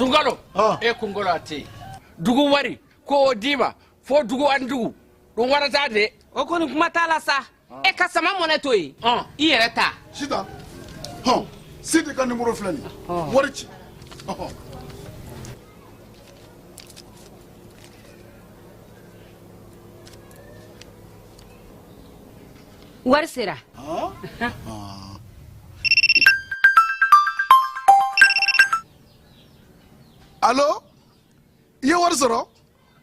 Sunkalo e kunkolo a tɛ yen dugu wari ko o d'i ma fo dugu ani dugu ɗum waɗata de. O kɔni kuma t'a la sa, e ka sama mɔnɛ to yen, i yɛrɛ ta. Sitan, hɔn, Sidi ka nimoro filɛ nin ye, wari ci. Wari sera. Alo, i ye wari sɔrɔ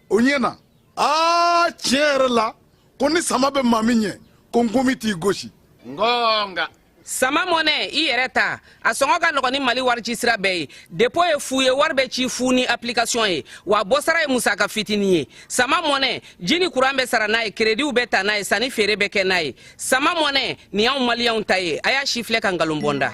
o ɲɛ na. Aa, tiɲɛ yɛrɛ la, ko ni sama bɛ maa min ɲɛ, ko nkomi t'i gosi. Ngonga. Sama mɔnɛ, i yɛrɛ ta, a sɔngɔ ka nɔgɔn ni Mali wari ci sira bɛɛ ye. Dépôt ye fu ye, wari bɛ ci fu ni application ye, wa bɔsara ye musaka fitinin ye. Sama mɔnɛ, ji ni kuran bɛ sara n'a ye, créditw bɛ ta n'a ye, sanni feere bɛ kɛ n'a ye. Sama mɔnɛ nin y'anw maliyɛnw ta ye. A y'a si filɛ ka nkalon bɔ n da.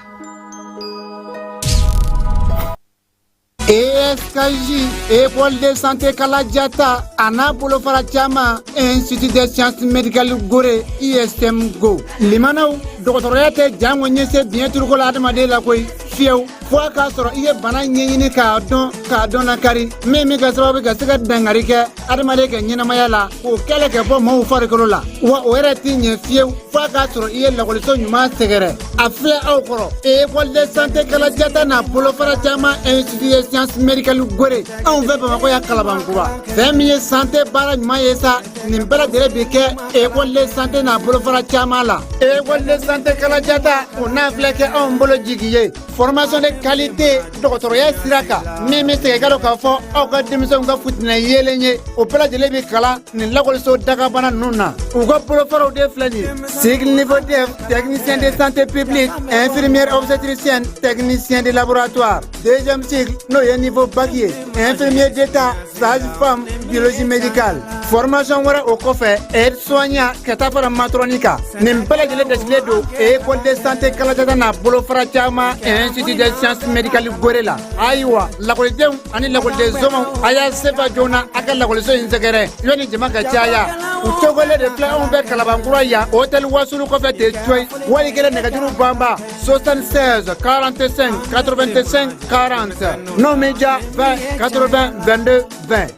ESKJ, École de santé Kalajata, a n'a bolofara caman, Institut des sciences médicales Gore, ISM Go. Limanaw, dɔgɔtɔrɔya tɛ jango ɲɛse biɲɛ turuko la adamaden la koyi, fiyewu, fo a k'a sɔrɔ i ye bana ɲɛɲini k'a dɔn, k'a dɔn lakari, min bɛ kɛ sababu ka se ka dankari kɛ adamaden ka ɲɛnamaya la, k'o kɛlɛ kɛ bɔ maaw farikolo la. Wa o yɛrɛ t'i ɲɛ fiyewu fo a k'a sɔrɔ i ye lakɔliso ɲuman sɛgɛrɛ. A filɛ aw kɔrɔ, École de santé Kalajata n'a bolofara caman, Institut des sciences médicales Gore, anw fɛ Bamakɔ yan, Kalabankura. Fɛn min ye santé baara ɲuman ye sa, nin bɛɛ lajɛlen bi kɛ École de santé n'a bolofara caman la. École de santé Kalajata, o n'a filɛ kɛ anw bolo jigi ye, formation de qualité dɔgɔtɔrɔya sira kan, min bɛ segin ka dɔn k'a fɔ aw ka denmisɛnw ka futinɛ yeelen ye, o bɛɛ lajɛlen bi kalan nin lakɔliso dagabana ninnu na. U ka bolofaraw de filɛ nin ye: cycle niveau DEF, technicien de santé publique, infirmière obstétricienne, technicien de laboratoire; deuxième cycle, n'o ye niveau bac ye, infirmier d'état, sage-femme, biologie médicale. Formation wɛrɛ o kɔfɛ, aide soignant, ka taa fara matron kan. Nin bɛɛ lajɛlen dasigilen don École de santé Kalajata n'a bolofara caman, Institut des sciences médicales Gore la. Ayiwa, lakɔlidenw ani lakɔliden somaw, a y'a sefa joona a ka lakɔliso in sɛgɛrɛ yanni jama ka caya. U cogolen de filɛ anw fɛ Kalabankura yan, hôtel Wasulu kɔfɛ ten coyi. Wali kelen nɛgɛjuru banba 76 45 85 40, n'o m'i diya, 20 80 22 20.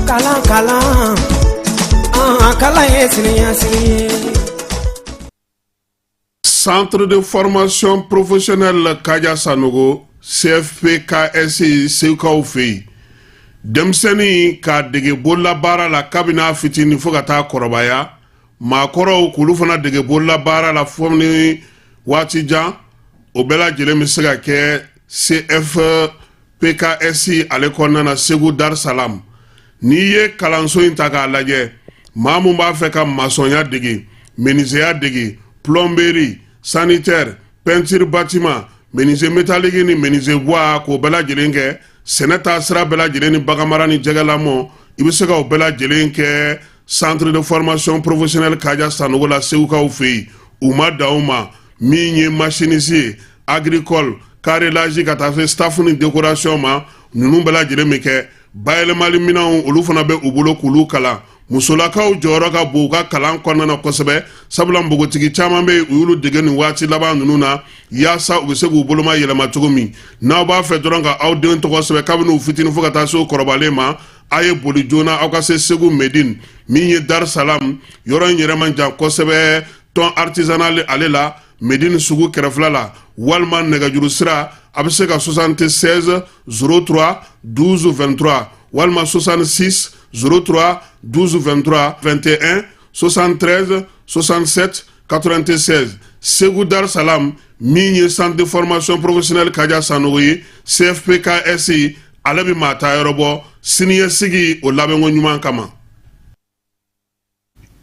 Kalan, kalan, an kalan ye siniɲɛsigi ye. Centre de formation professionnelle Kaja Sanogo, CFPKS, Segukaw fɛ yen, denmisɛnnin k'a dege bololabaara la kabini a fitinin fo ka taa kɔrɔbaya, maakɔrɔw k'olu fana dege bololabaara la fo ni waati jan, o bɛɛ lajɛlen bɛ se ka kɛ CFPKS ale kɔnɔna na, Segu Dar Salam. N'i ye kalanso in ta k'a lajɛ, maa mun b'a fɛ ka masɔnya dege, menuisier dege, plomberie, sanitaire, peinture bâtiment, menuisier métallique ni menuisier bois, k'o bɛɛ lajɛlen kɛ, sɛnɛ taa sira bɛɛ lajɛlen ni baganmara ni jɛgɛlamɔ, i bɛ se ka o bɛɛ lajɛlen kɛ centre de formation professionnelle Kaja Sanogo la, Segukaw fɛ yen. U ma dan o ma, min ye machiniste ye, agricole, carrelage, ka taa se staff ni décoration ma, ninnu bɛɛ lajɛlen bɛ kɛ. Bayɛlɛmali minɛnw, olu fana bɛ u bolo k'olu kalan. Musolakaw jɔyɔrɔ ka bon u ka kalan kɔnɔna na kosɛbɛ, sabula npogotigi caman bɛ yen, u y'olu dege nin waati laban ninnu na, yaasa u bɛ se k'u boloma yɛlɛma cogo min. N'aw b'a fɛ dɔrɔn ka aw den tɔgɔ sɛbɛn kabini u fitinin fo ka taa se u kɔrɔbalen ma, a ye boli joona aw ka se Segu Medine, min ye Dar Salam yɔrɔ in yɛrɛ man jan kosɛbɛ, thon artisanal ale la, Medine sugu kɛrɛfɛla la, walima nɛgɛjuru sira, a bɛ se ka 76 03 12 23, walima 66 03 12 23 21 73 67 96. Segu Dar Salam, min ye centre de formation professionnelle Kaja Sanogo ye, CFPKS, ale bɛ maa ta yɔrɔ bɔ siniɲɛsigi o labɛnko ɲuman kama.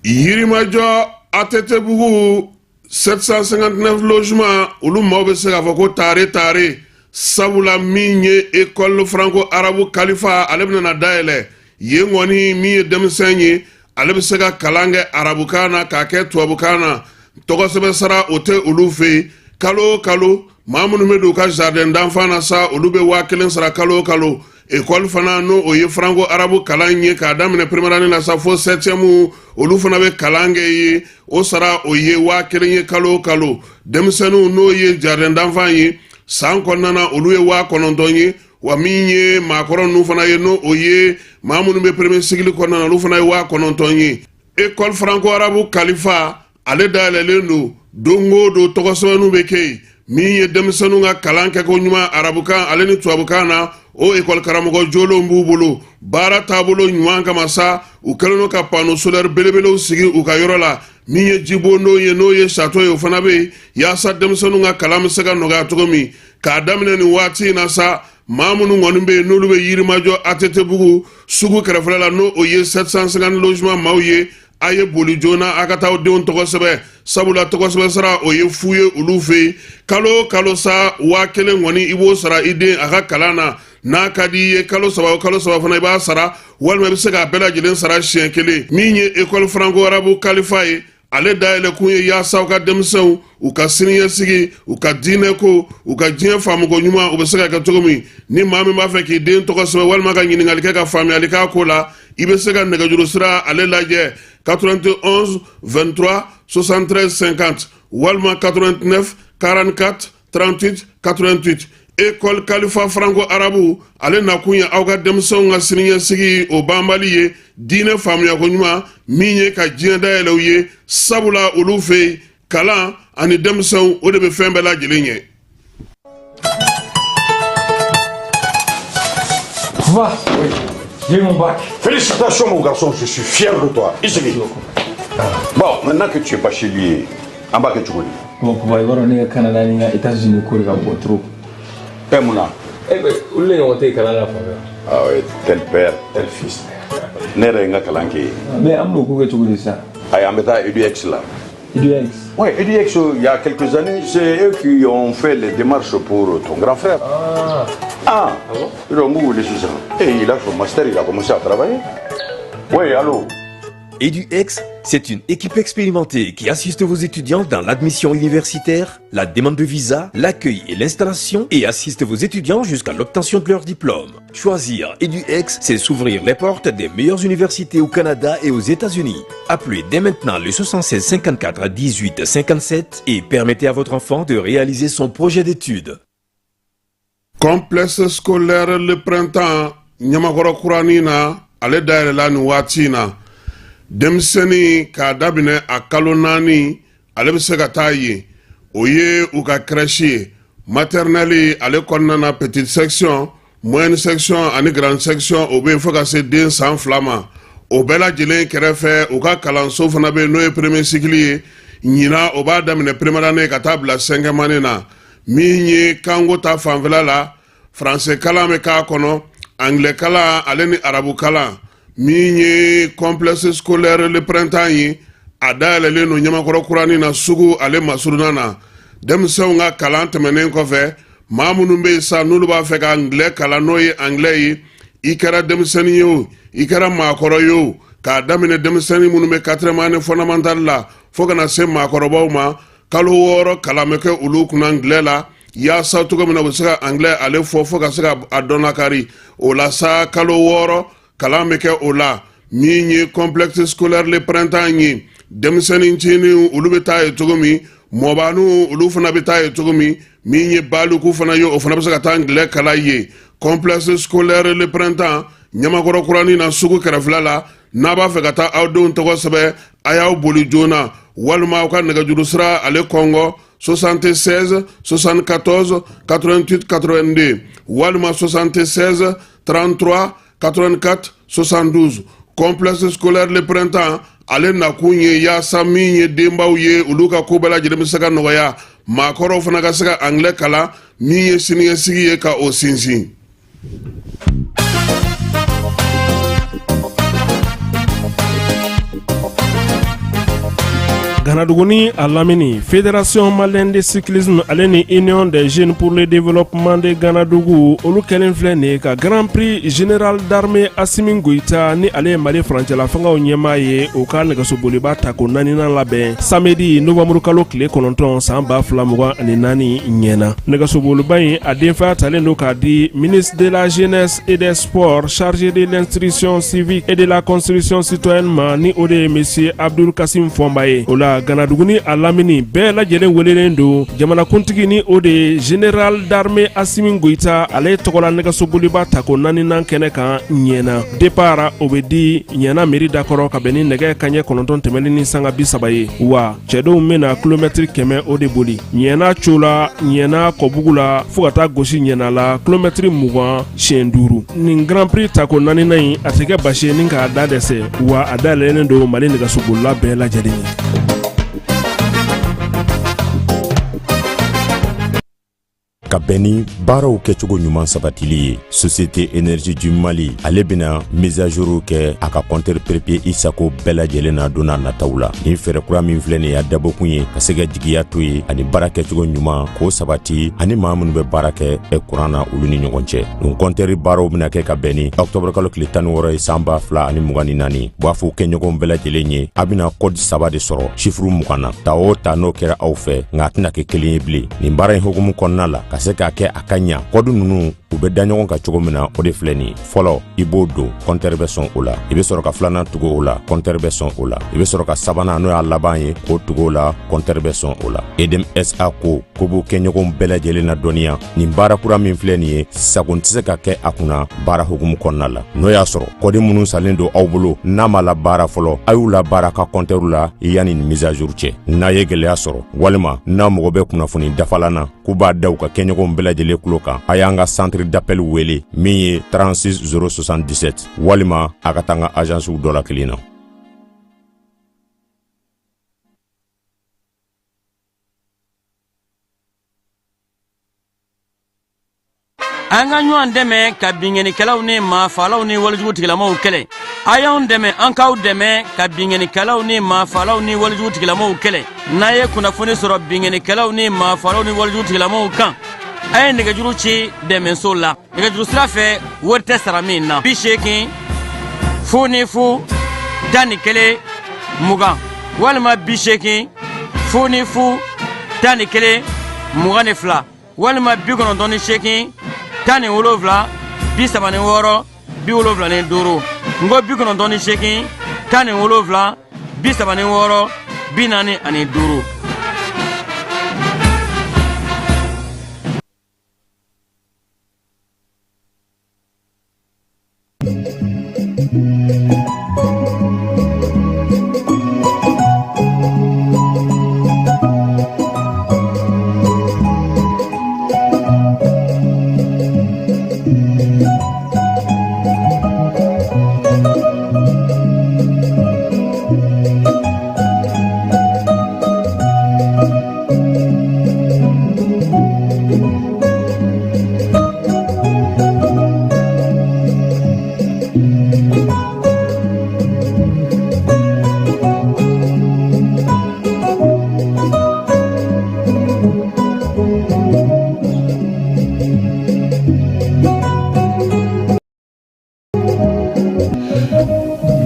Yirimajɔ ATT-bugu 759 logement, olu maaw bɛ se k'a fɔ ko taare taare, sabula min ye école franco arabe Kalifa, ale bɛna na dayɛlɛ yen kɔni. Min ye denmisɛn ye, ale bɛ se ka kalan kɛ arabukan na k'a kɛ tubabukan na. Tɔgɔsɛbɛn sara o tɛ olu fɛ yen. Kalo o kalo, maa minnu bɛ don u ka jardin d'enfant na sa, olu bɛ 1000 sara kalo o kalo. École fana, n'o o ye franco arabe kalan ye k'a daminɛ première année na sa fo septième, olu fana bɛ kalan kɛ ye, o sara o ye 1000 ye kalo o kalo. Denmisɛnninw, n'o ye jardin d'enfant ye, san kɔnɔna na, olu ye 9000 ye. Wa min ye maakɔrɔ ninnu fana ye, n'o o ye maa minnu bɛ premier cycle kɔnɔna na, olu fana ye 9000 ye. École franco arabe Kalifa, ale dayɛlɛlen don don o don, tɔgɔsɛbɛnniw bɛ kɛ yen. Min ye denmisɛnninw ka kalan kɛko ɲuman arabukan ale ni tubabukan na, o ekɔli karamɔgɔ jolenw b'u bolo. Baara taabolo ɲuman kama sa, u kɛlen don ka panneau solaire belebelew sigi u ka yɔrɔ la. Min ye jibondon ye, n'o ye château ye, o fana bɛ yen yaasa denmisɛnninw ka kalan bɛ se ka nɔgɔya cogo min. K'a daminɛ nin waati in na sa, maa minnu kɔni bɛ yen n'olu bɛ Yirimajɔ ATT-bugu sugu kɛrɛfɛla la, n'o o ye 750 logement maaw ye, a ye boli joona a ka taa aw denw tɔgɔ sɛbɛn, sabula tɔgɔ sɛbɛn sara o ye fu ye olu fɛ yen. Kalo o kalo sa, 1000 kɔni i b'o sara i den a ka kalan na. N'a ka di i ye, kalo 3 o kalo 3 fana i b'a sara, walima i bɛ se k'a bɛɛ lajɛlen sara siɲɛ kelen. Min ye école franco arabe Kalifa ye, ale dayɛlɛkun ye yaasa u ka denmisɛnw u ka siniɲɛsigi, u ka diinɛko, u ka diɲɛ faamuko ɲuman, u bɛ se ka kɛ cogo min. Ni maa min b'a fɛ k'i den tɔgɔ sɛbɛn walima ka ɲininkali kɛ ka faamuyali k'a ko la, i bɛ se ka nɛgɛjuru sira ale lajɛ: 91 23 73 50 walima 89 44 38 88. École Kalifa franco arabe, ale nakun ye aw ka denmisɛnw ka siniɲɛsigi o banbali ye, diinɛ faamuyako ɲuman, min ye ka diɲɛ dayɛlɛ u ye, sabula olu fɛ yen, kalan ani denmisɛnw, o de bɛ fɛn bɛɛ lajɛlen ɲɛ. Va. Oui. J'ai mon bac. Félicitations, mon garçon, je suis fier de toi. Ici. Bon, maintenant que tu es bachelier, an b'a kɛ cogo di? Bon, papa, i b'a dɔn ne ka Canada ni n ka États-Unis ko de ka bon trop. Ɛ, mun na? Eh ben, olu de ɲɔgɔn tɛ yen kalan na fan fɛ. Ah ouais, tel père, tel fils. Ne yɛrɛ ye n ka kalan kɛ yen. Mais an bɛn'o ko kɛ cogo di sisan? Ayi, an bɛ taa EDUX la. EDUX? Oui, EDUX, il y a quelques années, c'est eux qui ont fait les démarches pour ton grand frère. Ah. Ah, Ah bon? Ils ont wele sisan. Et il a son master, il a commencé à travailler. Oui, allô? EduX, c'est une équipe expérimentée qui assiste vos étudiants dans l'admission universitaire, la demande de visa, l'accueil et l'installation et assiste vos étudiants jusqu'à l'obtention de leur diplôme. Choisir EduX, c'est s'ouvrir les portes des meilleures universités au Canada et aux États-Unis. Appelez dès maintenant le 76 54 18 57 et permettez à votre enfant de réaliser son projet d'études. Complexe scolaire Le Printemps, Ɲamakɔrɔ kuranin na, ale dayɛlɛla nin waati in na. Denmisɛnnin k'a daminɛ a kalo 4, ale bɛ se ka taa yen, o ye u ka crèche ye. Maternelle ale kɔnɔna na, petite section, moyenne section ani grande section, o bɛ yen fo ka se den san 2 ma. O bɛɛ lajɛlen kɛrɛfɛ, u ka kalanso fana bɛ yen, n'o ye premier cycle ye. Ɲinan, o b'a daminɛ première année ka taa bila cinquième année na. Min ye kanko ta fanfɛla la, français kalan bɛ k'a kɔnɔ, anglais kalan ale ni arabu kalan. Min ye complexe scolaire Le Printemps ye, a dayɛlɛlen don Ɲamakɔrɔ kuranin na, sugu ale masurunna na. Denmisɛnw ka kalan tɛmɛnen kɔfɛ, maa minnu bɛ yen sa n'olu b'a fɛ ka anglais kalan, n'o ye anglais ye, i kɛra denmisɛnnin ye o, i kɛra maakɔrɔ ye o, k'a daminɛ denmisɛnnin minnu bɛ quatrième année fondamentale la fo ka na se maakɔrɔbaw ma, kalo 6 kalan bɛ kɛ olu kunna anglais la, yaasa cogo min na u bɛ se ka anglais ale fɔ fo ka se ka a dɔn lakari o la sa. Kalo 6 kalan bɛ kɛ o la. Min ye complexe scolaire Le Printemps ye, denmisɛnnin ncinin olu bɛ taa ye cogo min, mɔbaniw olu fana bɛ taa ye cogo min, min ye baliku fana ye, o fana bɛ se ka taa anglais kalan ye. Complexe scolaire Le Printemps, Ɲamakɔrɔ kuranin na, sugu kɛrɛfɛla la. N'a b'a fɛ ka taa aw denw tɔgɔ sɛbɛn, a y'aw boli joona walima aw ka nɛgɛjuru sira ale kɔngɔ: 76 74 88 82 walima 76 33 84 72. Complexe scolaire Le Printemps, ale nakun ye yaasa min ye denbaw ye, olu ka ko bɛɛ lajɛlen bɛ se ka nɔgɔya, maakɔrɔw fana ka se ka anglais kalan, min ye siniɲɛsigi ye ka o sinsin. Ganadugu ni a lamini, Fédération malienne de cyclisme ale ni Union des jeunes pour le développement de Ganadugu, olu kɛlen filɛ nin ye ka Grand Prix Général d'armée Assimi Goïta, ni ale ye Mali furancɛla fangaw ɲɛmaa ye, o ka nɛgɛsoboliba tako naaninan labɛn samedi novembre kalo tile 9 san 2024 ɲɛna. Nɛgɛsoboliba in, a denfaya talen don k'a di ministre de la Jeunesse et des Sports chargé de l'instruction civique et de la construction citoyenne ma, ni o de ye monsieur Abdul Kasim Fɔnba ye. O la la Ganadugu ni a lamini bɛɛ lajɛlen welelen don jamanakuntigi ni o de ye général d'armée Asimi Goyita ale tɔgɔla nɛgɛsoboliba tako naaninan kɛnɛ kan Ɲɛna départ o bɛ di Ɲɛna mairie dakɔrɔ ka bɛn ni nɛgɛ kanɲɛ 9 tɛmɛnen ni sanga 30 ye wa cɛdenw bɛna kilomɛtiri 100 o de boli Ɲɛna co la Ɲɛna kɔbugu la fo ka taa gosi Ɲɛna la kilomɛtiri 20 siɲɛ duuru nin grand prix tako naaninan in a tɛ kɛ basi ye ni k'a da dɛsɛ wa a dayɛlɛlen don Mali nɛgɛsobolila bɛɛ lajɛlen ye. Ka bɛn ni baaraw kɛcogo ɲuman sabatili ye, Société Énergie du Mali ale bɛna mise à jour kɛ a ka compteur prépayé i sago bɛɛ lajɛlen na don n'a nataw la. Nin fɛɛrɛ kura min filɛ nin ye, a dabɔkun ye ka se ka jigiya to ye ani baara kɛcogo ɲuman k'o sabati ani maa minnu bɛ baara kɛ kuran na, olu ni ɲɔgɔn cɛ. Nin compteur baaraw bɛna kɛ ka bɛn ni octobre kalo tile 16 ye san 2024. B'a fɔ kɛɲɔgɔn bɛɛ lajɛlen ye, a bɛna code saba de sɔrɔ chiffre 20 na. Ta o ta n'o kɛra aw fɛ, nka a tɛna kɛ kelen ye bilen. Nin baara in hukumu kɔnɔna la, ka se k'a kɛ a ka ɲa, kɔdu ninnu u bɛ da ɲɔgɔn kan cogo min na, o de filɛ nin ye. Fɔlɔ, i b'o don, kɔntɛri bɛ sɔn o la. I bɛ sɔrɔ ka filanan tugu o la, kɔntɛri bɛ sɔn o la. I bɛ sɔrɔ ka sabanan, n'o y'a laban ye, k'o tugu o la, kɔntɛri bɛ sɔn o la. Edem SA ko ko b'u kɛɲɔgɔnw bɛɛ lajɛlen ladɔnniya, nin baara kura min filɛ nin ye, sagon tɛ se ka kɛ a kunna baara hukumu kɔnɔna la. N'o y'a sɔrɔ kɔdi minnu salen don aw bolo n'a ma labaara fɔlɔ, a y'u labaara ka kɔntɛriw la yanni nin mise à jour cɛ. N'a ye gɛlɛya sɔrɔ walima n'a mago bɛ kunnafoni dafalan na, k'u b'a da u ka kɛɲɔgɔnw bɛɛ lajɛlen tulo kan, a y'an ka centre d'appel wele min ye 36 077, walima a ka taa an ka agencew dɔ la kelen na. An ka ɲɔgɔn dɛmɛ ka binkannikɛlaw ni maafalaw ni walejugu tigilamaw kɛlɛ. A y'anw dɛmɛ, an k'aw dɛmɛ ka binkannikɛlaw ni maafalaw ni walejugu tigilamaw kɛlɛ. N'a ye kunnafoni sɔrɔ binkannikɛlaw ni maafalaw ni walejugu tigilamaw kan, a ye nɛgɛjuru ci dɛmɛso la nɛgɛjuru sira fɛ, wari tɛ sara min na: 80 0 0 11 20, walima 80 0 0 11 22, walima 98 17 36 75. N ko 98 17 36 45.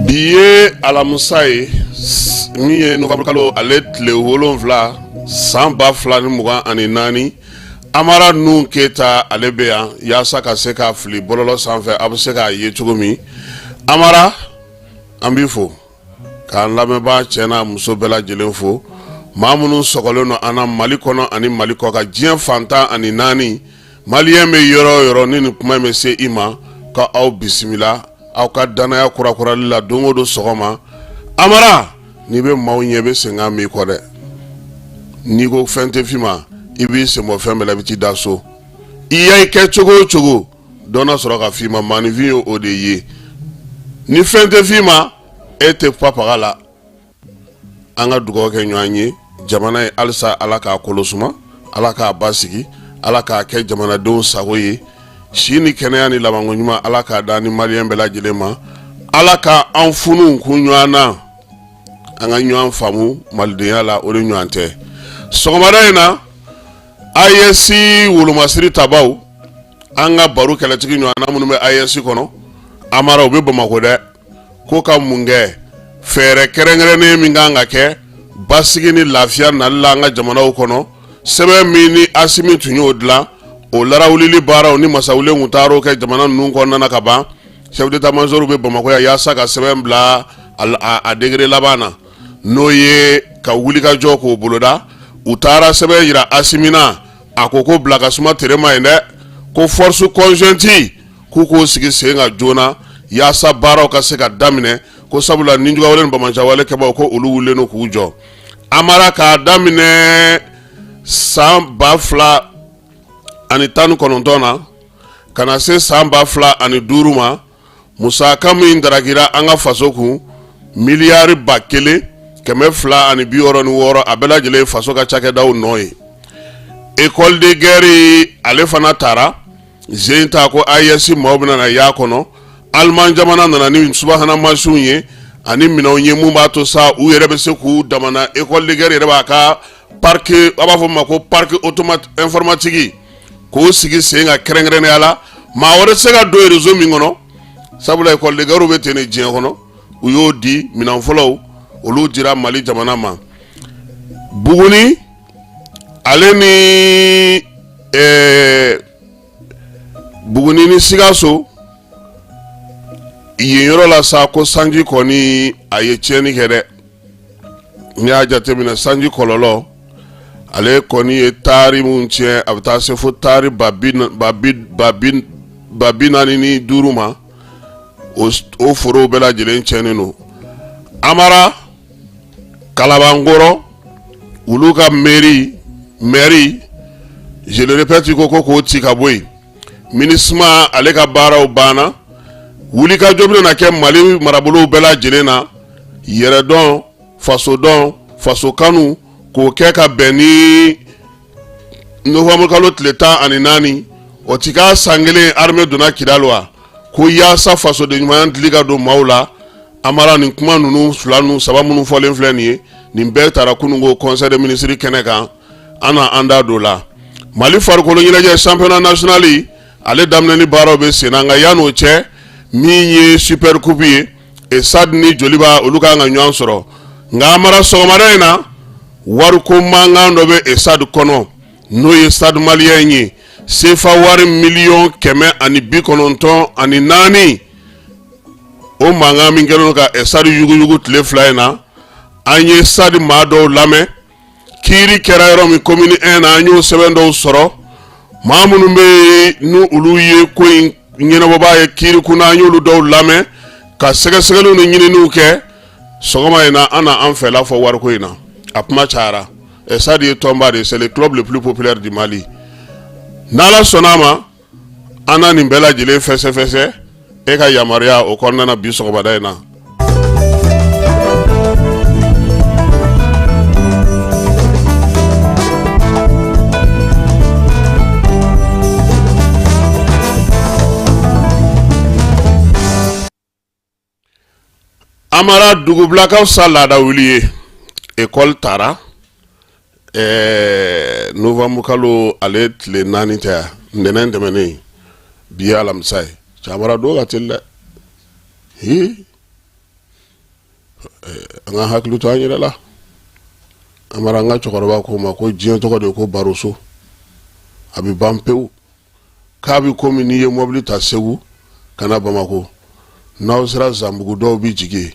Bi ye alamisa ye min ye nowanburukalo ale tile 7 san 2024. Amara Nuhun Keyita ale bɛ yan yaasa ka se k'a fili bɔlɔlɔ sanfɛ, a bɛ se k'a ye cogo min. Amara, an b'i fo k'an lamɛnbaa cɛ n'a muso bɛɛ lajɛlen fo, maa minnu sɔgɔlen don an na Mali kɔnɔ ani Mali kɔkan, diɲɛ fan 14. Maliyɛn bɛ yɔrɔ o yɔrɔ ni nin kuma in bɛ se i ma, ka aw bisimila aw ka dannaya kurakurali la don o don sɔgɔma. Amara, n'i bɛ maaw ɲɛ, i bɛ senkan mɛn i kɔ dɛ. N'i ko fɛn tɛ f'i ma, i b'i sen bɔ fɛn bɛɛ la, i bɛ t'i da so. I y'a kɛ cogo o cogo, dɔ na sɔrɔ ka f'i ma. Maaninfin ye o de ye, ni fɛn tɛ f'i ma, e tɛ papaga la. An ka dugawu kɛ ɲɔgɔn ye jamana ye halisa, Ala k'a kolo suma, Ala k'a basigi, Ala k'a kɛ jamanadenw sago ye. Si ni kɛnɛya ni labanko ɲuman, Ala k'a da ni maliyɛn bɛɛ lajɛlen ma. Ala ka an funuw kun ɲɔgɔn na, an ka ɲɔgɔn faamu malidenya la, o de ɲɔgɔn tɛ. Sɔgɔmada in na, AES wolomasiri tabaw, an ka baro kɛlɛtigi ɲɔgɔnna minnu bɛ AES kɔnɔ, Amara, u bɛ Bamakɔ dɛ. Ko ka mun kɛ? Fɛɛrɛ kɛrɛnkɛrɛnnen min kan ka kɛ basigi ni lafiya nali la an ka jamanaw kɔnɔ, sɛbɛn min ni Asimi tun y'o dilan, o larawulili baaraw ni masawule tun taar'o kɛ jamana ninnu kɔnɔna na ka ban. Chef d'état-major bɛ Bamakɔ yan yaasa ka sɛbɛn bila a degré laban na, n'o ye ka wulikajɔ k'o boloda. U taara sɛbɛn jira Asimi na, a ko ko bila ka suma tere ma yen dɛ, ko force conjointe k'u k'o sigi sen kan joona yaasa baaraw ka se ka daminɛ, ko sabula nijuguwale ni banbaanciwale kɛbaw ko olu wulilen don k'u jɔ. Amara, k'a daminɛ san 2019 na ka na se san 2005 ma, musaka min darakira an ka faso kun, miliyari 1266, a bɛɛ lajɛlen faso ka cakɛdaw nɔ ye. École de guerre, ale fana taara zen ta ko AES maaw bɛna na y'a kɔnɔ. Aliman jamana nana ni subahana mansinw ye ani minɛnw ye mun b'a to sa u yɛrɛ bɛ se k'u damana école de guerre yɛrɛ b'a ka parc, a b'a fɔ ma ko parc automate informatique, k'o sigi sen kan kɛrɛnkɛrɛnnenya la, maa wɛrɛ tɛ se ka don réseau min kɔnɔ, sabula école de guerre bɛ ten de diɲɛ kɔnɔ. U y'o di, minɛn fɔlɔw olu dira Mali jamana ma. Buguni ale ni Buguni ni Sikaso yen yɔrɔ la sa, ko sanji kɔni a ye tiɲɛni kɛ dɛ. N'i y'a jateminɛ, sanji kɔlɔlɔ ale kɔni ye taari min tiɲɛ, a bɛ taa se fo taari 45000 ma. O forow bɛɛ lajɛlen tiɲɛnen don. Amara, Kalabankɔrɔ olu ka mairie, mairie je le répète, ko k'o ci ka bɔ yen. MINUSMA ale ka baaraw banna. Wulikajɔ bɛna kɛ Mali marabolow bɛɛ lajɛlen na, yɛrɛdɔn, fasodɔn, fasokanu, k'o kɛ ka bɛn ni novembre kalo tile 14, o ti k'a san kelen armée donna Kidali wa, ko yaasa fasoden ɲumanya dili ka don maaw la. Amara, nin kuma ninnu fila ninnu saba minnu fɔlen filɛ nin ye, nin bɛɛ taara kununko conseil des ministres kɛnɛ kan. An na an da don la. Mali farikolo ɲɛnajɛ championnat national, ale daminɛni baaraw bɛ sen na, nka yan'o cɛ, min ye super coupe ye, Stade ni Joliba olu kan ka ɲɔgɔn sɔrɔ. Nka Amara, sɔgɔmada in na, wariko mankan dɔ bɛ Stade kɔnɔ, n'o ye Stade Malien ye. Sefa wari 194 miliyɔn, o mankan min kɛlen don ka Stade yuguyugu tile 2 in na, an ye Stade maa dɔw lamɛn. Kiiri kɛra yɔrɔ min, commune 1 na, an y'o sɛbɛn dɔw sɔrɔ. Maa minnu bɛ yen n'u olu ye ko in ɲɛnabɔbaa ye kiiri kunna, an y'olu dɔw lamɛn ka sɛgɛsɛgɛliw ni ɲininiw kɛ. Sɔgɔma in na, an na an fɛla fɔ wariko in na. A kuma cayara. Stade ye tɔnba de ye, c'est le club le plus populaire du Mali. N'Ala sɔnna a ma, an na nin bɛɛ lajɛlen fɛsɛfɛsɛ e ka yamaruya o kɔnɔna na bi sɔgɔmada in na. Amara, dugubila ka fisa laada wuli ye. Ekɔli taara novembre kalo ale tile 4 tɛ yan, ntɛnɛn tɛmɛnen, bi ye alamisa ye. Amara, don ka teli dɛ. Hi, an ka hakili to an yɛrɛ la. Amara, an ka cɛkɔrɔba ko ma ko diɲɛ tɔgɔ de ye ko baroso, a bɛ ban pewu. K'a bɛ komi n'i ye mɔbili ta Segu ka na Bamakɔ, n'aw sera Zanbugu, dɔw bɛ jigin,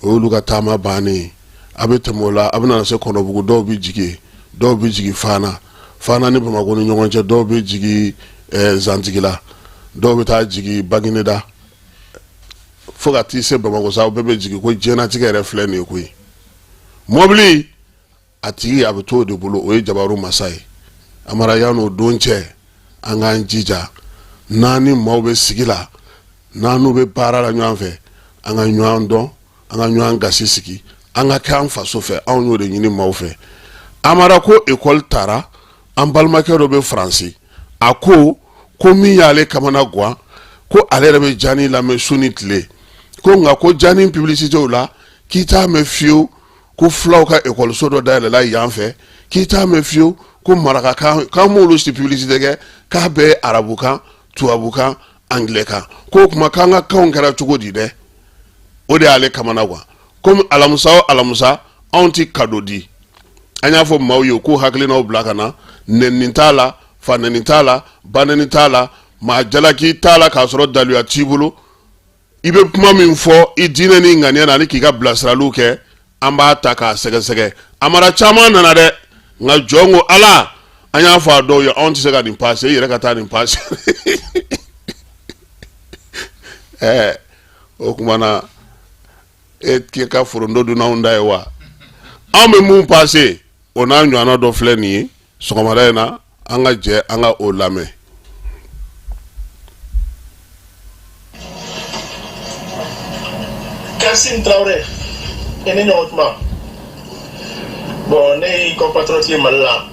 o y'olu ka taama bannen ye. A bɛ tɛmɛ o la, a bɛna se Kɔnɔbugu, dɔw bɛ jigin, dɔw bɛ jigin Fana. Fana ni Bamakɔ ni ɲɔgɔn cɛ, dɔw bɛ jigin Zantigila, dɔw bɛ taa jigin Bagineda, fo ka t'i se Bamakɔ sa, aw bɛɛ bɛ jigin. Ko diɲɛnatigɛ yɛrɛ filɛ nin ye koyi. Mɔbili a tigi a bɛ t'o de bolo, o ye jabaru masa ye. Amara, yan'o don cɛ, an k'an jija, n'an ni maaw bɛ sigi la, n'an n'u bɛ baara la ɲɔgɔn fɛ, an ka ɲɔgɔn dɔn, an ka ɲɔgɔn gasi sigi, an ka kɛ an faso fɛ. Anw y'o de ɲini maaw fɛ. Amara, ko ekɔli taara, an balimakɛ dɔ bɛ Faransi, a ko ko min y'ale kamana gan, ko ale yɛrɛ bɛ Jani lamɛn su ni tile, ko nka ko Jani publicitéw la, k'i t'a mɛn fiyewu ko fulaw ka ekɔliso dɔ dayɛlɛla yan fɛ, k'i t'a mɛn fiyewu ko marakakan, k'an m'olu si publicité kɛ, k'a bɛɛ ye arabukan, tubabukan, angilɛkan. K'o tuma k'an ka kanw kɛra cogo di dɛ? O de y'ale kamana gan. Komi alamisa o alamisa anw ti cadeau di, an y'a fɔ maaw ye k'u hakilinaw bila ka na. Nɛni t'a la, fa nɛni t'a la, ba nɛni t'a la, maa jalaki t'a la, k'a sɔrɔ daluya t'i bolo. I bɛ kuma min fɔ i diinɛ ni ŋaniya na ani k'i ka bilasiraliw kɛ. An b'a ta k'a sɛgɛsɛgɛ. Amara caman nana dɛ, nka jɔn ko Ala, an y'a fɔ a dɔw ye, anw tɛ se ka nin pase, i yɛrɛ ka taa nin pase. Ɛɛ, o tuma na e k'i ka forondo dun n'anw ta ye wa? Anw bɛ mun pase, o n'a ɲɔgɔnna dɔ filɛ nin ye sɔgɔmada in na. An ka jɛ an ka o lamɛn. Kassim Traoré, i ni ɲɔgɔn tuma. Bon, ne y'i compatriote ye Mali la,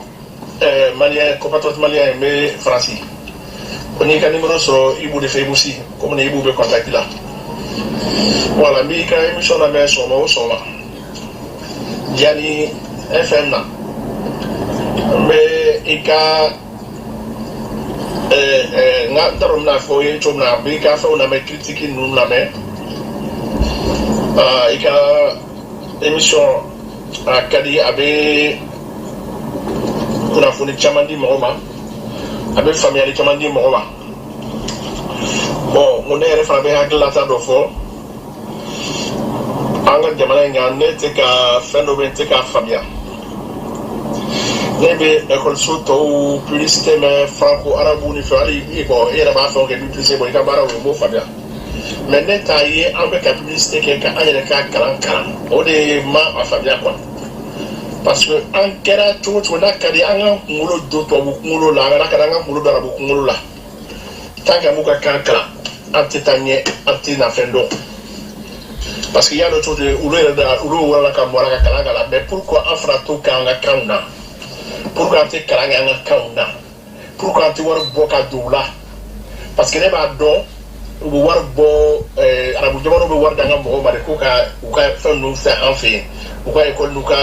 malien, compatriote malien n bɛ Faransi. Ko n'i ka numéro sɔrɔ Ibu de fɛ, Ibu si, komi ni Ibu bɛ contact la. Voilà, n b'i ka émission lamɛn sɔgɔma o sɔgɔma. Diani FM na. N bɛ i ka n ka n t'a dɔn n bɛna fɔ i ye cogo min na, n b'i ka fɛnw lamɛn, critique ninnu lamɛn. I ka émission a ka di, a bɛ kunnafoni caman di mɔgɔ ma, a bɛ faamuyali caman di mɔgɔ ma. Bon, n ko ne yɛrɛ fana bɛ hakililata dɔ fɔ an ka jamana in kan. Ne tɛ ka fɛn dɔ bɛ, n tɛ k'a faamuya. Ne bɛ ekɔliso tɔw publicité mɛn, franco arabu ni fɛn, hali i bɔn, i yɛrɛ b'a fɛnw kɛ publicité. Bɔn, i ka baaraw ye, n b'o faamuya, mais ne t'a ye an bɛ ka publicité kɛ ka an yɛrɛ ka kalan kalan. O de ma a faamuya quoi, parce que an kɛra cogo cogo, n'a ka di an k'an kunkolo don tubabu kunkolo la, n'a ka di an k'an kunkolo don arabu kunkolo la, tant que an b'u ka kan kalan, an tɛ taa ɲɛ, an tɛ na fɛn dɔn, parce que i y'a dɔn cogo cogo, olu yɛrɛ da, olu wɔrɔla ka mɔra ka kalan k'a la. Mais pourquoi an fana t'o kɛ an ka kanw na? Pourquoi an tɛ kalan kɛ an ka kanw na? Pourquoi an tɛ wari bɔ ka don u la? Parce que ne b'a dɔn, u bɛ wari bɔ, arabu jamanaw bɛ wari di an ka mɔgɔw ma de ko ka u ka fɛn ninnu fɛn an fɛ yen, u ka école n'u ka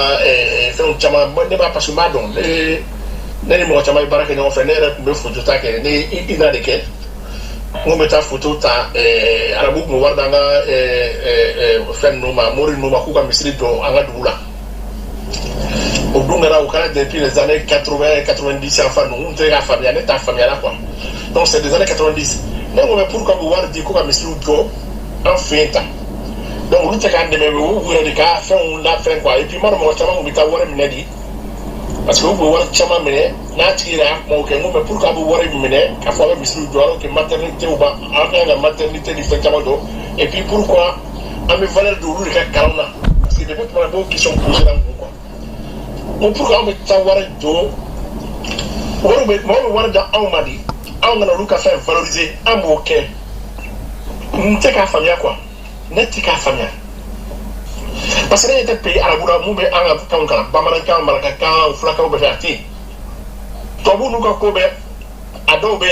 fɛnw caman. Ne b'a, parce que n b'a dɔn, ne ni mɔgɔ caman ye baara kɛ ɲɔgɔn fɛ. Ne yɛrɛ tun bɛ photo ta kɛ, ne ye INA de kɛ, n ko n bɛ taa photo ta. Arabu tun bɛ wari di an ka fɛn ninnu ma, mori ninnu ma, k'u ka misiri jɔ an ka dugu la. O dun kɛra, o kɛra depuis les années 80, 90. Enfin, ninnu tɛ k'a faamuya, ne t'a faamuya la quoi. Donc c'est des années 90. Ne ko mais pourquoi bɛ wari di ko ka misiriw jɔ an fɛ yen tan? Donc olu tɛ k'an dɛmɛ, u yɛrɛ de ka fɛnw lafɛn quoi. Et puis n b'a dɔn mɔgɔ caman tun bɛ taa wari minɛ di, parce que u bɛ wari caman minɛ n'a tigi yɛrɛ y'a kumaw kɛ. N ko mais pourquoi a bɛ wari minɛ k'a fɔ a bɛ misiriw jɔ, alors que maternité b'a an kan ka maternité ni fɛn caman jɔ? Et puis pourquoi an bɛ valeur don olu de ka kalan na? Parce que depuis tuma n b'o question poser la n kun quoi. N ko pourquoi an bɛ taa wari don, wari bɛ, mɔgɔ bɛ wari di anw ma de, anw kana olu ka fɛn valoriser, an b'o kɛ. N tɛ k'a faamuya quoi, ne tɛ k'a faamuya, parce que ne ɲɛ tɛ pays arabu la mun bɛ an ka kanw kalan, bamanankan, marakakan, fulakanw bɛɛ fɛ, a tɛ yen. Tubabuw n'u ka ko bɛɛ, a dɔw bɛ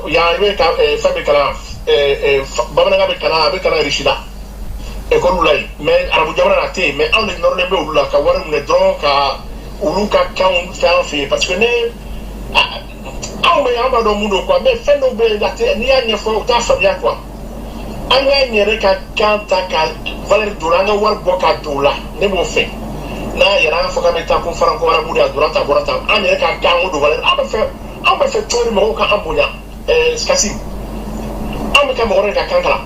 yan, i bɛ ka fɛn bɛ kalan, bamanankan bɛ kalan, a bɛ kalan Russie la ekɔliw la yen, mais arabu jamana na a tɛ yen. Mais anw de nɔrɔlen bɛ olu la ka wari minɛ dɔrɔn ka olu ka kanw fɛn an fɛ yen, parce que ne anw bɛ, an b'a dɔn mun don quoi. Mais fɛn dɔw bɛ yen, a tɛ, n'i y'a ɲɛfɔ, u t'a faamuya quoi. An k'an yɛrɛ ka kan ta ka valeur don, an ka wari bɔ ka don o la, ne b'o fɛ. N'a yɛrɛ an fɔ k'an bɛ taa ko franco arabu de, a donna tan, a bɔra tan, an yɛrɛ ka kan ko don valeur. An bɛ fɛ, an bɛ fɛ cogo di mɔgɔw ka an bonya? Kasi an bɛ ka mɔgɔ wɛrɛ ka kan kalan,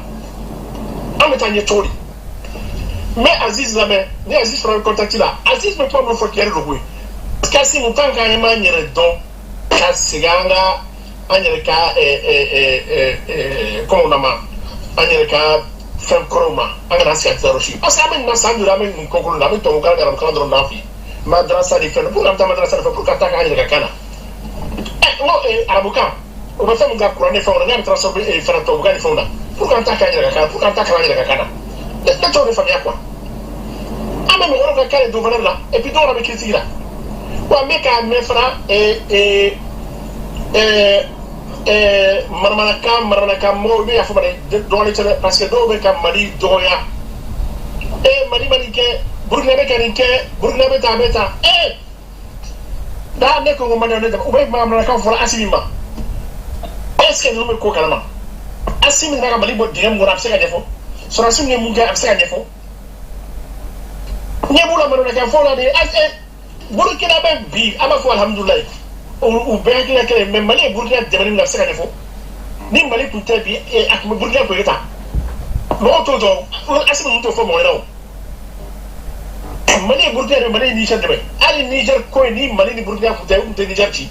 an bɛ taa ɲɛ cogo di? N bɛ Aziz lamɛn, ni Aziz fana bɛ contact la, Aziz bɛ kuma min fɔ, tiɲɛ de don koyi. Kasi tant qu'an m'an yɛrɛ dɔn ka segin an ka an yɛrɛ ka comment on ma an yɛrɛ ka fɛn kɔrɔw ma, an kana sigi a si, parce que an bɛ nin na san joli, an bɛ nin kɔkolo la, an bɛ tubabukan ni arabukan dɔrɔn d'an fɛ yen, madarasa ni fɛn. Pour que an bɛ taa madarasa de fɛ, pour que ka taa k'an yɛrɛ ka kan na. N ko arabukan, o bɛ fɛn min ka kuran ni fɛnw na, n'a bɛ transformer fɛnɛ tubabukan ni fɛnw na, pour que an ta k'an yɛrɛ ka kan, pour que an ta kalan an yɛrɛ ka kan na, ne t'o de faamuya quoi. An bɛ mɔgɔ wɛrɛw ka kan de don valeur la, et puis dɔw yɛrɛ bɛ critique la. Wa n bɛ k'a mɛn fana, manamanakan, manamanakan mɔgɔw bɛ yafa ma dɛ, dɔgɔnin tɛ dɛ, parce que dɔw bɛ ka Mali dɔgɔya. Mali ma nin kɛ, Burukina bɛ ka nin kɛ, Burukina bɛ tan, a bɛ tan. Da ne ko ko maliyɛn ne u bɛ manamanakan fɔra Asimi ma. Est ce que ninnu bɛ ko kalama? Asimi nana ka Mali bɔ dingɛ min kɔnɔ, a bɛ se ka ɲɛfɔ? Sɔrɔdasi min ye mun kɛ, a bɛ se ka ɲɛfɔ? Ɲɛ b'u la manamanakan fɔ la de. Burukina bɛ bi, an b'a fɔ alhamdulilayi, u bɛɛ hakilina kelen, mais Mali ye Burukina dɛmɛ min na, a bɛ se ka ɲɛfɔ? Ni Mali tun tɛ bi, a tun bɛ Burukina kun ta, mɔgɔw t'o dɔn. Asimi ninnu t'o fɔ mɔgɔ ɲɛna o. Mali ye Burukina dɛmɛ, Mali ye Niger dɛmɛ. Hali Niger ko in, ni Mali ni Burukina tun tɛ, u tun tɛ Niger ci.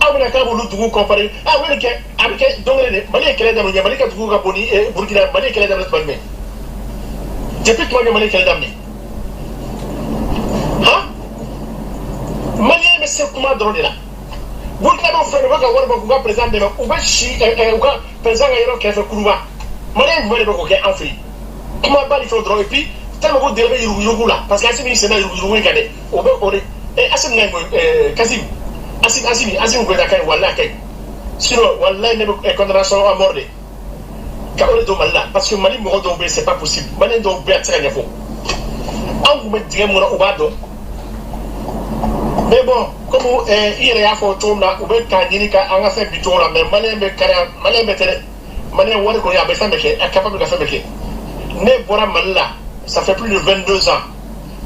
Aw bɛna k'a b'olu dugu comparer, aw bɛ nin kɛ, a bɛ kɛ don kelen de. Mali ye kɛlɛ daminɛ, Mali ka dugu ka bon ni Burukina. Mali ye kɛlɛ daminɛ tuma jumɛn? Depuis tuma jumɛn Mali ye kɛlɛ daminɛ? Han, Malien bɛ se kuma dɔrɔn de la. Burukina bɛ fɛn, u bɛ ka wari bɔ k'u ka président dɛmɛ, u bɛ si u ka président ka yɔrɔ kɛrɛfɛ Kuluba. Malien jumɛn de bɛ k'o kɛ an fɛ yen? Kumaba ni fɛnw dɔrɔn. Et puis tellement ko dɛrɛ bɛ yuruguyurugu la, parce que Asimi y'i sen da yuruguyurugu in kan dɛ, o bɛ o de Asimi ka ɲi, Kasim Asimi Asimi Asimi Goyita ka ɲi, walahi a ka ɲi. Sinon walahi ne bɛ condamnation à mort de ka o de don Mali la, parce que Mali mɔgɔ dɔw bɛ yen, c'est pas possible. Malien dɔw bɛ yen, a tɛ se ka ɲɛfɔ. Anw tun bɛ dingɛ min kɔnɔ, u b'a dɔn. Mais bon, comme i yɛrɛ y'a fɔ cogo min na, u bɛ k'a ɲini ka an ka fɛn bi cogo la, mais Malien bɛ kariya, Malien bɛ tɛ dɛ. Malien wari kɔni, a bɛ fɛn bɛɛ kɛ, a capable ka fɛn bɛɛ kɛ. Ne bɔra Mali la, ça fait plus de 22 ans,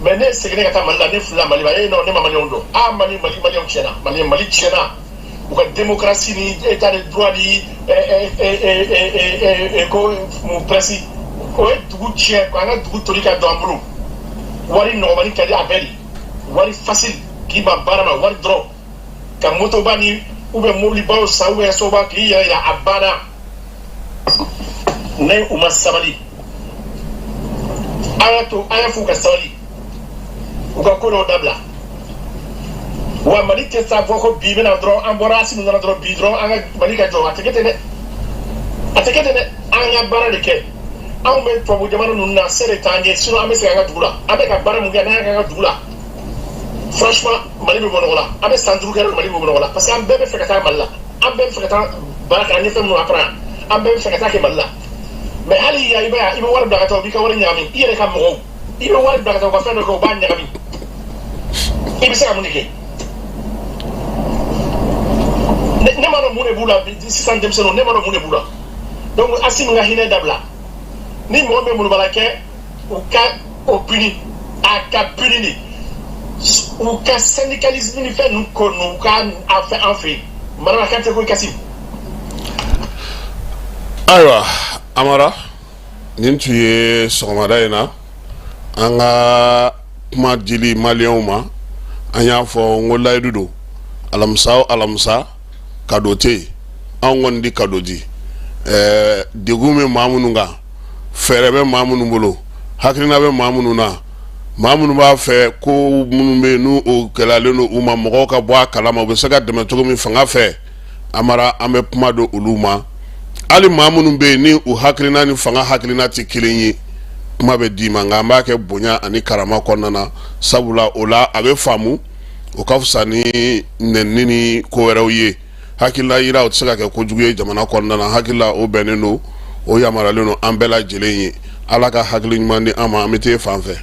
mais ne seginna ka taa Mali la, ne filila Mali ma. Eh non, ne ma Malienw dɔn. Ah, Mali, Mali, Malienw tiɲɛna, Mali, Mali tiɲɛna. U ka démocratie ni état de droit ni ko mun principe, o ye dugu tiɲɛ, an ka dugu toli ka don an bolo. Wari nɔgɔmani ka di a bɛɛ de, wari facile, k'i ban baara ma, wari dɔrɔn, ka motoba ni ou bien mobilibaw san ou bien soba k'i yɛrɛ yira, a banna. Ne u ma sabali, a y'a to, a y'a f'u ka sabali, u ka ko dɔw dabila. Wa Mali tɛ taa fɔ ko bi bɛna dɔrɔn, an bɔra, Asimi nana dɔrɔn, bi dɔrɔn an ka Mali ka jɔ. A tɛ kɛ ten dɛ, a tɛ kɛ ten dɛ. An ka baara de kɛ. Anw bɛ tubabu jamana ninnu na, se de t'an ye, sinon an bɛ segin an ka dugu la. An bɛ ka baara mun kɛ, n'an y'a kɛ an ka dugu la, franchement Mali bɛ bɔ nɔgɔ la. An bɛ san 5 kɛ, Mali bɛ bɔ nɔgɔ la, parce que an bɛɛ bɛ fɛ ka taa Mali la, an bɛɛ bɛ fɛ ka taa baara kɛ. An ye fɛn minnu apprend, an bɛɛ bɛ fɛ ka taa kɛ Mali la. Mais hali yan, i bɛ i bɛ wari bila ka taa, u b'i ka wari ɲagami. I yɛrɛ ka mɔgɔw, i bɛ wari bila ka taa u ka fɛn dɔ kɛ, u b'a ɲagami. I bɛ se ka mun de kɛ? Ne ma dɔn mun de b'u la sisan, denmisɛnninw, ne ma dɔn mun de b'u la. Donc Asimi ka hinɛ dabila. Ni mɔgɔ min molobala kɛ, u ka o puni, a ka puni de. U ka syndicalisme ni fɛn ninnu ko ninnu, u ka a fɛ an fɛ yen. Marama Kante ko Kasim. Ayiwa Amara, nin tun ye sɔgɔmada in na an ka kuma dili Malienw ma. An y'a fɔ n ko layidu don, alamisa o alamisa, cadeau tɛ yen, anw kɔni di cadeau di. Degun bɛ maa minnu kan, fɛɛrɛ bɛ maa minnu bolo, hakilina bɛ maa minnu na, maa minnu b'a fɛ ko minnu bɛ yen n'u o gɛlɛyalen don u ma, mɔgɔw ka bɔ a kalama, u bɛ se ka dɛmɛ cogo min fanga fɛ. Amara, an bɛ kuma don olu ma. Hali maa minnu bɛ yen ni u hakilina ni fanga hakilina tɛ kelen ye, kuma bɛ d'i ma, nka an b'a kɛ bonya ani karama kɔnɔna na, sabula o la a bɛ faamu, o ka fisa ni nɛnini ni ko wɛrɛw ye. Hakilila yira, o tɛ se ka kɛ kojugu ye jamana kɔnɔna na. Hakilila o bɛnnen don, o yamaruyalen don an bɛɛ lajɛlen ye. Ala ka hakili ɲuman di an ma. An bɛ t'e fan fɛ.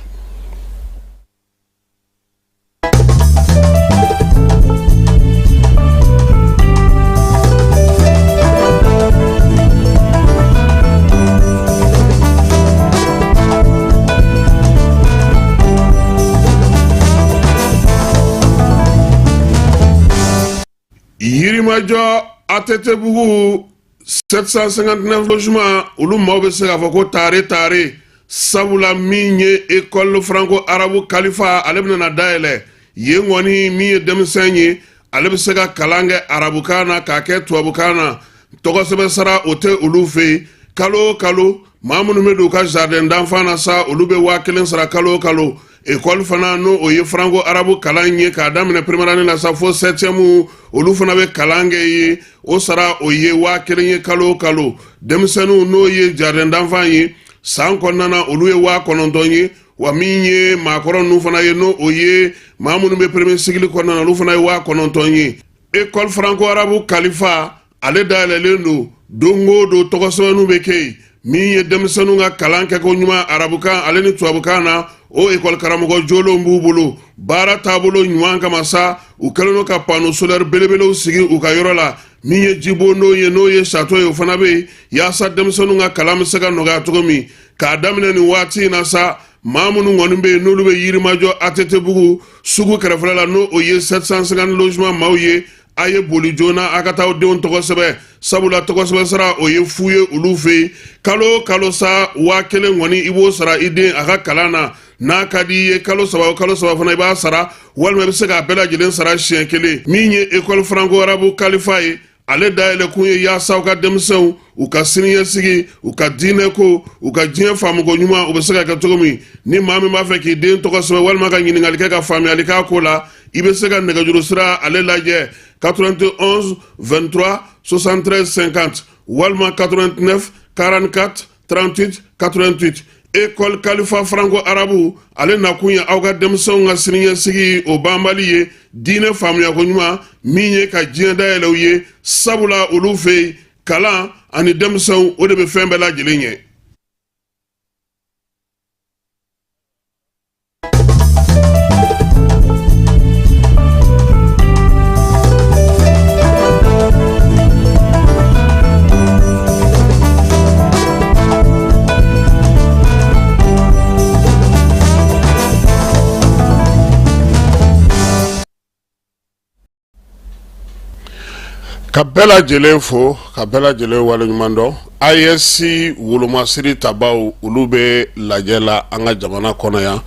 Yirimajɔ ATT-bugu 759 logement, olu maaw bɛ se k'a fɔ ko taare taare, sabula min ye école franco arabe Kalifa, ale bɛna dayɛlɛ yen kɔni. Min ye denmisɛn ye, ale bɛ se ka kalan kɛ arabukan na k'a kɛ tubabukan na. Tɔgɔsɛbɛn sara o tɛ olu fɛ yen. Kalo o kalo, maa minnu bɛ don u ka jardin d'enfant na sa, olu bɛ 1000 sara kalo o kalo. École fana, n'o o ye franco arabe kalan ye k'a daminɛ première année la sa fo septième, olu fana bɛ kalan kɛ yen. O sara o ye 1000 ye kalo o kalo. Denmisɛnninw, n'o ye jardin d'enfant ye, san kɔnɔna na, olu ye 9000 ye. Wa min ye maakɔrɔ ninnu fana ye, n'o o ye maa minnu bɛ premier cycle kɔnɔna na, olu fana ye 9000 ye. École franco arabe Kalifa, ale dayɛlɛlen don don o don, tɔgɔsɛbɛnninw bɛ kɛ yen. Min ye denmisɛnninw ka kalan kɛko ɲuman arabukan ale ni tubabukan na, o ekɔli karamɔgɔ jolenw b'u bolo. Baara taabolo ɲuman kama sa, u kɛlen don ka panneau solaire belebelew sigi u ka yɔrɔ la. Min ye jibondon ye, n'o ye château ye, o fana bɛ yen yaasa denmisɛnninw ka kalan bɛ se ka nɔgɔya cogo min. K'a daminɛ nin waati in na sa, maa minnu kɔni bɛ yen n'olu bɛ Yirimajɔ ATT-bugu sugu kɛrɛfɛla la, n'o o ye 750 logement maaw ye, a ye boli joona a ka taa aw denw tɔgɔ sɛbɛn, sabula tɔgɔ sɛbɛn sara o ye fu ye olu fɛ yen. Kalo o kalo sa, 1000 kɔni i b'o sara i den a ka kalan na. N'a ka di i ye, kalo 3 o kalo 3 fana i b'a sara, walima i bɛ se k'a bɛɛ lajɛlen sara siɲɛ kelen. Min ye École Franco Arabe Kalifa ye, ale dayɛlɛkun ye yaasa u ka denmisɛnw u ka siniɲɛsigi, u ka diinɛko, u ka diɲɛ faamuko ɲuman, u bɛ se ka kɛ cogo min. Ni maa min b'a fɛ k'i den tɔgɔ sɛbɛn walima ka ɲininkali kɛ ka faamuyali k'a ko la, i bɛ se ka nɛgɛjuru sira ale lajɛ: 91 23 73 50 walima 89 44 38 88. École Kalifa Franco Arabu, ale nakun ye aw ka denmisɛnw ka siniɲɛsigi o banbali ye, diinɛ faamuyako ɲuman min ye ka diɲɛ dayɛlɛ u ye, sabula olu fɛ yen, kalan ani denmisɛnw, o de bɛ fɛn bɛɛ lajɛlen ɲɛ. Ka bɛɛ lajɛlen fo, ka bɛɛ lajɛlen waleɲuman dɔn. AES wolomasiri tabaw, olu bɛ lajɛ la an ka jamana kɔnɔ yan.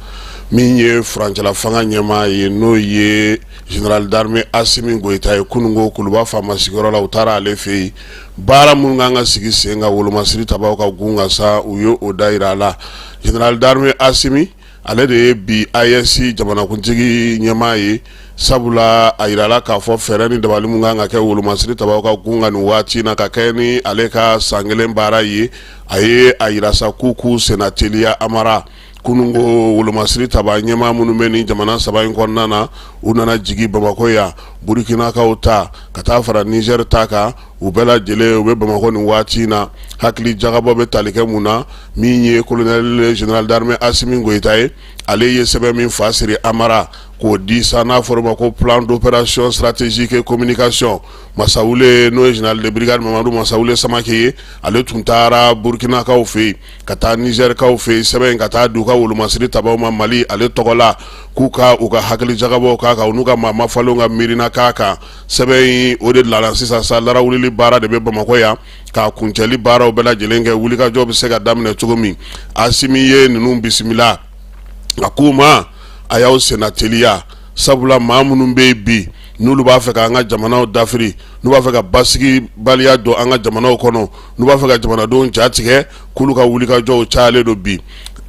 Min ye furancɛla fanga ɲɛmaa ye, n'o ye général d'armée Asimi Goyita ye, kununko Kuluba faama sigiyɔrɔ la, u taara ale fɛ yen. Baara minnu kan ka sigi sen kan wolomasiri tabaw ka gun kan sa, u ye o da yira a la. Général d'armée Asimi, ale de ye bi AES jamanakuntigi ɲɛmaa ye, sabula a yirala k'a fɔ fɛɛrɛ ni dabali min kan ka kɛ wolomasiri tabaw ka gun kan nin waati na, ka kɛ ni ale ka san kelen baara ye. A ye a yira sa k'u k'u senna teliya. Amara, kununko wolomasiri taba ɲɛmaa minnu bɛ nin jamana saba in kɔnɔna na, u nana jigin Bamakɔ yan. Burukinakaw ta ka taa fara Nizɛri ta kan, u bɛɛ lajɛlen u bɛ Bamakɔ nin waati in na. Hakili jagabɔ bɛ tali kɛ mun na? Min ye colonel général d'armée Asimi Goyita ye, ale ye sɛbɛn min fa siri Amara k'o di sa, n'a fɔra ma ko plan d'opération stratégique et communication. Masawule, n'o ye général de brigade Mamadu Masawule Samake ye, ale tun taara Burukinakaw fɛ yen ka taa Nizɛrikaw fɛ yen, sɛbɛn in ka taa di u ka wolomasiri tabaw ma Mali ale tɔgɔ la, k'u ka u ka hakili jagabɔw k'a kan, u n'u ka maa mafalenw ka miirina k'a kan. Sɛbɛn in o de lala sisan sa, larawulili baara de bɛ Bamakɔ yan k'a kuncɛli baaraw bɛɛ lajɛlen kɛ, wulikajɔ bɛ se ka daminɛ cogo min. Asimi ye ninnu bisimila, a k'u ma a y'aw senna teliya, sabula maa minnu bɛ yen bi, n'olu b'a fɛ k'an ka jamanaw dafiri, n'u b'a fɛ ka basigibaliya don an ka jamanaw kɔnɔ, n'u b'a fɛ ka jamanadenw jatigɛ, k'olu ka wulikajɔw cayalen don bi.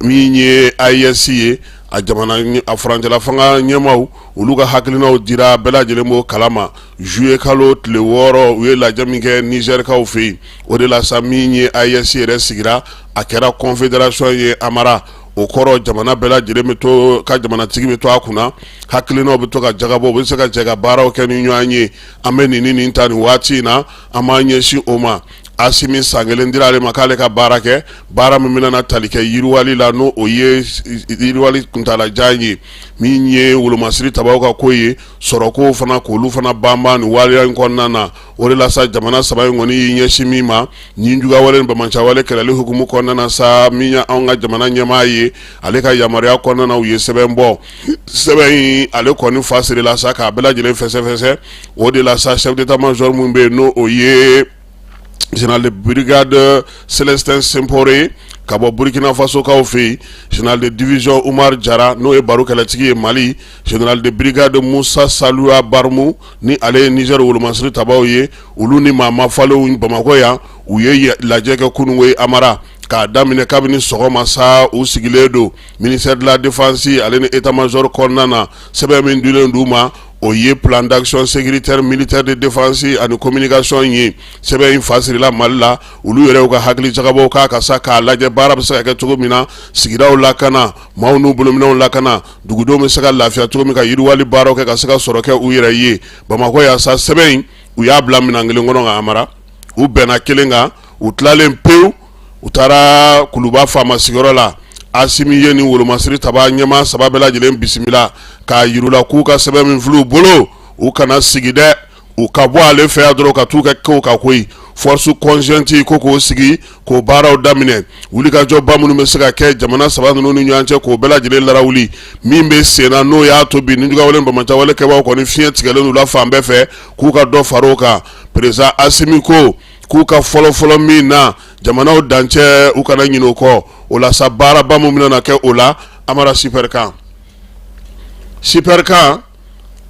Min ye AES ye, a jamana a furancɛla fanga ɲɛmaaw, olu ka hakilinaw dira, bɛɛ lajɛlen b'o kalama. Juillet kalo tile 6, u ye lajɛ min kɛ Nizɛrikaw fɛ yen, o de la sa, min ye AES yɛrɛ sigira, a kɛra confédération ye Amara. O kɔrɔ, jamana bɛɛ lajɛlen bɛ to ka jamanatigi bɛ to a kunna, hakilinaw bɛ to ka jagabɔ, u bɛ se ka jɛ ka baaraw kɛ ni ɲɔgɔn ye. An bɛ nin ni nin ta nin waati in na, an b'an ɲɛsin o ma. Asimi, san kelen dira ale ma k'ale ka baara kɛ, baara min bɛna tali kɛ yiriwali la, n'o o ye yiriwali kuntaalajan ye. Min ye wolomasiri tabaw ka ko ye, sɔrɔko fana, k'olu fana banban nin waleya in kɔnɔna na. O de la sa, jamana saba in kɔni y'i ɲɛsin min ma, nin juguya wale ni banbaanciya kɛlɛli hukumu kɔnɔna na sa, min ye anw ka jamana ɲɛmaa ye, ale ka yamaruya kɔnɔna na, u ye sɛbɛn bɔ. Sɛbɛn in ale kɔni fa sirila sa k'a bɛɛ lajɛlen fɛsɛfɛsɛ. O de la sa, chef d'état-major min bɛ yen, n'o o ye général de brigade Célestin Simporé ka bɔ Burkina Faso kaw fɛ yen, général de division Umar Jara, n'o ye baro kɛlɛtigi ye Mali, général de brigade Musa Saluya Barmu, ni ale ye Niger wolomasiri tabaw ye, olu ni maa mafalenw Bamakɔ yan, u ye lajɛ kɛ kununko ye Amara, k'a daminɛ kabini sɔgɔma sa, u sigilen don ministère de la défense ale ni état-major kɔnɔna na. Sɛbɛn min dilen d'u ma, o ye plan d'action sécuritaire militaire de défense ani communication ye. Sɛbɛn in fasirila Mali la, olu yɛrɛ ka hakili jagabɔw k'a kan sa, k'a lajɛ baara bɛ se ka kɛ cogo min na, sigidaw lakana, maaw n'u bolominɛnw lakana, dugudenw bɛ se ka lafiya cogo min, ka yiriwali baaraw kɛ, ka se ka sɔrɔ kɛ u yɛrɛ ye. Bamakɔ yan sa, sɛbɛn in, u y'a bila minɛn kelen kɔnɔ ka Amara, u bɛnna kelen kan. U tilalen pewu, u taara Kuluba faama sigiyɔrɔ la. Asimi ye ni wolomasiri taba ɲɛmaa saba bɛɛ lajɛlen bisimila k'a yir'u la k'u ka sɛbɛn min filɛ u bolo, u kana sigi dɛ, u ka bɔ ale fɛ yan dɔrɔn ka t'u kɛ kow ka koyi. Force conjointe ko k'o sigi k'o baaraw daminɛ, wulikajɔba minnu bɛ se ka kɛ jamana saba ninnu ni ɲɔgɔn cɛ, k'o bɛɛ lajɛlen larawuli. Min bɛ sen na, n'o y'a to bi nijuguyawale banbaanciwale kɛbaaw kɔni fiɲɛ tigɛlen u la fan bɛɛ fɛ, k'u ka dɔ far'o kan. Président Asimi ko k'u ka fɔlɔfɔlɔ min na, jamanaw dancɛ, u kana ɲinɛ o kɔ. O la sa, baaraba min bɛna kɛ o la, Amara Super Camp, Super Camp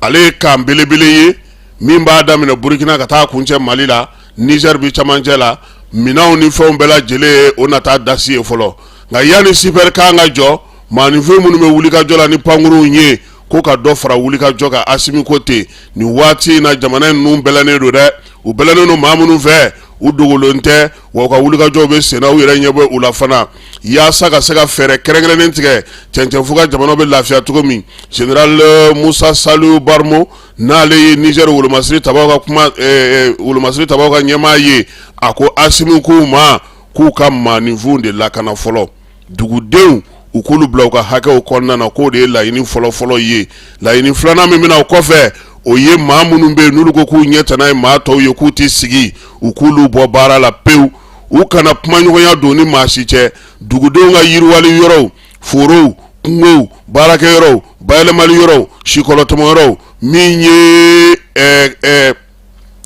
ale ye camp belebele ye min b'a daminɛ Burukina ka taa kuncɛ Mali la, Niger bi camancɛ la, minɛnw ni fɛnw bɛɛ lajɛlen o na taa dasi ye fɔlɔ. Nka yanni Super Camp ka jɔ, maaninfin minnu bɛ wulikajɔ la ni pankurunw ye, ko ka dɔ fara wulikajɔ kan. Asimi ko ten nin waati in na, jamana ninnu bɛlɛnnen don dɛ, u bɛlɛnnen don maa minnu fɛ, u dogolen tɛ, wa u ka wulikajɔw bɛ senna, u yɛrɛ ɲɛ bɛ u la fana, yaasa ka se ka fɛɛrɛ kɛrɛnkɛrɛnnen tigɛ cɛncɛnfuga jamana bɛ lafiya cogo min. Général Musa Saliu Barmo, n'ale ye Niger wolomasiri tabaw ka kuma wolomasiri tabaw ka ɲɛmaa ye, a ko Asimi k'u ma k'u ka maaninfinw de lakana fɔlɔ, dugudenw u k'olu bila u ka hakɛw kɔnɔna na, k'o de ye laɲini fɔlɔfɔlɔ ye. Laɲini filanan min bɛna o kɔfɛ, o ye maa minnu bɛ yen n'olu ko k'u ɲɛ tana ye maa tɔw ye, k'u tɛ sigi, u k'olu bɔ baara la pewu, u kana kumaɲɔgɔnya don ni maa si cɛ. Dugudenw ka yiriwali yɔrɔw, forow, kungow, baarakɛyɔrɔw, bayɛlɛmali yɔrɔw, sikɔlɔtɔmɔyɔrɔw, min ye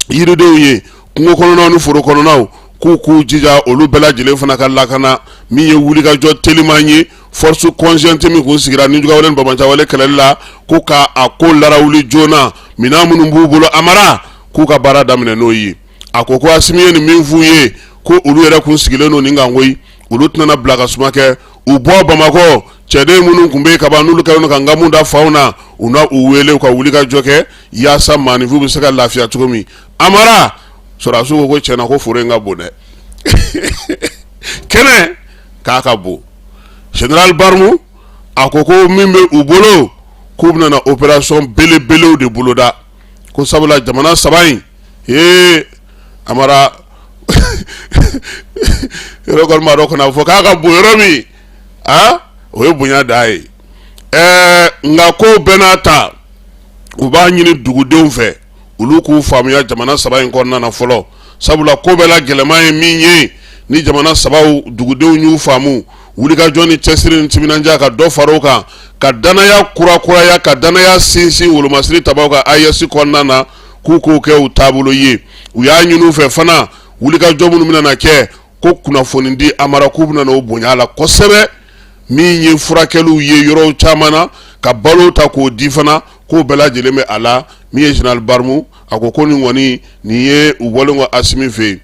yiridenw ye kungo kɔnɔnaw ni foro kɔnɔnaw, k'u k'u jija olu bɛɛ lajɛlen fana ka lakana. Min ye wulikajɔ teliman ye, force conjointe min kun sigira nijuguyawale ni banbaanciwale kɛlɛli la, ko ka a ko larawuli joona, minɛn minnu b'u bolo, Amara, k'u ka baara daminɛ n'o ye. A ko ko Asimi ye nin min f'u ye, ko olu yɛrɛ kun sigilen don nin kan koyi, olu tɛna bila ka suma kɛ. U bɔ Bamakɔ, cɛden minnu tun bɛ yen kaban, n'olu kɛlen don ka nkamu da faw na, u na u wele u ka wulikajɔ kɛ yaasa maaninfinw bɛ se ka lafiya cogo min. Amara, sɔrɔdasiw ko ko tiɲɛna ko foro in ka bon dɛ, kɛnɛ k'a ka bon. Général Barmu a ko ko min bɛ u bolo, k'u bɛna na opération belebelew de boloda, ko sabula jamana saba in, ee Amara, yɔrɔ kɔni b'a dɔn kana fɔ k'a ka bon yɔrɔ min, aa o ye bonya dan ye. Ɛɛ nka ko bɛɛ n'a ta, u b'a ɲini dugudenw fɛ olu k'u faamuya jamana saba in kɔnɔna na fɔlɔ, sabula ko bɛɛ la gɛlɛman ye min ye, ni jamana sabaw dugudenw y'u faamu, wulikajɔ ni cɛsiri ni timinandiya ka dɔ fara o kan, ka danaya kurakuraya, ka danaya sinsin wolomasiri tabaw kan AES kɔnɔna na, k'u k'o kɛ u taabolo ye. U y'a ɲini u fɛ fana, wulikajɔ minnu bɛna na kɛ, ko kunnafoni di, Amara, k'u bɛna o bonya la kosɛbɛ. Min ye furakɛliw ye yɔrɔw caman na, ka balo ta k'o di fana, k'o bɛɛ lajɛlen bɛ a la. Min ye général Barmu, a ko ko nin kɔni nin ye u bɔlen kɔ Asimi fɛ yen.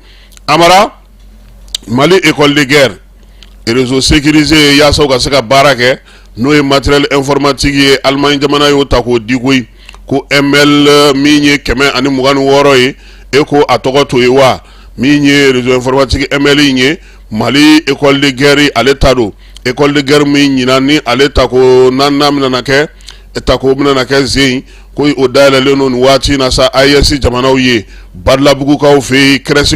Amara, Mali école de guerre, réseau sécurisé yaasa u ka se ka baara kɛ, n'o ye matériel informatique ye, Allemagne jamana y'o ta k'o di koyi, ko ML min ye 126 ye. E ko a tɔgɔ to ye wa? Min ye réseau informatique ML in ye, Mali école de guerre ale ta don. École de guerre min ɲinan ni ale tako naaninan bɛna na kɛ, tako bɛna na kɛ zen, ko o dayɛlɛlen don nin waati in na sa AES jamanaw ye, Badalabugukaw fɛ yen, CRES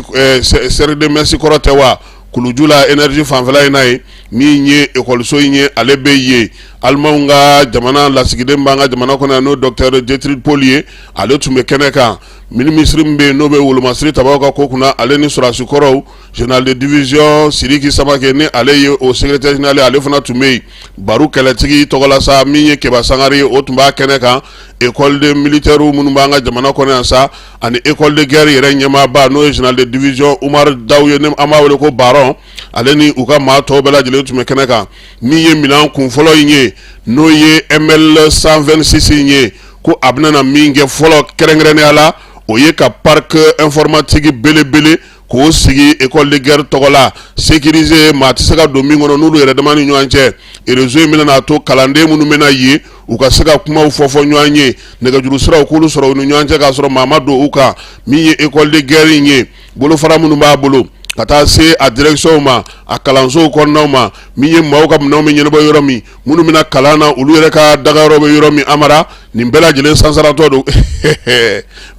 cercle de Metz kɔrɔ tɛ wa, Kuluju la, énergie fanfɛla in na ye. Min ye ekɔliso in ye, ale bɛ yen. Alimanw ka jamana lasigiden b'an ka jamana kɔnɔ yan, n'o docteur Dietrich Pohl ye, ale tun bɛ kɛnɛ kan. Minisiri min bɛ yen n'o bɛ wolomasiri tabaw ka ko kunna, ale ni sɔrɔdasi kɔrɔw, général de division Sidiki Samake, ni ale ye o secrétaire général ye, ale fana tun bɛ yen. Baru kɛlɛtigi tɔgɔla sa, min ye Keba Sangare ye, o tun b'a kɛnɛ kan. École de militaire minnu b'an ka jamana kɔnɔ yan sa, ani école de guerre yɛrɛ ɲɛmaaba, n'o ye général de division Umar Daw ye, ni an b'a wele ko Baron, ale ni u ka maa tɔw bɛɛ lajɛlen tun bɛ kɛnɛ kan. Min ye minɛn kun fɔlɔ in ye, n'o ye ML 126 in ye, ko a bɛna na min kɛ fɔlɔ kɛrɛnkɛrɛnnenya la, o ye ka parc informatique belebele k'o sigi école de guerre tɔgɔ la, sécurisé, maa tɛ se ka don min kɔnɔ n'olu yɛrɛ dama ni ɲɔgɔn cɛ. Réseau in bɛna n'a to kalanden minnu bɛna yen, u ka se ka kumaw fɔ fɔ ɲɔgɔn ye, nɛgɛjuru siraw k'olu sɔrɔ u ni ɲɔgɔn cɛ k'a sɔrɔ maa ma don u kan. Min ye école de guerre in ye, bolofara minnu b'a bolo ka taa se a direction ma, a kalansow kɔnɔnaw ma, min ye maaw ka minɛnw bɛ ɲɛnabɔ yɔrɔ min, minnu bɛna kalan na, olu yɛrɛ ka dagayɔrɔ bɛ yɔrɔ min, Amara, nin bɛɛ lajɛlen sansaratɔ don,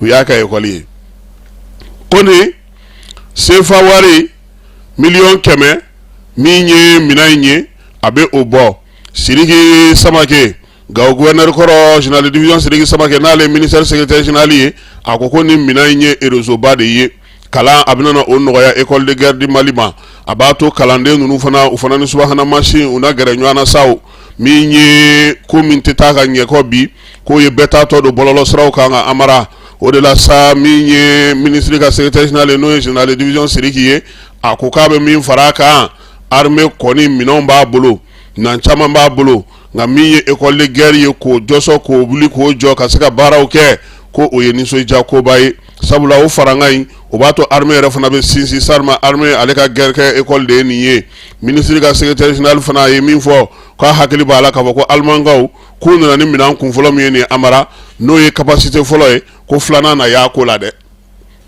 u y'a kɛ ekɔli ye. Ko nin sefa wari 100 million min ye minɛn in ye, a bɛ o bɔ. Sidiki Samake, Gawo gouverneur kɔrɔ, général de division Sidiki Samake, n'ale ye ministère secrétaire général ye, a ko ko nin minɛn in ye réseau ba de ye. Kalan a bɛna o nɔgɔya école de guerre du Mali ma, a b'a to kalanden ninnu fana, u fana ni subahana mansin u na gɛrɛ ɲɔgɔn na sa. Min ye ko min tɛ taa ka ɲɛkɔ bi, k'o ye bɛɛ taatɔ don bɔlɔlɔ siraw kan ka Amara. O de la sa, min ye minisiri ka secrétaire général ye, n'o ye général de division Sidiki ye, a ko k'a bɛ min fara a kan, armée kɔni minɛnw b'a bolo, minɛn caman b'a bolo. Nka min ye école de guerre ye, k'o jɔsɔ, k'o wuli, k'o jɔ ka se ka baaraw kɛ, ko o ye nisɔndiya koba ye, sabula o farankan in, o b'a to armée yɛrɛ fana bɛ sinsin. Sarima armée ale ka guerre kɛ école de ye nin ye. Minisiri ka secrétaire général fana ye min fɔ, k'a hakili b'a la k'a fɔ ko alimankaw k'u nana ni minɛn kun fɔlɔ min ye nin Amara, n'o ye capacité fɔlɔ ye, ko filanan na y'a ko la dɛ,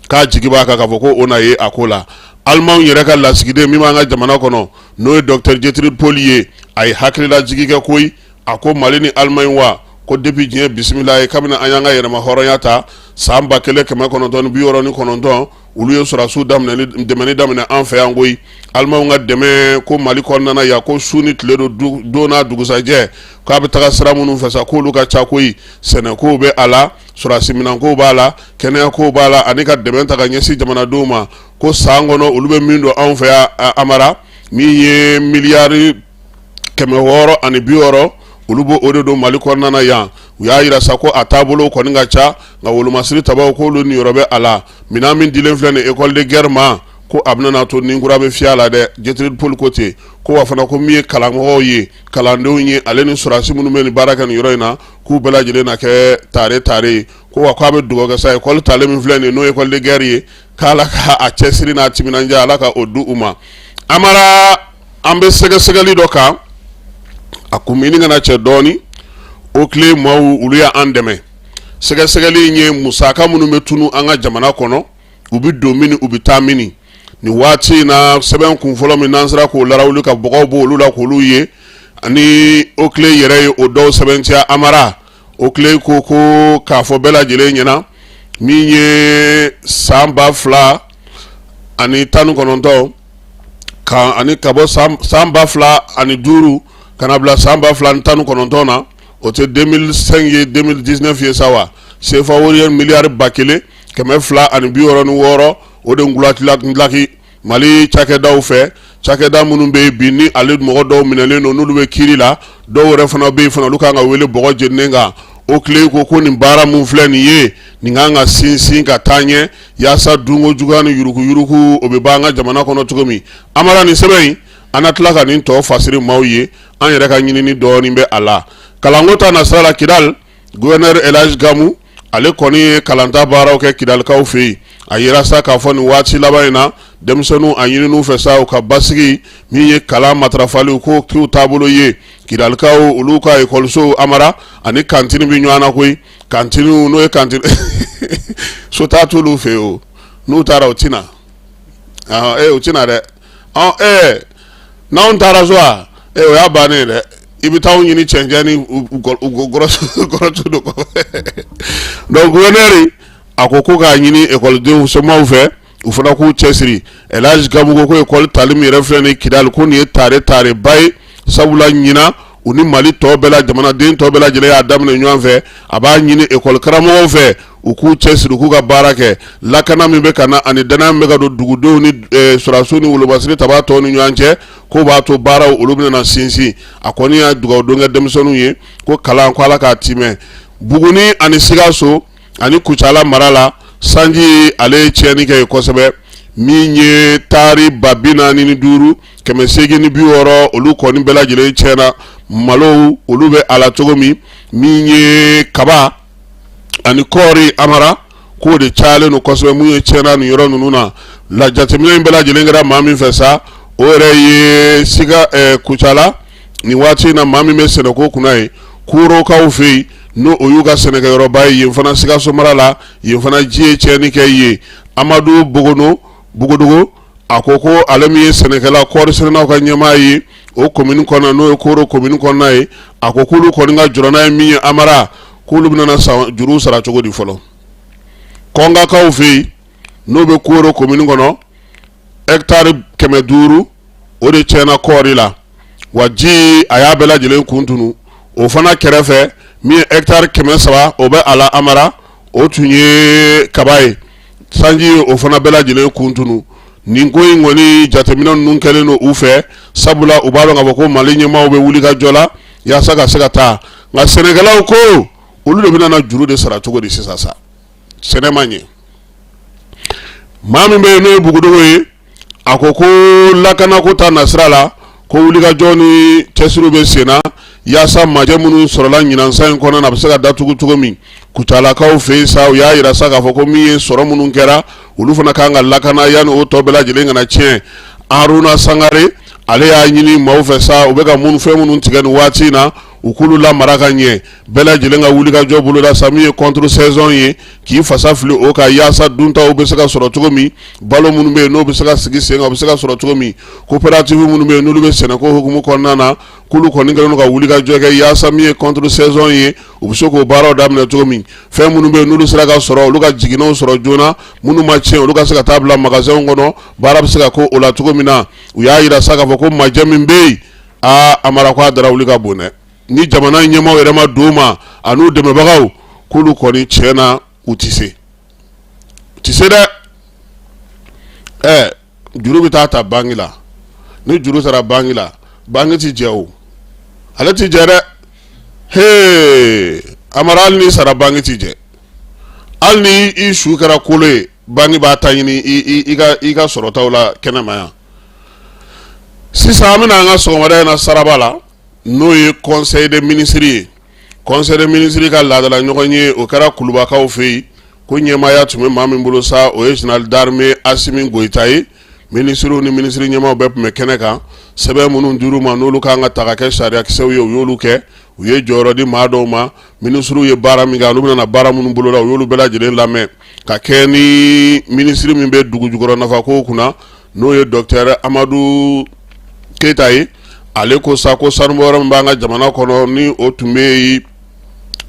k'a jigi b'a kan k'a fɔ ko o na ye a ko la. Alimanw yɛrɛ ka lasigiden min b'an ka jamana kɔnɔ, n'o ye docteur Gertrud Pohl ye, a ye hakililajigi kɛ koyi. A ko Mali ni Alimaɲi wa ko depuis diɲɛ bisimila ye, kabini an y'an ka yɛrɛma hɔrɔnya ta san 1969, olu ye sɔrɔdasiw dɛmɛni daminɛ an fɛ yan koyi. Alimanw ka dɛmɛ ko Mali kɔnɔna yan, ko su ni tile don, don n'a dugusajɛ, k'a bɛ taga sira minnu fɛ sa, k'olu ka ca koyi. Sɛnɛkow bɛ a la, sɔrɔdasi minɛnkow b'a la, kɛnɛyakow b'a la, ani ka dɛmɛ ta ka ɲɛsin jamanadenw ma. Ko san kɔnɔ, olu bɛ min don anw fɛ yan Amara, min ye miliyari 660, olu b'o o de don Mali kɔnɔna na yan. U y'a jira sa ko a taabolo kɔni ka ca, nka wolomasiri tabaw, k'olu niyɔrɔ bɛ a la. Minɛn min dilen filɛ nin école de guerre ma, ko a bɛna to ni kura bɛ fiyɛ a la dɛ. Gertrud Pohl ko ten. Ko wa fana, ko min ye kalanmɔgɔw ye, kalandenw ye, ale ni sɔrɔdasi minnu bɛ nin baara kɛ nin yɔrɔ in na, k'u bɛɛ lajɛlen na kɛ tare tare ye. Ko wa k'a bɛ dugawu kɛ sa, école talen min filɛ nin ye, n'o ye école de guerre ye, k'Ala ka a cɛsiri n'a timinandiya, Ala ka o di u ma. Amara, an bɛ sɛgɛsɛgɛli dɔ kan, a kun bɛ ɲini ka na cɛ dɔɔnin. OCLEI maaw, olu y'an dɛmɛ. Sɛgɛsɛgɛli in ye musaka minnu bɛ tunu an ka jamana kɔnɔ, u bɛ don min, u bɛ taa min. Nin waati in na, sɛbɛn kun fɔlɔ min n'an sera k'o larawuli ka bɔgɔw bɔ olu la k'olu ye, ani OCLEI yɛrɛ ye o dɔw sɛbɛntiya. Amara, OCLEI ko ko k'a fɔ bɛɛ lajɛlen ɲɛna, min ye san 2019 ka ani ka bɔ san 2005 ka na bila san 2019 na, o tɛ 2005 ye, 2019 ye sa wa, sefa wari ye miliyari 1266, o de ngulaki Mali cakɛdaw fɛ. Cakɛda minnu bɛ yen bi, ni ale mɔgɔ dɔw minɛlen don, n'olu bɛ kiiri la, dɔw yɛrɛ fana bɛ yen fana, olu kan ka wele bɔgɔ jeninen kan. OCLEI ko ko nin baara min filɛ nin ye, nin kan ka sinsin ka taa ɲɛ, yaasa dunko juguya ni yuruguyurugu, o bɛ ban an ka jamana kɔnɔ cogo min. Amara, nin sɛbɛn in, an na tila ka nin tɔ fasiri maaw ye. An yɛrɛ ka ɲinini dɔɔnin bɛ a la. Kalanko ta nasira la, Kidal gouverneur Elhadj Gamou, ale kɔni ye kalanta baaraw kɛ Kidalikaw fɛ yen. A yira sa k'a fɔ nin waati laban in na, denmisɛnninw, a ɲinin'u fɛ sa u ka basigi. Min ye kalan matarafali ko k'u taabolo ye, Kidalikaw olu ka ekɔlisow, Amara, ani kantini bɛ ɲɔgɔn na koyi. Kantiniw, n'o ye kantine so taa t'olu fɛ yen o, n'u taara u tɛna u tɛna dɛ. N'anw taara so a o y'a bannen ye dɛ. I bɛ taa ɲini cɛncɛn ni gɔrɔtu dɔ kɔfɛ. Donc gouverneur a ko ko k'a ɲini ekɔlidenw somaw fɛ, u fana k'u cɛsiri. Elhadj Gamou ko ko ekɔli tali min yɛrɛ filɛ nin Kidali, ko nin ye tare tareba ye, sabula ɲinan u ni Mali tɔ bɛɛ la, jamanaden tɔ bɛɛ lajɛlen y'a daminɛ ɲɔgɔn fɛ. A b'a ɲini ekɔli karamɔgɔw fɛ, u k'u cɛsiri, u k'u ka baara kɛ. Lakana min bɛ ka na ani danaya min bɛ ka don dugudenw ni sɔrɔdasiw ni wolomasiri tabaa tɔw ni ɲɔgɔn cɛ, k'o b'a to baaraw olu bɛna sinsin. A kɔni y'a dugawudon kɛ denmisɛnninw ye ko kalan ko Ala k'a timɛ. Buguni ani Sikaso ani Kucala mara la, sanji ale ye tiɲɛni kɛ yen kosɛbɛ. Min ye taari 45,860, olu kɔni bɛɛ lajɛlen tiɲɛna. Malow, olu bɛ a la cogo min, min ye kaba ani kɔɔri, Amara, k'o de cayalen don kosɛbɛ. Mun ye tiɲɛna nin yɔrɔ ninnu na la, jateminɛ in bɛɛ lajɛlen kɛra maa min fɛ sa, o yɛrɛ ye Sika Kucala nin waati in na, maa min bɛ sɛnɛko kunna ye Korokaw fɛ yen, n'o o y'u ka sɛnɛkɛyɔrɔba ye yen fana Sikaso mara la. Yen fana ji ye tiɲɛni kɛ yen. Amadu Bogono Bogodogo, a ko ko ale min ye sɛnɛkɛla kɔɔrisɛnɛnaw ka ɲɛmaa ye o komini kɔnɔna, n'o ye Koro komini kɔnɔna ye, a ko k'olu kɔni ka jɔrɔna ye min ye, Amara, k'olu bɛna san juru sara cogo di fɔlɔ. Kɔngakaw fɛ yen, n'o bɛ Koro komini kɔnɔ, hɛkitari 500, o de tiɲɛna kɔɔri la, wa ji a y'a bɛɛ lajɛlen kun tunu. O fana kɛrɛfɛ, min ye hɛkitari 300, o bɛ a la, Amara, o tun ye kaba ye, sanji ye o fana bɛɛ lajɛlen kun tunu. Nin ko in kɔni, jateminɛ ninnu kɛlen don u fɛ, sabula u b'a dɔn k'a fɔ ko Mali ɲɛmaaw bɛ wuli ka jɔ la yaasa ka se ka taa. Nka sɛnɛkɛlaw ko olu de bɛna na juru de sara cogo di sisan sa, sɛnɛ ma ɲɛ. Maa min bɛ yen, n'o ye Bugudogo ye, a ko ko lakanako ta nasira la, ko wulikajɔ ni cɛsiriw bɛ sen na yaasa majɛ minnu sɔrɔla ɲinansan in kɔnɔ na a bɛ se ka datugu cogo min. Kucalakaw fɛ yen sa, u y'a jira sa k'a fɔ ko min ye sɔrɔ minnu kɛra, olu fana kan ka lakana yanni o tɔ bɛɛ lajɛlen kana tiɲɛ. Haruna Sangare, ale y'a ɲini maaw fɛ sa, u bɛ ka mun fɛn minnu tigɛ nin waati in na, u k'olu lamara ka ɲɛ. Bɛɛ lajɛlen ka wulikajɔ boloda sa min ye contre saison ye, k'i fasa fili o kan yaasa duntaw bɛ se ka sɔrɔ cogo min, balo minnu bɛ yen n'o bɛ se ka sigi sen kan, o bɛ se ka sɔrɔ cogo min. Coopérative minnu bɛ yen n'olu bɛ sɛnɛko hukumu kɔnɔna na, k'olu kɔni kɛlen don ka wulikajɔ kɛ yaasa min ye contre saison ye, u bɛ se k'o baaraw daminɛ cogo min. Fɛn minnu bɛ yen n'olu sera ka sɔrɔ, olu ka jiginɛw sɔrɔ joona, minnu ma tiɲɛ, olu ka se ka taa bila magasinw kɔnɔ, baara bɛ se ka k'o la cogo min na. U y'a jira sa k'a fɔ ko majɛ min bɛ yen, aa Amara, ko a darawuli ka bon dɛ. Ni jamana ɲɛmaaw yɛrɛ ma don ma an'u dɛmɛbagaw, k'olu kɔni tiɲɛ na u tɛ se, u tɛ se dɛ. Ɛ juru bɛ taa ta banki la, ni juru taara banki la, banki tɛ jɛ o, ale tɛ jɛ dɛ. Hee Amara, hali n'i sara, banki tɛ jɛ. Hali ni i su kɛra kolo ye, banki b'a ta ɲini i ka sɔrɔtaw la kɛnɛma yan. Sisan an bɛna an ka sɔgɔmada in na saraba la, n'o ye conseil des ministres ye. Conseil des ministres ka laadala ɲɔgɔn ye, o kɛra Kulubakaw fɛ yen. Ko ɲɛmaaya tun bɛ maa min bolo sa, o ye général d'armée Asimi Goyita ye. Minisiriw ni minisiri ɲɛmaaw bɛɛ tun bɛ kɛnɛ kan. Sɛbɛn minnu dir'u ma, n'olu kan ka ta ka kɛ sariyakisɛw ye, u y'olu kɛ. U ye jɔyɔrɔ di maa dɔw ma. Minisiriw ye baara min kɛ, olu bɛna baara minnu boloda, u y'olu bɛɛ lajɛlen lamɛn, ka kɛ ni minisiri min bɛ dugu jukɔrɔ nafako kunna, n'o ye docteur Amadu Keyita ye. Ale ko sa ko sanubɔyɔrɔ min b'an ka jamana kɔnɔ, ni o tun bɛ yen,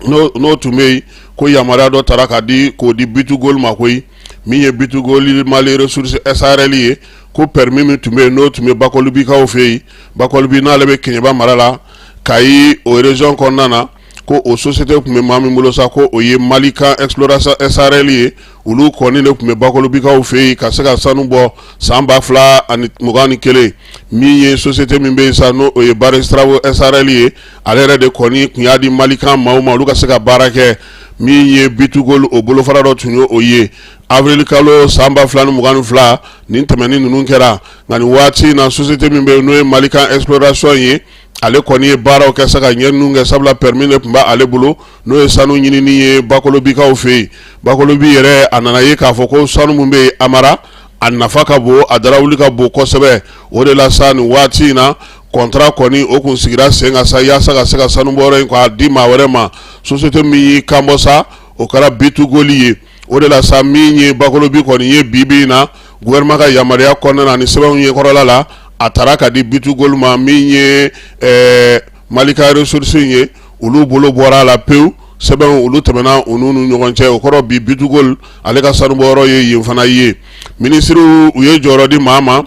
n'o tun bɛ yen, ko yamaruya dɔ tara ka di k'o di B2Gold ma koyi. Min ye B2Gold Mali Ressources SARL ye, ko permis min tun bɛ yen, n'o tun bɛ Bakolibikaw fɛ yen, Bakolibi n'ale bɛ Keɲeba mara la, Kayi o région kɔnɔna na, ko o société tun bɛ maa min bolo sa, ko o ye Malikan Exploration SARL ye. Olu kɔni de tun bɛ Bakolobikaw fɛ yen ka se ka sanu bɔ san 2021. Min ye société min bɛ yen sa, n'o ye Barrick Travaux SARL ye, ale yɛrɛ de kɔni tun y'a di Malikan maaw ma, olu ka se ka baara kɛ. Min ye B2Gold, o bolofara dɔ tun ye o ye. Avril kalo san 2022 nin tɛmɛnin ninnu kɛra. Nka nin waati in na, société min bɛ yen, n'o ye Malikan Exploration ye, ale kɔni ye baaraw kɛ sa ka ɲɛ ninnu kɛ, sabula permis de tun b'ale bolo, n'o ye sanu ɲinini ye Bakolobikaw fɛ yen. Bakolobi yɛrɛ, a nana ye k'a fɔ ko sanu min bɛ yen Amara, a nafa ka bon, a darawuli ka bon kosɛbɛ. O de la sa, nin waati in na, contrat kɔni o kun sigira sen kan sa, yaasa ka se ka sanubɔyɔrɔ in k'a di maa wɛrɛ ma. Société min y'i kanbɔ sa, o kɛra B2Gold ye. O de la sa, min ye Bakolobi kɔni ye bi bi in na, gouvernement ka yamaruya kɔnɔna na ni sɛbɛnw ye kɔrɔla la, a taara ka di B2Gold ma. Min ye Malika Ressources ye, olu bolo bɔra a la pewu. Sɛbɛnw olu tɛmɛna u n'u ni ɲɔgɔn cɛ. O kɔrɔ bi B2Gold ale ka sanubɔyɔrɔ ye yen fana ye. Minisiriw, u ye jɔyɔrɔ di maa ma.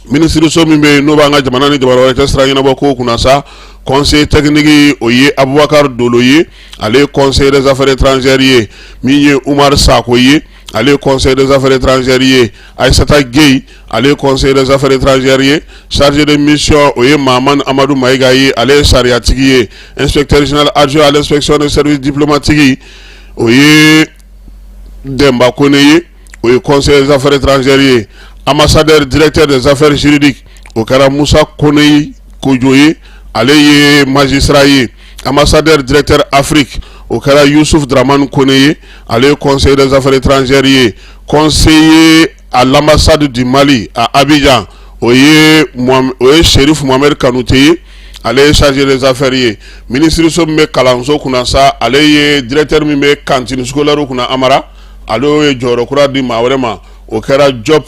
Minisiriso min bɛ yen, n'o b'an ka jamana ni jamana wɛrɛ cɛ sira ɲɛnabɔ kow kunna sa, conseiller technique, o ye Abubakar Dolo ye, ale ye conseiller des affaires étrangères ye. Min ye Umar Sako ye, ale ye conseiller des affaires étrangères ye. Aïssata Gueye, ale ye conseiller des affaires étrangères ye. Chargé de mission, o ye Mahamani Amadu Mayiga ye, ale ye sariyatigi ye. Inspecteur général adjoint à l'inspection des services diplomatiques, o ye Denba Kone ye, o ye conseiller des affaires étrangères ye. Ambassadeur directeur des affaires juridiques, o kɛra Musa Kone Kojo ye, ale ye magistrat ye. Ambassadeur directeur Afrique, o kɛra Yusuf Dramane Kone ye, ale ye conseiller des affaires étrangères ye. Conseiller à l'ambassade du Mali à Abidjan, o ye Chérif Mohamed Kanouté ye, ale ye chargé des affaires ye. Minisiriso min bɛ kalanso kunna sa, ale ye directeur min bɛ cantine scolaire kunna Amara, ale ye jɔyɔrɔ kura di maa wɛrɛ ma, o kɛra Diop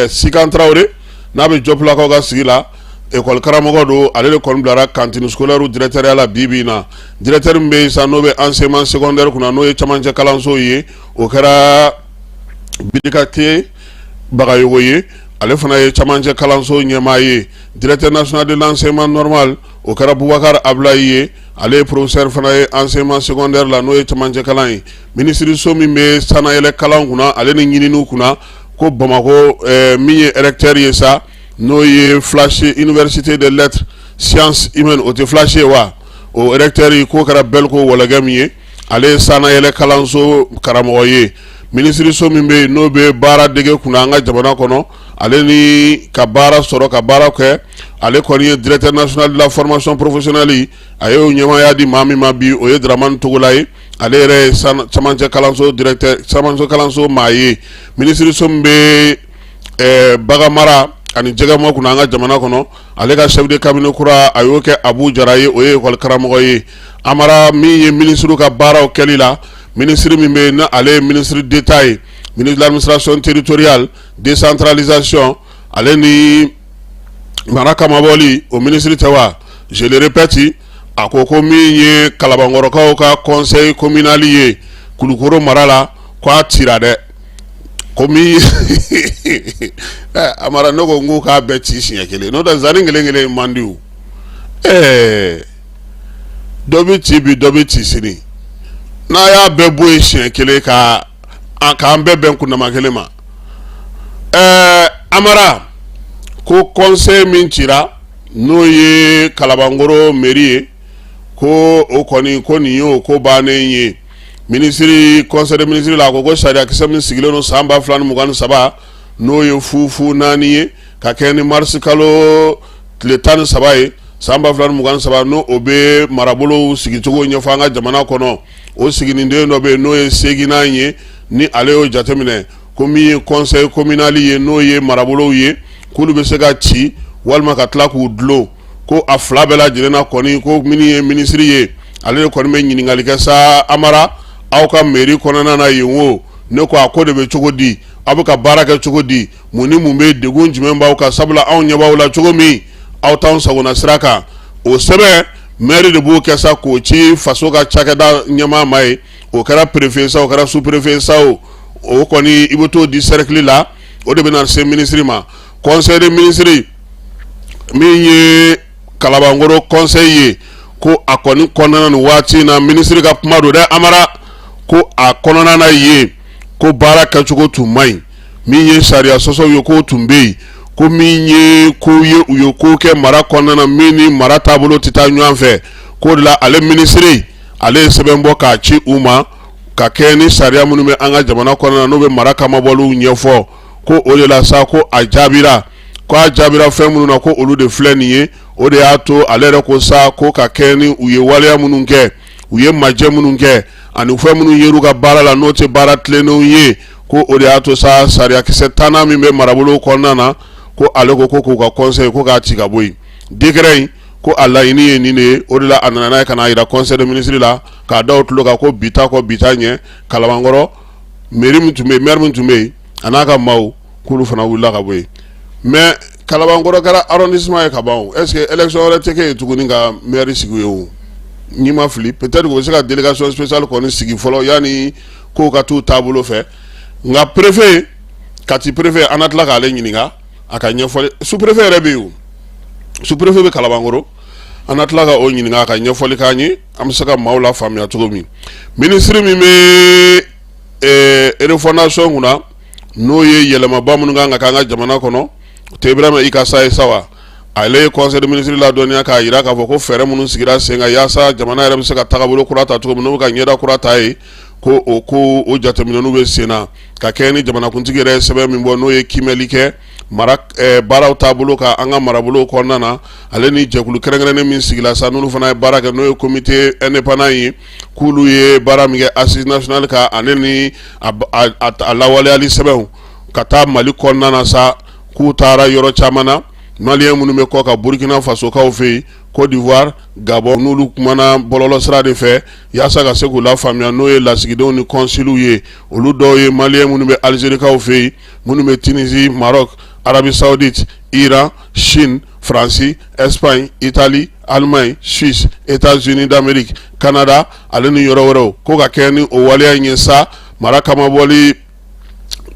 Sikan Tarawele, n'a bɛ Jɔpulakaw ka sigi la, école karamɔgɔ don. Ale de kɔni bilara cantine scolaire directeur la bi bi in na. Directeur min bɛ yen sa, n'o bɛ enseignement secondaire kunna, n'o ye camancɛ kalanso ye, o kɛra Bidikate Bagayogo ye, ale fana ye camancɛ kalanso ɲɛmaa ye. Directeur national de l'enseignement normal, o kɛra Bubakar Abulayi ye, ale ye professeur fana ye enseignement secondaire la, n'o ye camancɛ kalan ye. Minisiriso min bɛ sannayɛlɛ kalan kunna, ale ni ɲininiw kunna, ko Bamakɔ, min ye recteur ye sa, n'o ye Flash Université des lettres sciences humaines, o tɛ Flash ye wa, o recteur k'o kɛra Bɛliko Wɔlɔgɛ min ye, ale ye sannayɛlɛ kalanso karamɔgɔ ye. Minisiriso min bɛ yen, n'o bɛ baara dege kunna an ka jamana kɔnɔ, ale ni ka baara sɔrɔ ka baara kɛ. Ale kɔni ye directeur national de la formation professionnelle, a y'o ɲɛmaaya di maa min ma bi, o ye Dramane Togola ye. Ale yɛrɛ ye camancɛ kalanso directeur, camancɛ kalanso maa ye. Minisiriso min bɛ bagan mara ani jɛgɛmɔ kunna an ka jamana kɔnɔ, ale ka chef de cabinet kura, a y'o kɛ Abu Jara ye, o ye école karamɔgɔ ye. Amara, min ye minisiriw ka baaraw kɛli la, minisiri min bɛ yen n'ale ye ministre d'État ye, ministre de l'administration territoriale, décentralisation, ale ni mara kamabɔli, o minisiri tɛ wa? Je le répète, a ko ko min ye Kalabankɔrɔkaw ka conseil communal ye Kulukoro mara la, ko a cira dɛ. Ko min Amara, ne ko n ko k'a bɛɛ ci siɲɛ kelen, n'o tɛ zanni kelen kelen man di o. Ɛɛ, dɔ bɛ ci bi, dɔ bɛ ci sini. N'a y'a bɛɛ bɔ yen siɲɛ kelen ka k'an bɛɛ bɛn kundama kelen ma. Ɛɛ Amara, ko conseil min cira, n'o ye Kalabankɔrɔ mairie ye, ko o kɔni, ko nin y'o ko bannen ye. Minisiri, conseil de ministre la, a ko ko sariyakisɛ min sigilen don san 2023, n'o ye 004 ye, ka kɛ ni marisi kalo tile 13 ye san 2023, n'o o bɛ marabolow sigicogo ɲɛfɔ an ka jamana kɔnɔ, o siginiden dɔ bɛ yen, n'o ye seginnan ye, ni ale y'o jateminɛ ko min ye conseil communal ye, n'o ye marabolow ye, k'olu bɛ se ka ci walima ka tila k'u dulon, ko a fila bɛɛ lajɛlen na kɔni, ko min ye minisiri ye, ale de kɔni bɛ ɲininkali kɛ sa. Amara, aw ka mairie kɔnɔna na yen o, ne ko a ko de bɛ cogo di? Aw bɛ ka baara kɛ cogo di? Mun ni mun bɛ, degun jumɛn b'aw kan? Sabula anw ɲɛ b'aw la cogo min, aw t'anw sagona sira kan. O sɛbɛn, maire de b'o kɛ sa k'o ci faso ka cakɛda ɲɛmaa ma ye. O kɛra préfet sa, o kɛra sous préfet sa, o o kɔni, i bɛ t'o di cercle la, o de bɛna se minisiri ma. Conseil de ministre, min ye Kalabankɔrɔ conseil ye, ko a kɔni kɔnɔna nin waati in na, minisiri ka kuma don dɛ, Amara, ko a kɔnɔna na yen, ko baara kɛcogo tun man ɲi. Min ye sariya sɔsɔw ye, k'o tun bɛ yen. Ko min ye ko ye, u ye ko kɛ mara kɔnɔna na min ni mara taabolo tɛ taa ɲɔgɔn fɛ, k'o de la ale minisiri, ale ye sɛbɛn bɔ k'a ci u ma, ka kɛ ni sariya minnu bɛ an ka jamana kɔnɔna na, n'o bɛ mara kamabɔliw ɲɛfɔ, ko o de la sa, ko a jaabira, ko a jaabira fɛn minnu na, ko olu de filɛ nin ye. O de y'a to ale yɛrɛ ko sa, ko ka kɛ ni u ye waleya minnu kɛ, u ye majɛ minnu kɛ, ani fɛn minnu yer'u ka baara la, n'o tɛ baara tilennenw ye, ko o de y'a to sa, sariyakisɛ tannan min bɛ marabolo kɔnɔna na, ko ale ko k'u ka conseil, ko k'a ci ka bɔ yen. Décret in, ko a laɲini ye nin de ye. O de la a nana n'a ye ka n'a jira conseil de ministre la, k'a da o tulo kan, ko bi ta kɔ bi ta ɲɛ, Kalabankɔrɔ mairie min tun bɛ yen, maire min tun bɛ yen, a n'a ka maaw, k'olu fana wulila ka bɔ yen. Mais Kalabankɔrɔ kɛra arrondissement ye ka ban. Est ce que élection wɛrɛ tɛ kɛ yen tuguni ka maire sigi yen o? N'i ma fili, peut-être u bɛ se ka délégation spéciale kɔni sigi fɔlɔ yanni kow ka t'u taabolo fɛ. Nka préfet, Kati préfet, an na tila k'ale ɲininka a ka ɲɛfɔli. Sous préfet yɛrɛ bɛ yen o, sous préfet bɛ Kalabankɔrɔ, an na tila ka o ɲininka a ka ɲɛfɔli k'an ye, an bɛ se ka maaw lafaamuya cogo min. Minisiri min bɛ refondation kunna, n'o ye yɛlɛmaba minnu kan ka k'an ka jamana kɔnɔ, o tɛ Ibrahima Ikasa ye sa wa? Ale ye conseil de ministre ladɔnniya k'a jira k'a fɔ ko fɛɛrɛ minnu sigira sen kan yaasa jamana yɛrɛ bɛ se ka tagabolo kura ta cogo min, n'o bɛ ka ɲɛda kura ta ye, ko o ko o jateminɛniw bɛ sen na, ka kɛ ni jamanakuntigi yɛrɛ ye sɛbɛn min bɔ, n'o ye kiimɛli kɛ mara baaraw taabolo kan an ka marabolo kɔnɔna na, ale ni jɛkulu kɛrɛnkɛrɛnnen min sigila sa, n'olu fana ye baara kɛ, n'o ye comité indépendant ye, k'olu ye baara min kɛ assise nationale kan, ale ni a lawaleyali sɛbɛnw ka taa Mali kɔnɔna na sa, k'u taara yɔrɔ caman na, maliyɛn minnu bɛ kɔ kan, Burukina Fasokaw fɛ yen, Côte d'Ivoire, Gabon, n'olu kumana bɔlɔlɔsira de fɛ yaasa ka se k'u lafaamuya, n'o ye lasigidenw ni kɔnsiliw ye. Olu dɔw ye maliyɛn minnu bɛ Alizerikaw fɛ yen, minnu bɛ Tunisie, Maroc, Arabie Saoudite, Iran, Chine, Faransi, Espagne, Italie, Allemagne, Suisse, États-Unis d'Amérique, Canada, ale ni yɔrɔ wɛrɛw, ko ka kɛ ni o waleya in ye sa, mara kamabɔli,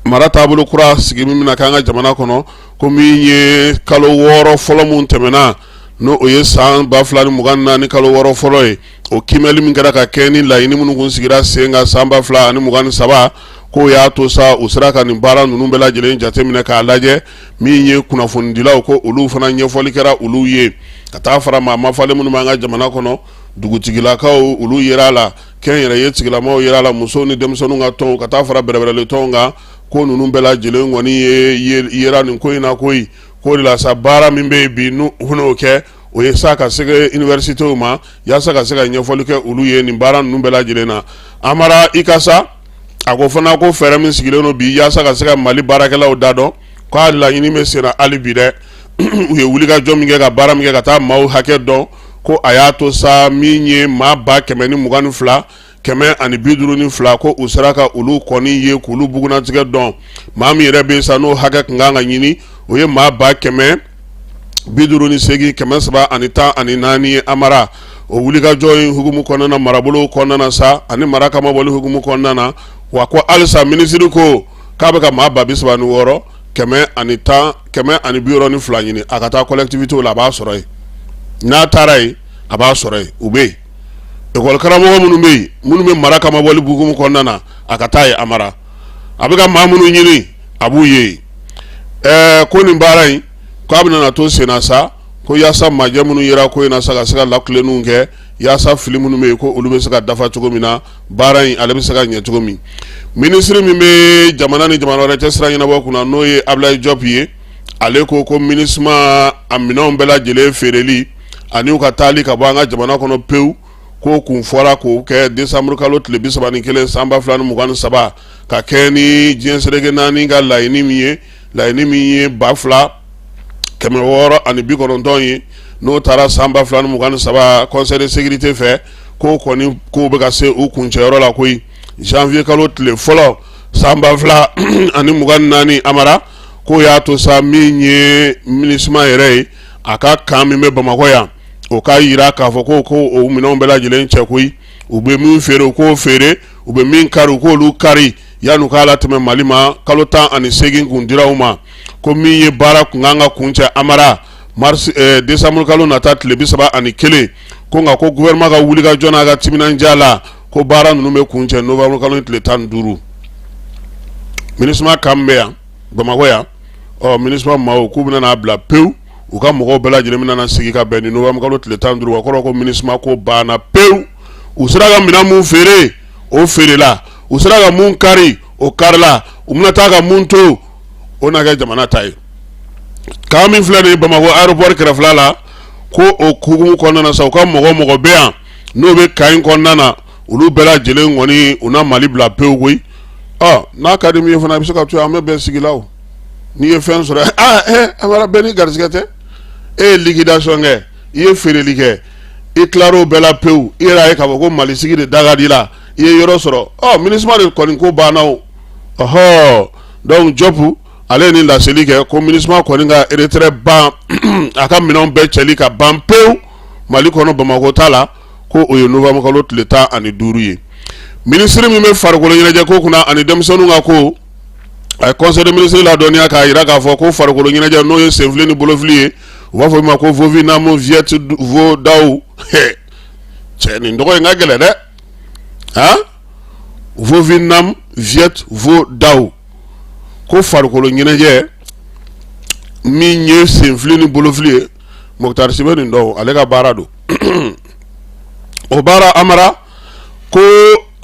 mara taabolo kura sigi min bɛna k'an ka jamana kɔnɔ, ko min ye kalo 6 fɔlɔ min tɛmɛna, n'o o ye san 2024 kalo 6 fɔlɔ ye, o kiimɛli min kɛra ka kɛ ni laɲini minnu kun sigira sen kan san 2023, k'o y'a to sa, u sera ka nin baara ninnu bɛɛ lajɛlen jateminɛ k'a lajɛ. Min ye kunnafonidilaw, ko olu fana ɲɛfɔli kɛra olu ye, ka taa fara maa mafalen minnu b'an ka jamana kɔnɔ, dugutigilakaw, olu yera a la, kɛnyɛrɛye tigilamaw yera a la, musow ni denmisɛnninw ka tɔnw, ka taa fara bɛrɛbɛrɛli tɔnw kan. Ko ninnu bɛɛ lajɛlen kɔni ye yera nin ko in na koyi. K'o de la sa, baara min bɛ yen bi, n'u n'o kɛ, o ye sa ka se universitéw ma yaasa ka se ka ɲɛfɔli kɛ olu ye nin baara ninnu bɛɛ lajɛlen na. Amara, i ka sa, a ko fana ko fɛɛrɛ min sigilen don bi yaasa ka se ka Mali baarakɛlaw da dɔn, k'a laɲini bɛ senna hali bi dɛ. U ye wulikajɔ min kɛ, ka baara min kɛ ka taa maaw hakɛ dɔn, ko a y'a to sa, min ye maa 122 152, ko u sera ka olu kɔni ye k'olu bugunnatigɛ dɔn. Maa min yɛrɛ bɛ sa, n'o hakɛ tun kan ka ɲini, o ye maa 158 314 ye. Amara, o wulikajɔ in hukumu kɔnɔna, marabolo kɔnɔna sa ani mara kamabɔli hukumu kɔnɔna na wa, ko halisa minisiri ko k'a bɛ ka maa 36 110 162 ɲini. A ka taa collectivitéw la, a b'a sɔrɔ yen. N'a taara yen, a b'a sɔrɔ yen. U bɛ yen, ekɔli karamɔgɔ minnu bɛ yen, minnu bɛ mara kamabɔli hukumu kɔnɔna na, a ka taa yen. Amara, a bɛ ka maa minnu ɲini, a b'u ye yen. Ko nin baara in, k'a bɛna to senna sa, ko yaasa majɛ minnu yera ko in na sa, ka se ka lakilenniw kɛ yaasa fili minnu bɛ yen, ko olu bɛ se ka dafa cogo min na, baara in ale bɛ se ka ɲɛ cogo min. Minisiri min bɛ jamana ni jamana wɛrɛ cɛ sira ɲɛnabɔ kunna, n'o ye Abulayi Jɔp ye, ale ko ko MINUSMA a minɛnw bɛɛ lajɛlen feereli ani u ka taali ka bɔ an ka jamana kɔnɔ pewu, ko kun fɔra k'o kɛ décembre kalo tile 31 san 2023, ka kɛ ni diɲɛ seleke naani ka laɲini min ye, laɲini min ye 2690 ye, n'o taara san 2023 conseil de sécurité fɛ, k'o kɔni k'o bɛ ka se u kuncɛyɔrɔ la koyi. Janvier kalo tile fɔlɔ san 2024, Amara, k'o y'a to sa, min ye MINUSMA yɛrɛ ye, a ka camp min bɛ Bamakɔ yan, o k'a jira k'a fɔ ko o minɛnw bɛɛ lajɛlen cɛ koyi. U bɛ min feere, u k'o feere, u bɛ min kari, u k'olu kari yanni k'a latɛmɛ Mali ma. Kalo 18 kun dira u ma, ko min ye baara kun kan ka kuncɛ, Amara, mars décembre kalo nata tile 31, ko nka ko gouvernement ka wulikajɔ n'a ka timinandiya la, ko baara ninnu bɛ kuncɛ novembre kalo tile 15. MINUSMA camp bɛ yan Bamakɔ yan. Ɔ, MINUSMA maaw k'u bɛna n'a bila pewu, u ka mɔgɔw bɛɛ lajɛlen bɛna na sigi ka bɛn ni novembre kalo tile 15. O kɔrɔ ko MINUSMA ko banna pewu. U sera ka minɛn mun feere, o feerela. U sera ka mun kari, o karila. U bɛna taa ka mun to, o na kɛ jamana ta ye. Camp min filɛ nin ye Bamakɔ aéroport kɛrɛfɛla la, ko o hukumu kɔnɔna na sa, u ka mɔgɔ mɔgɔ bɛ yan, n'o bɛ camp in kɔnɔna na, olu bɛɛ lajɛlen kɔni, u na Mali bila pewu koyi. Ɔ, n'a ka di min ye fana, i bɛ se ka to yan, an bɛ bɛn sigi la. O n'i ye fɛn sɔrɔ, aa ɛ Amara, bɛɛ n'i garisɛgɛ tɛ. E ye liquidation kɛ, i ye feereli kɛ, i tilar'o bɛɛ la pewu, i yɛrɛ y'a ye k'a fɔ ko Mali sigi de da ka di la, i ye yɔrɔ sɔrɔ. Ɔ, MINUSMA de kɔni ko banna o. Ɔhɔ, donc Jɔpu, ale ye nin laseli kɛ ko MINUSMA kɔni ka retrait ban, a ka minɛnw bɛɛ cɛli ka ban pewu Mali kɔnɔ, Bamakɔ ta la, ko o ye novembre kalo tile 15 ye. Minisiri min bɛ farikolo ɲɛnajɛ ko kunna ani denmisɛnninw ka ko, a ye conseil de ministre ladɔnniya k'a jira k'a fɔ ko farikolo ɲɛnajɛ, n'o ye senfili ni bolofili ye, u b'a fɔ min ma ko Vovinam Viet Vo Dao. Cɛ, nin tɔgɔ in ka gɛlɛn dɛ. Han, Vovinam Viet Vo Dao, ko farikolo ɲɛnajɛ min ye senfili ni bolofili ye, Moctar Si bɛ nin dɔn, ale ka baara don o baara. Amara, ko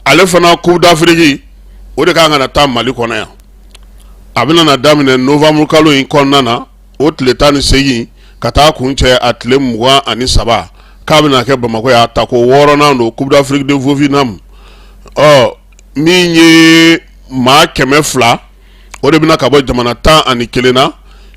ale fana Coupe d'Afrique, o de kan ka na taa Mali kɔnɔ yan. A bɛna na daminɛ novembre kalo in kɔnɔna na, o tile 18 ka taa kuncɛ a tile 23, k'a bɛna kɛ Bamakɔ yan. Ta ko wɔɔrɔnan don, Coupe d'Afrique de Vovinam. Ɔ, min ye maa 200, o de bɛna ka bɔ jamana 11 na.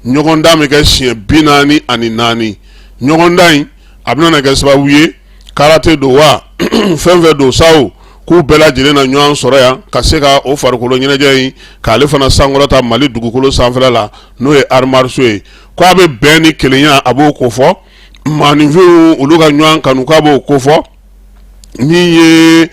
Ɲɔgɔndan bɛ kɛ siɲɛ 44. Ɲɔgɔndan in, a bɛna na kɛ sababu ye, karate don wa, fɛn fɛn don sa, o k'u bɛɛ lajɛlen na ɲɔgɔn sɔrɔ yan ka se ka o farikolo ɲɛnajɛ in k'ale fana sankɔrɔta Mali dugukolo sanfɛla la, n'o ye arts martiaux ye. K'a bɛ bɛn ni kelenya, a b'o kofɔ. Maaninfinw, olu ka ɲɔgɔn kanu, k'a b'o kofɔ. Min ye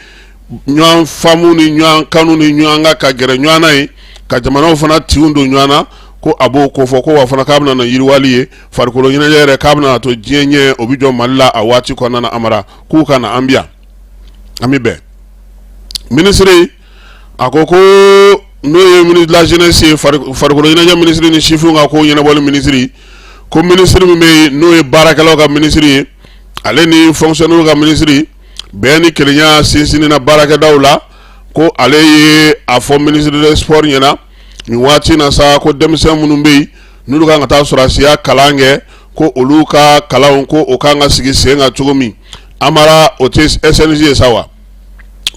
ɲɔgɔn faamu ni ɲɔgɔn kanu ni ɲɔgɔn ka gɛrɛ ɲɔgɔn na ye, ka jamanaw fana tinw don ɲɔgɔn na, ko a b'o kofɔ. Ko wa fana k'a bɛna na yiriwali ye farikolo ɲɛnajɛ yɛrɛ, k'a bɛna to diɲɛ ɲɛ, o bɛ jɔ Mali la a waati kɔnɔna na. Amara, k'u ka na, an bɛ yan, an bɛ bɛn. Minisiri a ko ko n'o ye ministre de la jeunesse ye, farikolo ɲɛnajɛ minisiri ni sifinw ka ko ɲɛnabɔli minisiri, ko minisiri min bɛ yen, n'o ye baarakɛlaw ka minisiri ye, ale ni fonctionnaire ka minisiri, bɛn ni kelenya sinsinni na baarakɛdaw la, ko ale ye a fɔ ministre des sports ɲɛna. Nin waati na sa, ko denmisɛn minnu bɛ yen n'olu kan ka taa sɔrɔdasiya kalan kɛ, ko olu ka kalanw ko o kan ka sigi sen kan cogo min. Amara, o tɛ SNJ ye sa wa?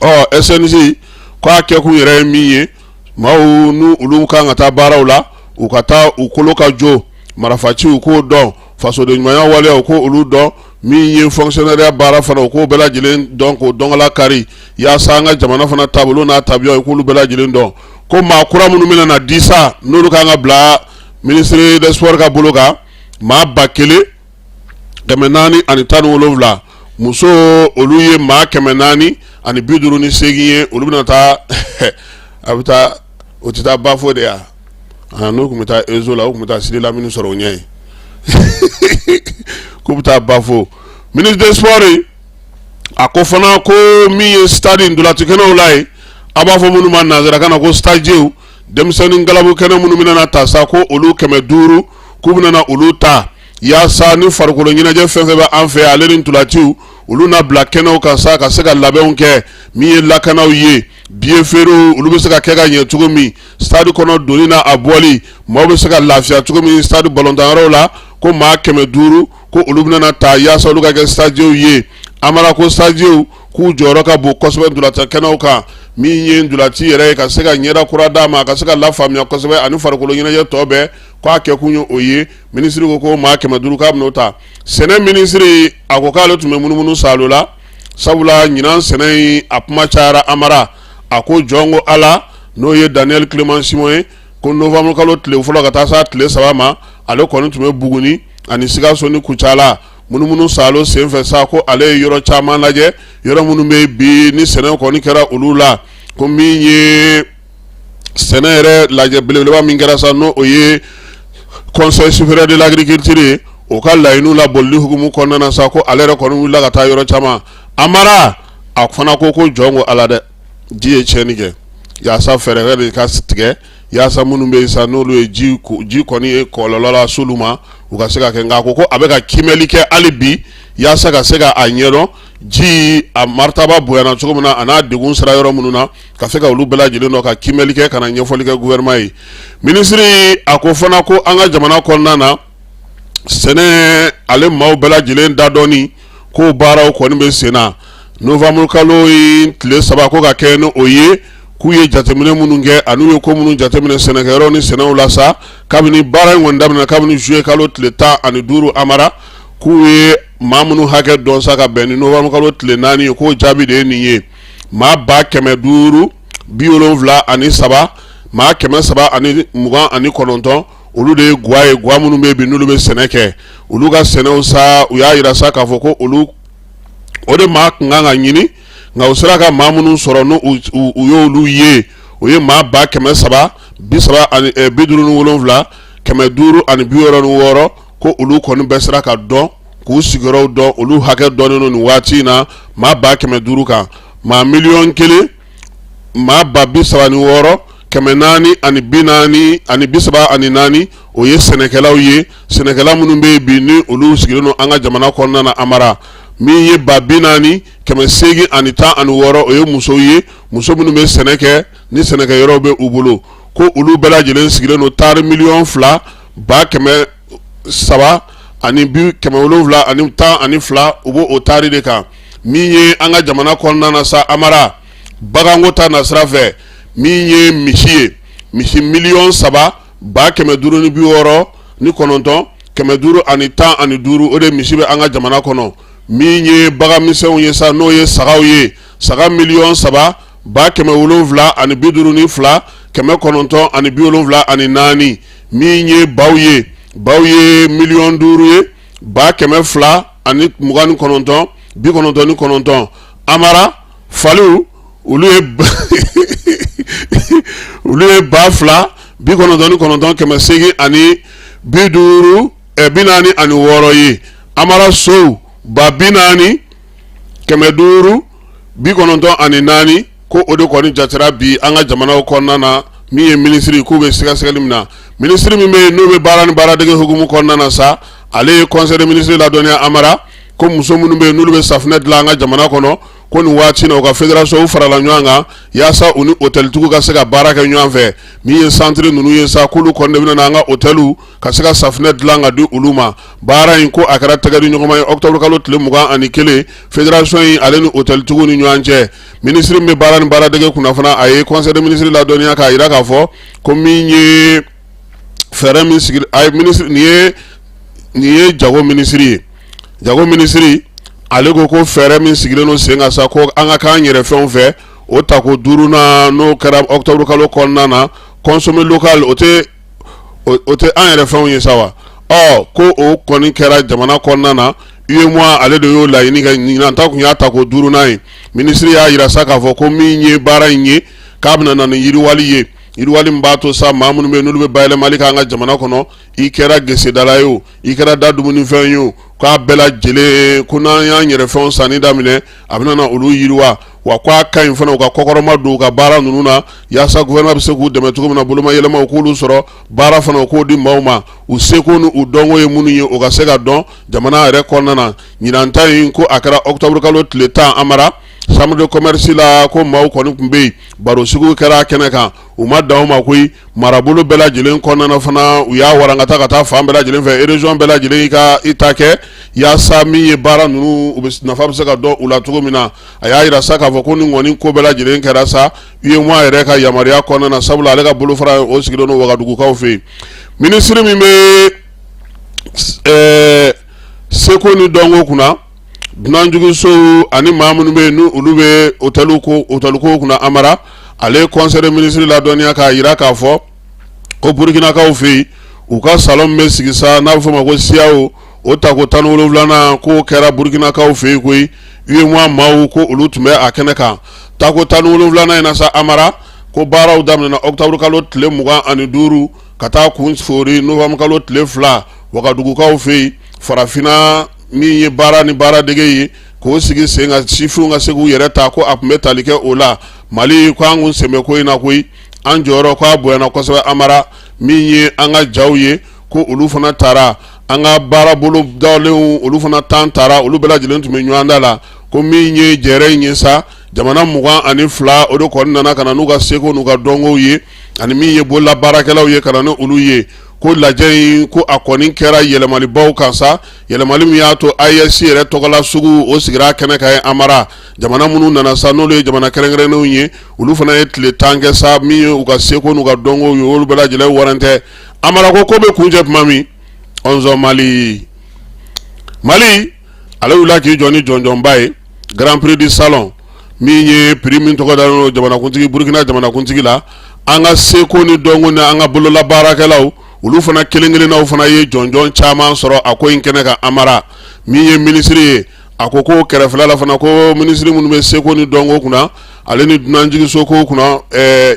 Ɔ, SNJ ko a kɛkun yɛrɛ ye min ye, maaw n'u olu kan ka taa baaraw la, u ka taa u kolo ka jo, marifaci u k'o dɔn, fasoden ɲumanya waleya u k'olu dɔn, min ye fonctionnaire baara fana, u k'o bɛɛ lajɛlen dɔn, k'o dɔnkala kari, yaasa an ka jamana fana taabolo n'a tabiya, u k'olu bɛɛ lajɛlen dɔn. Ko maa kura minnu bɛna na di sa, n'olu kan ka bila ministre des sports ka bolo kan, maa 1417, muso olu ye maa 458 ye. Olu bɛna taa, a bɛ taa, o tɛ taa Bafo de yan. N'u tun bɛ taa ESO la, u tun bɛ taa Sidi Lamini sɔrɔ o ɲɛ ye k'u bɛ taa Bafo. Ministre des sports a ko fana ko min ye stade ntolacikɛnɛw la ye, a b'a fɔ minnu ma nanzarakan na ko stadiers, denmisɛnnin galabu kɛnɛ minnu bɛna na ta sa, ko olu 500, k'u bɛna na olu ta yaasa ni farikolo ɲɛnajɛ fɛn fɛn bɛ an fɛ, ale ni ntolaciw, olu na bila kɛnɛw kan sa, ka se ka labɛnw kɛ. Min ye lakanaw ye, billet feerew olu bɛ se ka kɛ ka ɲɛ cogo min, stade kɔnɔ donni n'a a bɔli, maaw bɛ se ka lafiya cogo min stade balɔntanyɔrɔw la, ko maa 500, ko olu bɛna ta yaasa olu ka kɛ stadiers ye. Amara ko stadiers k'u jɔyɔrɔ ka bon kosɛbɛ ntolatan kɛnɛw kan. Min ye ntolaci yɛrɛ ye, ka se ka ɲɛda kura d'a ma, ka se ka lafaamuya kosɛbɛ, ani farikolo ɲɛnajɛ tɔ bɛɛ, k'a kɛkun ye o ye. Minisiri ko ko maa 500 k'a bɛn'o ta. Sɛnɛ minisiri a ko k'ale tun bɛ munumunu saalo la, sabula ɲinan sɛnɛ in a kuma cayara. Amara a ko jɔn ko Ala, n'o ye Daniel Clément Simon ye, ko novembre kalo tile fɔlɔ ka taa s'a tile 3 ma, ale kɔni tun bɛ Buguni ani Sikaso ni Kucala munumunu saalo senfɛ sa. Ko ale ye yɔrɔ caman lajɛ, yɔrɔ minnu bɛ bi ni sɛnɛ kɔni kɛra olu la. Ko min ye sɛnɛ yɛrɛ lajɛ belebeleba min kɛra sa, n'o o ye Conseil supérieur de l'agriculture ye, o ka laɲiniw labolili hukumu kɔnɔna na sa, ko ale yɛrɛ kɔni wulila ka taa yɔrɔ caman. Amara a fana ko ko jɔn ko Ala dɛ, ji ye tiɲɛni kɛ, yaasa fɛɛrɛ de ka tigɛ yaasa minnu bɛ yen sa, n'olu ye ji kɔni ye kɔlɔlɔ las'olu ma, u ka se ka kɛ. Nka a ko ko a bɛ ka kiimɛli kɛ hali bi yaasa ka se ka a ɲɛdɔn ji a maritaba bonyana cogo min na, a n'a degun sera yɔrɔ minnu na, ka se ka olu bɛɛ lajɛlen dɔn, ka kiimɛli kɛ, ka na ɲɛfɔli kɛ gouvernement ye. Minisiri a ko fana ko an ka jamana kɔnɔna na, sɛnɛ ale maaw bɛɛ lajɛlen dadɔnni ko baaraw kɔni bɛ sen na. Novembre kalo in tile 3, ko ka kɛ ni o ye, k'u ye jateminɛ minnu kɛ ani u ye ko minnu jateminɛ sɛnɛkɛyɔrɔ ni sɛnɛw la sa, kabini baara in kɔni daminɛ kabini juillet kalo tile 15, Amara k'u ye maa minnu hakɛ dɔn sa, ka bɛn ni novembre kalo tile 4 ye, k'o jaabi de ye nin ye: maa 573, maa 329, olu de ye gwa ye, gwa minnu bɛ bi n'olu bɛ sɛnɛ kɛ. Olu ka sɛnɛw sa, u y'a jira sa k'a fɔ ko olu o de maa tun kan ka ɲini, nka u sera ka maa minnu sɔrɔ, n'u u y'olu ye, o ye maa 357 566, ko olu kɔni bɛɛ sera ka dɔn, k'u sigiyɔrɔw dɔn. Olu hakɛ dɔnnen don nin waati in na maa 500 000 kan. Maa 1 000 000, maa 36 440 ani 34, o ye sɛnɛkɛlaw ye, sɛnɛkɛla minnu bɛ yen bi ni olu sigilen don an ka jamana kɔnɔna na. Amara min ye 40 816, o ye musow ye, muso minnu bɛ sɛnɛ kɛ ni sɛnɛkɛyɔrɔw bɛ u bolo, ko olu bɛɛ lajɛlen sigilen don taari 2 300 ani bi 712, u b'o o taari de kan. Min ye an ka jamana kɔnɔna na sa, Amara, baganko ta nasira fɛ, min ye misi ye, misi 3 569 515, o de misi bɛ an ka jamana kɔnɔ. Min ye baganmisɛnw ye sa, n'o ye sagaw ye, saga 3 752 974. Min ye baw ye, baw ye 5 million ye, 229 99. Amara, faliw, olu ye 2099 850 46 ye. Amara, sow 40 594, ko o de kɔni jatera bi an ka jamanaw kɔnɔna na. Min ye minisiri k'u bɛ sɛgɛsɛgɛli min na, minisiri min bɛ yen n'o bɛ baara ni baaradege hukumu kɔnɔna na sa, ale ye conseil des ministres ladɔnniya, Amara, ko muso minnu bɛ yen n'olu bɛ safunɛ dilan an ka jamana kɔnɔ. ko nin waati na u ka fédération farala ɲɔgɔn kan yaasa u ni hôteltigiw ka se ka baara kɛ ɲɔgɔn fɛ. Min ye centre ninnu ye sa, k'olu kɔni de bɛna n'an ka hôteliw ka se ka safunɛ dilan ka di olu ma. Baara in ko a kɛra tɛgɛdiɲɔgɔnma ye octobre kalo tile 21, fédération in ale ni hôteltigiw ni ɲɔgɔn cɛ. Minisiri min bɛ baara ni baaradege kunna fana, a ye conseil des ministres ladɔnniya k'a jira k'a fɔ ko min ye fɛɛrɛ min sigi, a ye minisiri nin ye jago minisiri ye. Jago minisiri ale ko ko fɛɛrɛ min sigilen don sen kan sa, ko an ka k'an yɛrɛ fɛnw fɛ, o tako duurunan n'o kɛra octobre kalo kɔnɔna na, consommer local, o tɛ an yɛrɛ fɛnw ye sa wa? Ɔ ko o kɔni kɛra jamana kɔnɔna na. UEMOA ale de y'o laɲini kɛ. Ɲinan ta tun y'a tako duurunan ye. Minisiri y'a jira sa k'a fɔ ko min ye baara in ye, k'a bɛna na ni yiriwali ye, yiriwali min b'a to sa maa minnu bɛ yen n'olu bɛ bayɛlɛmali k'an ka jamana kɔnɔ, i kɛra gesedala ye o, i kɛra da dumunifɛn ye o, k'a bɛɛ lajɛlen ko n'an y'an yɛrɛ fɛnw sanni daminɛ, a bɛna na olu yiriwa. Wa ko a ka ɲi fana u ka kɔkɔrɔma don u ka baara ninnu na, yaasa gouvernement bɛ se k'u dɛmɛ cogo min na, bolomayɛlɛmaw k'olu sɔrɔ, baara fana u k'o di maaw ma, u seko ni u dɔnko ye minnu ye, o ka se ka dɔn jamana yɛrɛ kɔnɔna na. Ɲinan ta in ko a kɛra octobre kalo tile 10 Amara, chambre de commerce la, ko maaw kɔni tun bɛ yen, barosigiw kɛra a kɛnɛ kan. U ma dan o ma koyi, marabolo bɛɛ lajɛlen kɔnɔna fana, u y'a warankata ka taa fan bɛɛ lajɛlen fɛ, région bɛɛ lajɛlen i ka i ta kɛ, yaasa min ye baara ninnu, u bɛ nafa bɛ se ka dɔn u la cogo min na. A y'a jira sa k'a fɔ ko nin kɔni ko bɛɛ lajɛlen kɛra sa UEMOA yɛrɛ ka yamaruya kɔnɔna na, sabula ale ka bolofara o sigilen don Wagadugukaw fɛ yen. Minisiri min bɛ seko ni dɔnko kunna, dunanjiginsow ani maa minnu bɛ yen ni olu bɛ hôtel ko kunna Amara, ale ye conseil des ministres ladɔnniya k'a jira k'a fɔ ko Burukinakaw fɛ yen, u ka salon min bɛ sigi sa n'a bɛ f'o ma ko SIAO, o tako 17nan k'o kɛra Burukinakaw fɛ yen koyi. UEMOA maaw ko olu tun bɛ a kɛnɛ kan. Tako 17nan in na sa Amara, ko baaraw daminɛna octobre kalo tile 25 ka taa kun foori novembre kalo tile 2 Wagadugukaw fɛ yen. Farafinna min ye baara ni baaradege ye k'o sigi sen kan, sifinw ka se k'u yɛrɛ ta, ko a tun bɛ tali kɛ o la. Mali ko an kun sen bɛ ko in na koyi, an jɔyɔrɔ k'a bonyana kosɛbɛ Amara. Min ye an ka jaw ye, ko olu fana taara, an ka baarabolo dalenw olu fana 10 taara, olu bɛɛ lajɛlen tun bɛ ɲɔgɔn da la. Ko min ye jɛrɛ in ye sa, jamana 22 o de kɔni nana ka na n'u ka seko n'u ka dɔnkow ye, ani min ye bololabaarakɛlaw ye ka na ni olu ye. Ko lajɛ in ko a kɔni kɛra yɛlɛmalibaw kan sa, yɛlɛmali min y'a to AES yɛrɛ tɔgɔla sugu o sigira kɛnɛ kan ye Amara. Jamana minnu nana sa, n'olu ye jamana kɛrɛnkɛrɛnnenw ye, olu fana ye tile 10 kɛ sa, min ye u ka seko n'u ka dɔnkow ye, olu bɛɛ lajɛlen warantɛ Amara. Ko ko bɛ kuncɛ tuma min, ɔnzɔn Mali Mali ale wulila k'i jɔ ni jɔnjɔnba ye Grand Prix du Salon, min ye prix min tɔgɔ dalen don jamanakuntigi, Burukina jamanakuntigi la. An ka seko ni dɔnko ni an ka bololabaarakɛlaw, olu fana kelen kelennaw fana ye jɔnjɔn caman sɔrɔ a ko in kɛnɛ kan Amara. Min ye minisiri ye, a ko ko kɛrɛfɛla la fana, ko minisiri minnu bɛ seko ni dɔnko kunna ale ni dunanjiginso ko kunna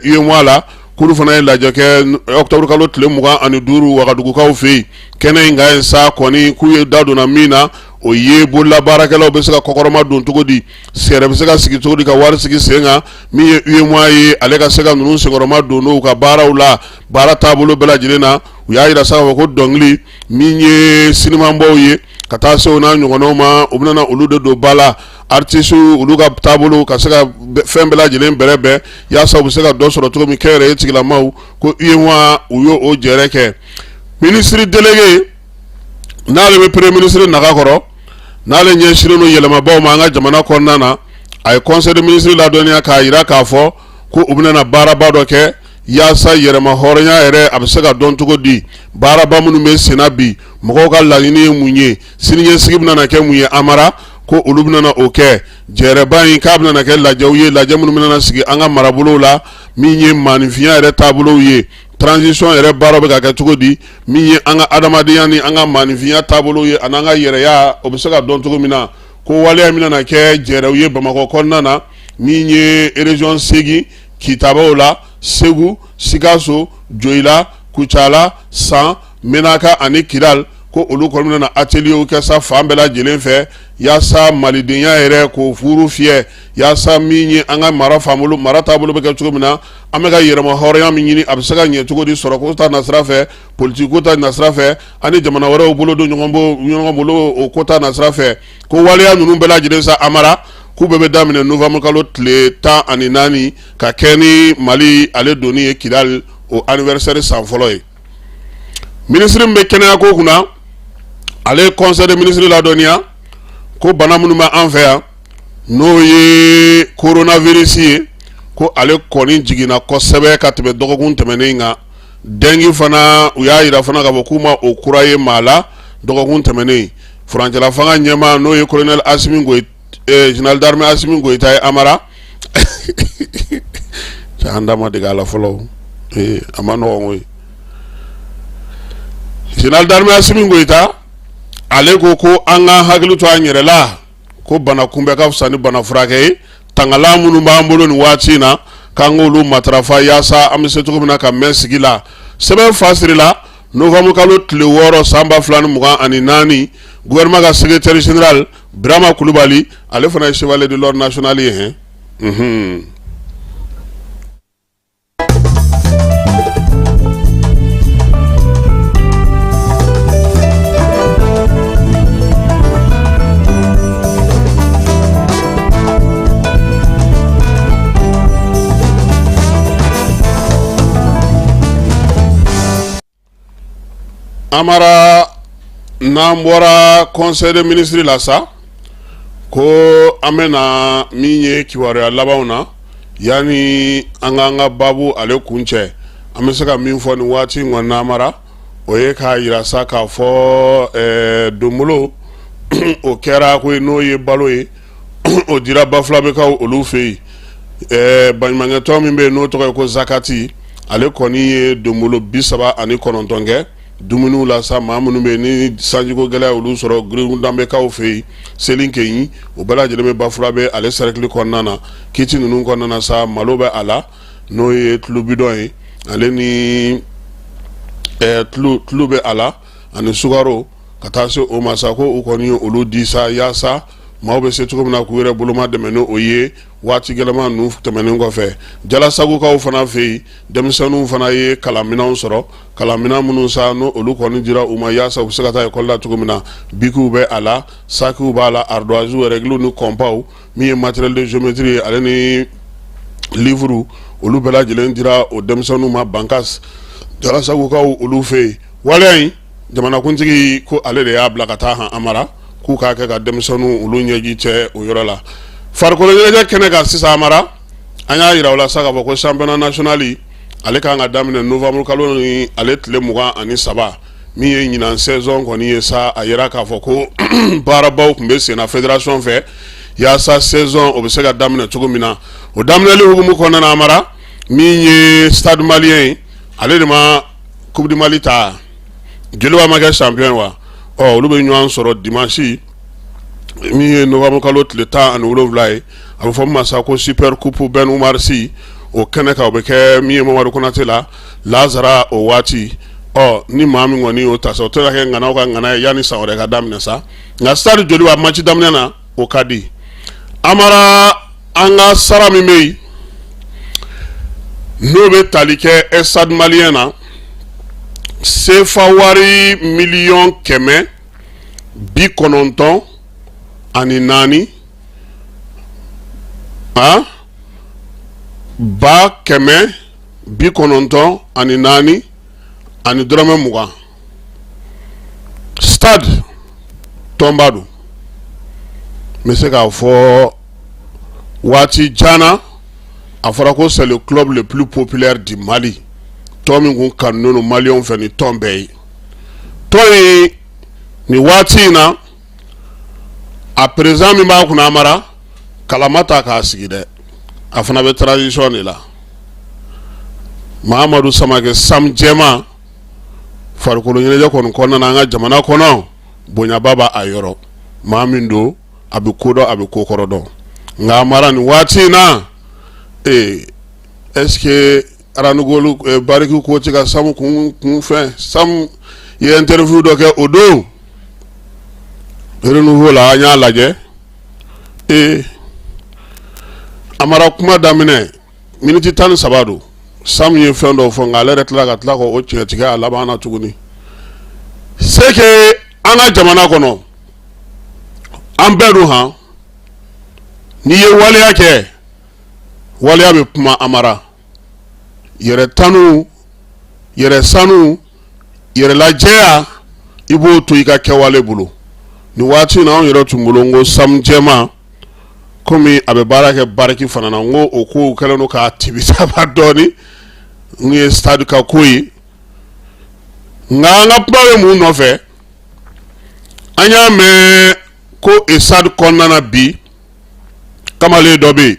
UEMOA la, k'olu fana ye lajɛ kɛ octobre kalo tile 25 Wagadugukaw fɛ yen. Kɛnɛ in kan yen sa kɔni, k'u ye da donna min na, o ye bololabaarakɛlaw bɛ se ka kɔkɔrɔma don cogo di, sɛɛrɛ bɛ se ka sigi cogo di ka wari sigi sen kan. Min ye UEMOA ye, ale ka se ka ninnu senkɔrɔma don n'u ka baaraw la, baara taabolo bɛɛ lajɛlen na. U y'a jira sa k'a fɔ ko dɔnkili, min ye sinimanbaw ye ka taa se o n'a ɲɔgɔnnaw ma, u bɛna olu de don ba la, artistes olu ka taabolo ka se ka fɛn bɛɛ lajɛlen bɛrɛbɛn yaasa u bɛ se ka dɔ sɔrɔ cogo min kɛnyɛrɛye tigilamaw. Ko UEMOA u y'o o jɛrɛ kɛ. Minisiri délégué n'ale bɛ premier ministre naga kɔrɔ, n'ale ɲɛsinnen don yɛlɛmabaw ma an ka jamana kɔnɔna na, a ye conseil des ministres ladɔnniya k'a jira k'a fɔ ko u bɛna baaraba dɔ kɛ yaasa yɛrɛma hɔrɔnya yɛrɛ a bɛ se ka dɔn cogo di, baaraba minnu bɛ senna bi, mɔgɔw ka laɲini ye mun ye, siniɲɛsigi bɛna kɛ mun ye Amara, ko olu bɛna o kɛ. Jɛrɛba in k'a bɛna kɛ lajɛw ye, lajɛ minnu bɛna sigi an ka marabolow la, min ye maaninfinya yɛrɛ taabolow ye, transition yɛrɛ baara bɛ ka kɛ cogo di, min ye an ka adamadenya ni an ka maaninfinya taabolow ye ani an ka yɛrɛya, o bɛ se ka dɔn cogo min na. Ko waleya min nana kɛ jɛrɛw ye Bamakɔ kɔnɔna na, min ye région 8 Kitabaw la, Segu, Sikaso, Joyila, Kucala, San, Menaka ani Kidal, ko olu kɔni bɛna atelier kɛ sa fan bɛɛ lajɛlen fɛ yaasa malidenya yɛrɛ k'o furu fiyɛ, yaasa min ye an ka mara faamulu, mara taabolo bɛ kɛ cogo min na, an bɛ ka yɛrɛma hɔrɔnya min ɲini, a bɛ se ka ɲɛ cogo di sɔrɔko ta nasira fɛ, politiki ko ta nasira fɛ, ani jamana wɛrɛw bolo don ɲɔgɔn bolo o ko ta nasira fɛ. Ko waleya ninnu bɛɛ lajɛlen sa Amara, K'u bɛɛ bɛ daminɛ novembre kalo tile 14 ka kɛ ni Mali ale donni ye Kidali o anniversaire san fɔlɔ ye. Minisiri min bɛ kɛnɛya ko kunna, ale ye conseil des ministres ladɔnniya ko bana minnu bɛ an fɛ yan, n'o ye coronavirus ye, ko ale kɔni jiginna kosɛbɛ ka tɛmɛ dɔgɔkun tɛmɛnen kan. Dengue fana, u y'a jira fana k'a fɔ k'u ma o kura ye maa la dɔgɔkun tɛmɛnen. Furancɛla fanga ɲɛmaa, n'o ye colonel Asimi Goyita, général d'armée Asimi Goyita ye. Amara, an da ma dege a la fɔlɔ, a ma nɔgɔn koyi. Général d'armée Asimi Goyita, ale ko ko an ka hakili to an yɛrɛ la, ko bana kunbɛ ka fisa ni bana furakɛ ye. Tangalan minnu b'an bolo nin waati in na, k'an k'olu matarafa yaasa an bɛ se cogo min na ka mɛn sigi la. Sɛbɛn fasirila novembre kalo tile 6 san 2024. Gouvernement ka secrétaire général Birama Kulubali, ale fana ye chevalier de l'ordre national ye. Hɛn, unhun. Amara, n'an bɔra conseil des ministres la sa, ko an bɛna min ye kibaruya labanw na, yanni an k'an ka baabu ale kuncɛ, an bɛ se ka min fɔ nin waati in kɔni na, Amara, o ye k'a jira sa k'a fɔ donbolo o kɛra ko n'o ye balo ye, o dira Bafulabɛkaw olu fɛ yen. Baɲumankɛtɔn min bɛ yen n'o tɔgɔ ye ko Zakati, ale kɔni ye donbolo 39 kɛ dumuniw la sa, maa minnu bɛ yen ni sanjiko gɛlɛya olu sɔrɔ Girundanbekaw fɛ yen, Selinkeyi, o bɛɛ lajɛlen bɛ Bafulabɛ ale cercle kɔnɔna na. Kiti ninnu kɔnɔna na sa, malo bɛ a la, n'o ye tulu bidɔn ye, ale ni tulu bɛ a la, ani sukaro, ka taa se o ma sa, ko u kɔni ye olu di sa yaasa maaw bɛ se cogo min na k'u yɛrɛ boloma dɛmɛ ni o ye waati gɛlɛman ninnu tɛmɛnen kɔfɛ. Jalasagukaw fana fɛ yen, denmisɛnninw fana ye kalanminɛnw sɔrɔ, kalanminɛn minnu sa n'o olu kɔni dira u ma yaasa u bɛ se ka taa ekɔli la cogo min na. Bikiw bɛ a la, sakiw b'a la, ardoisew, règles ni kɔnpaw, min ye matériel de géométrie ye, ale ni livre, olu bɛɛ lajɛlen dira o denmisɛnninw ma Bankas, Jalasagukaw olu fɛ yen. Waleya in, jamanakuntigi ko ale de y'a bila ka taa han Amara, k'u k'a kɛ ka denmisɛnninw olu ɲɛji cɛ o yɔrɔ la. Farikolo ɲɛnajɛ kɛnɛ kan sisan, Amara, an y'a jira u la sa k'a fɔ ko championnat national ale kan ka daminɛ novembre kalo ni ale tile 23. Min ye ɲinan saison kɔni ye sa, a yira k'a fɔ ko baarabaw tun bɛ senna fédération fɛ yaasa saison o bɛ se ka daminɛ cogo min na. O daminɛli hukumu kɔnɔna na, Amara, min ye Stade Malien ye, ale de ma Coupe du Mali ta, Joliba ma kɛ champion wa? Ɔ, olu bɛ ɲɔgɔn sɔrɔ dimanche min ye novembre kalo tile 17 ye, a bɛ fɔ min ma sa ko super coupe Ben Oumar Sy, o kɛnɛ kan, o bɛ kɛ min ye Mamadu Konate la lazara o waati. Ɔ, ni maa min kɔni y'o ta sa, o tɛ ka kɛ ŋanaw ka ŋana ye yanni san wɛrɛ ka daminɛ sa. Nka Stade Joliba match daminɛ na, o ka di. Amara, an ka sara min bɛ yen n'o bɛ tali kɛ Stade Malien na, sefa wari 194 a 194 000 ani dɔrɔmɛ 20. Stade tɔnba don, n bɛ se k'a fɔ waati jan na, a fɔra ko c'est le club le plus populaire du Mali, tɔn min kun kanunen don maliyɛnw fɛ ni tɔn bɛɛ ye. Tɔn in, nin waati in na, a président min b'a kunna, Amara, kalama ta k'a sigi dɛ, a fana bɛ transition de la, Mahamadu Samakɛ Sam Jɛma. Farikolo ɲɛnajɛ kɔni kɔnɔna na, an ka jamana kɔnɔ, bonyaba b'a a yɔrɔ. Maa min don, a bɛ ko dɔn, a bɛ ko kɔrɔ dɔn. Nka Amara, nin waati in na, ee, est-ce que Rangolu bariki ko tɛ ka Samu kun kun fɛn? Samu ye interview dɔ kɛ o don Renouveau la, an y'a lajɛ. Ee, Amara, kuma daminɛ miniti 13 don, Samu ye fɛn dɔw fɔ, nka ale yɛrɛ tila ka tila k'o tiɲɛtigɛ a laban na tuguni. C'est que an ka jamana kɔnɔ, an bɛɛ dun han N'i ye waleya kɛ, waleya bɛ kuma. Amara, yɛrɛ tanu, yɛrɛ sanu, yɛrɛlajɛya, i b'o to i ka kɛwale bolo. Nin waati in na, anw yɛrɛ tun bolo n ko Samu Jɛma, komi a bɛ baara kɛ Bariki fana na, n ko o kow kɛlen don k'a tibi saba dɔɔni. N ye stade ka ko ye, nka an ka kuma bɛ mun nɔfɛ? An y'a mɛn ko ESAD kɔnɔna na bi, kamalen dɔ bɛ yen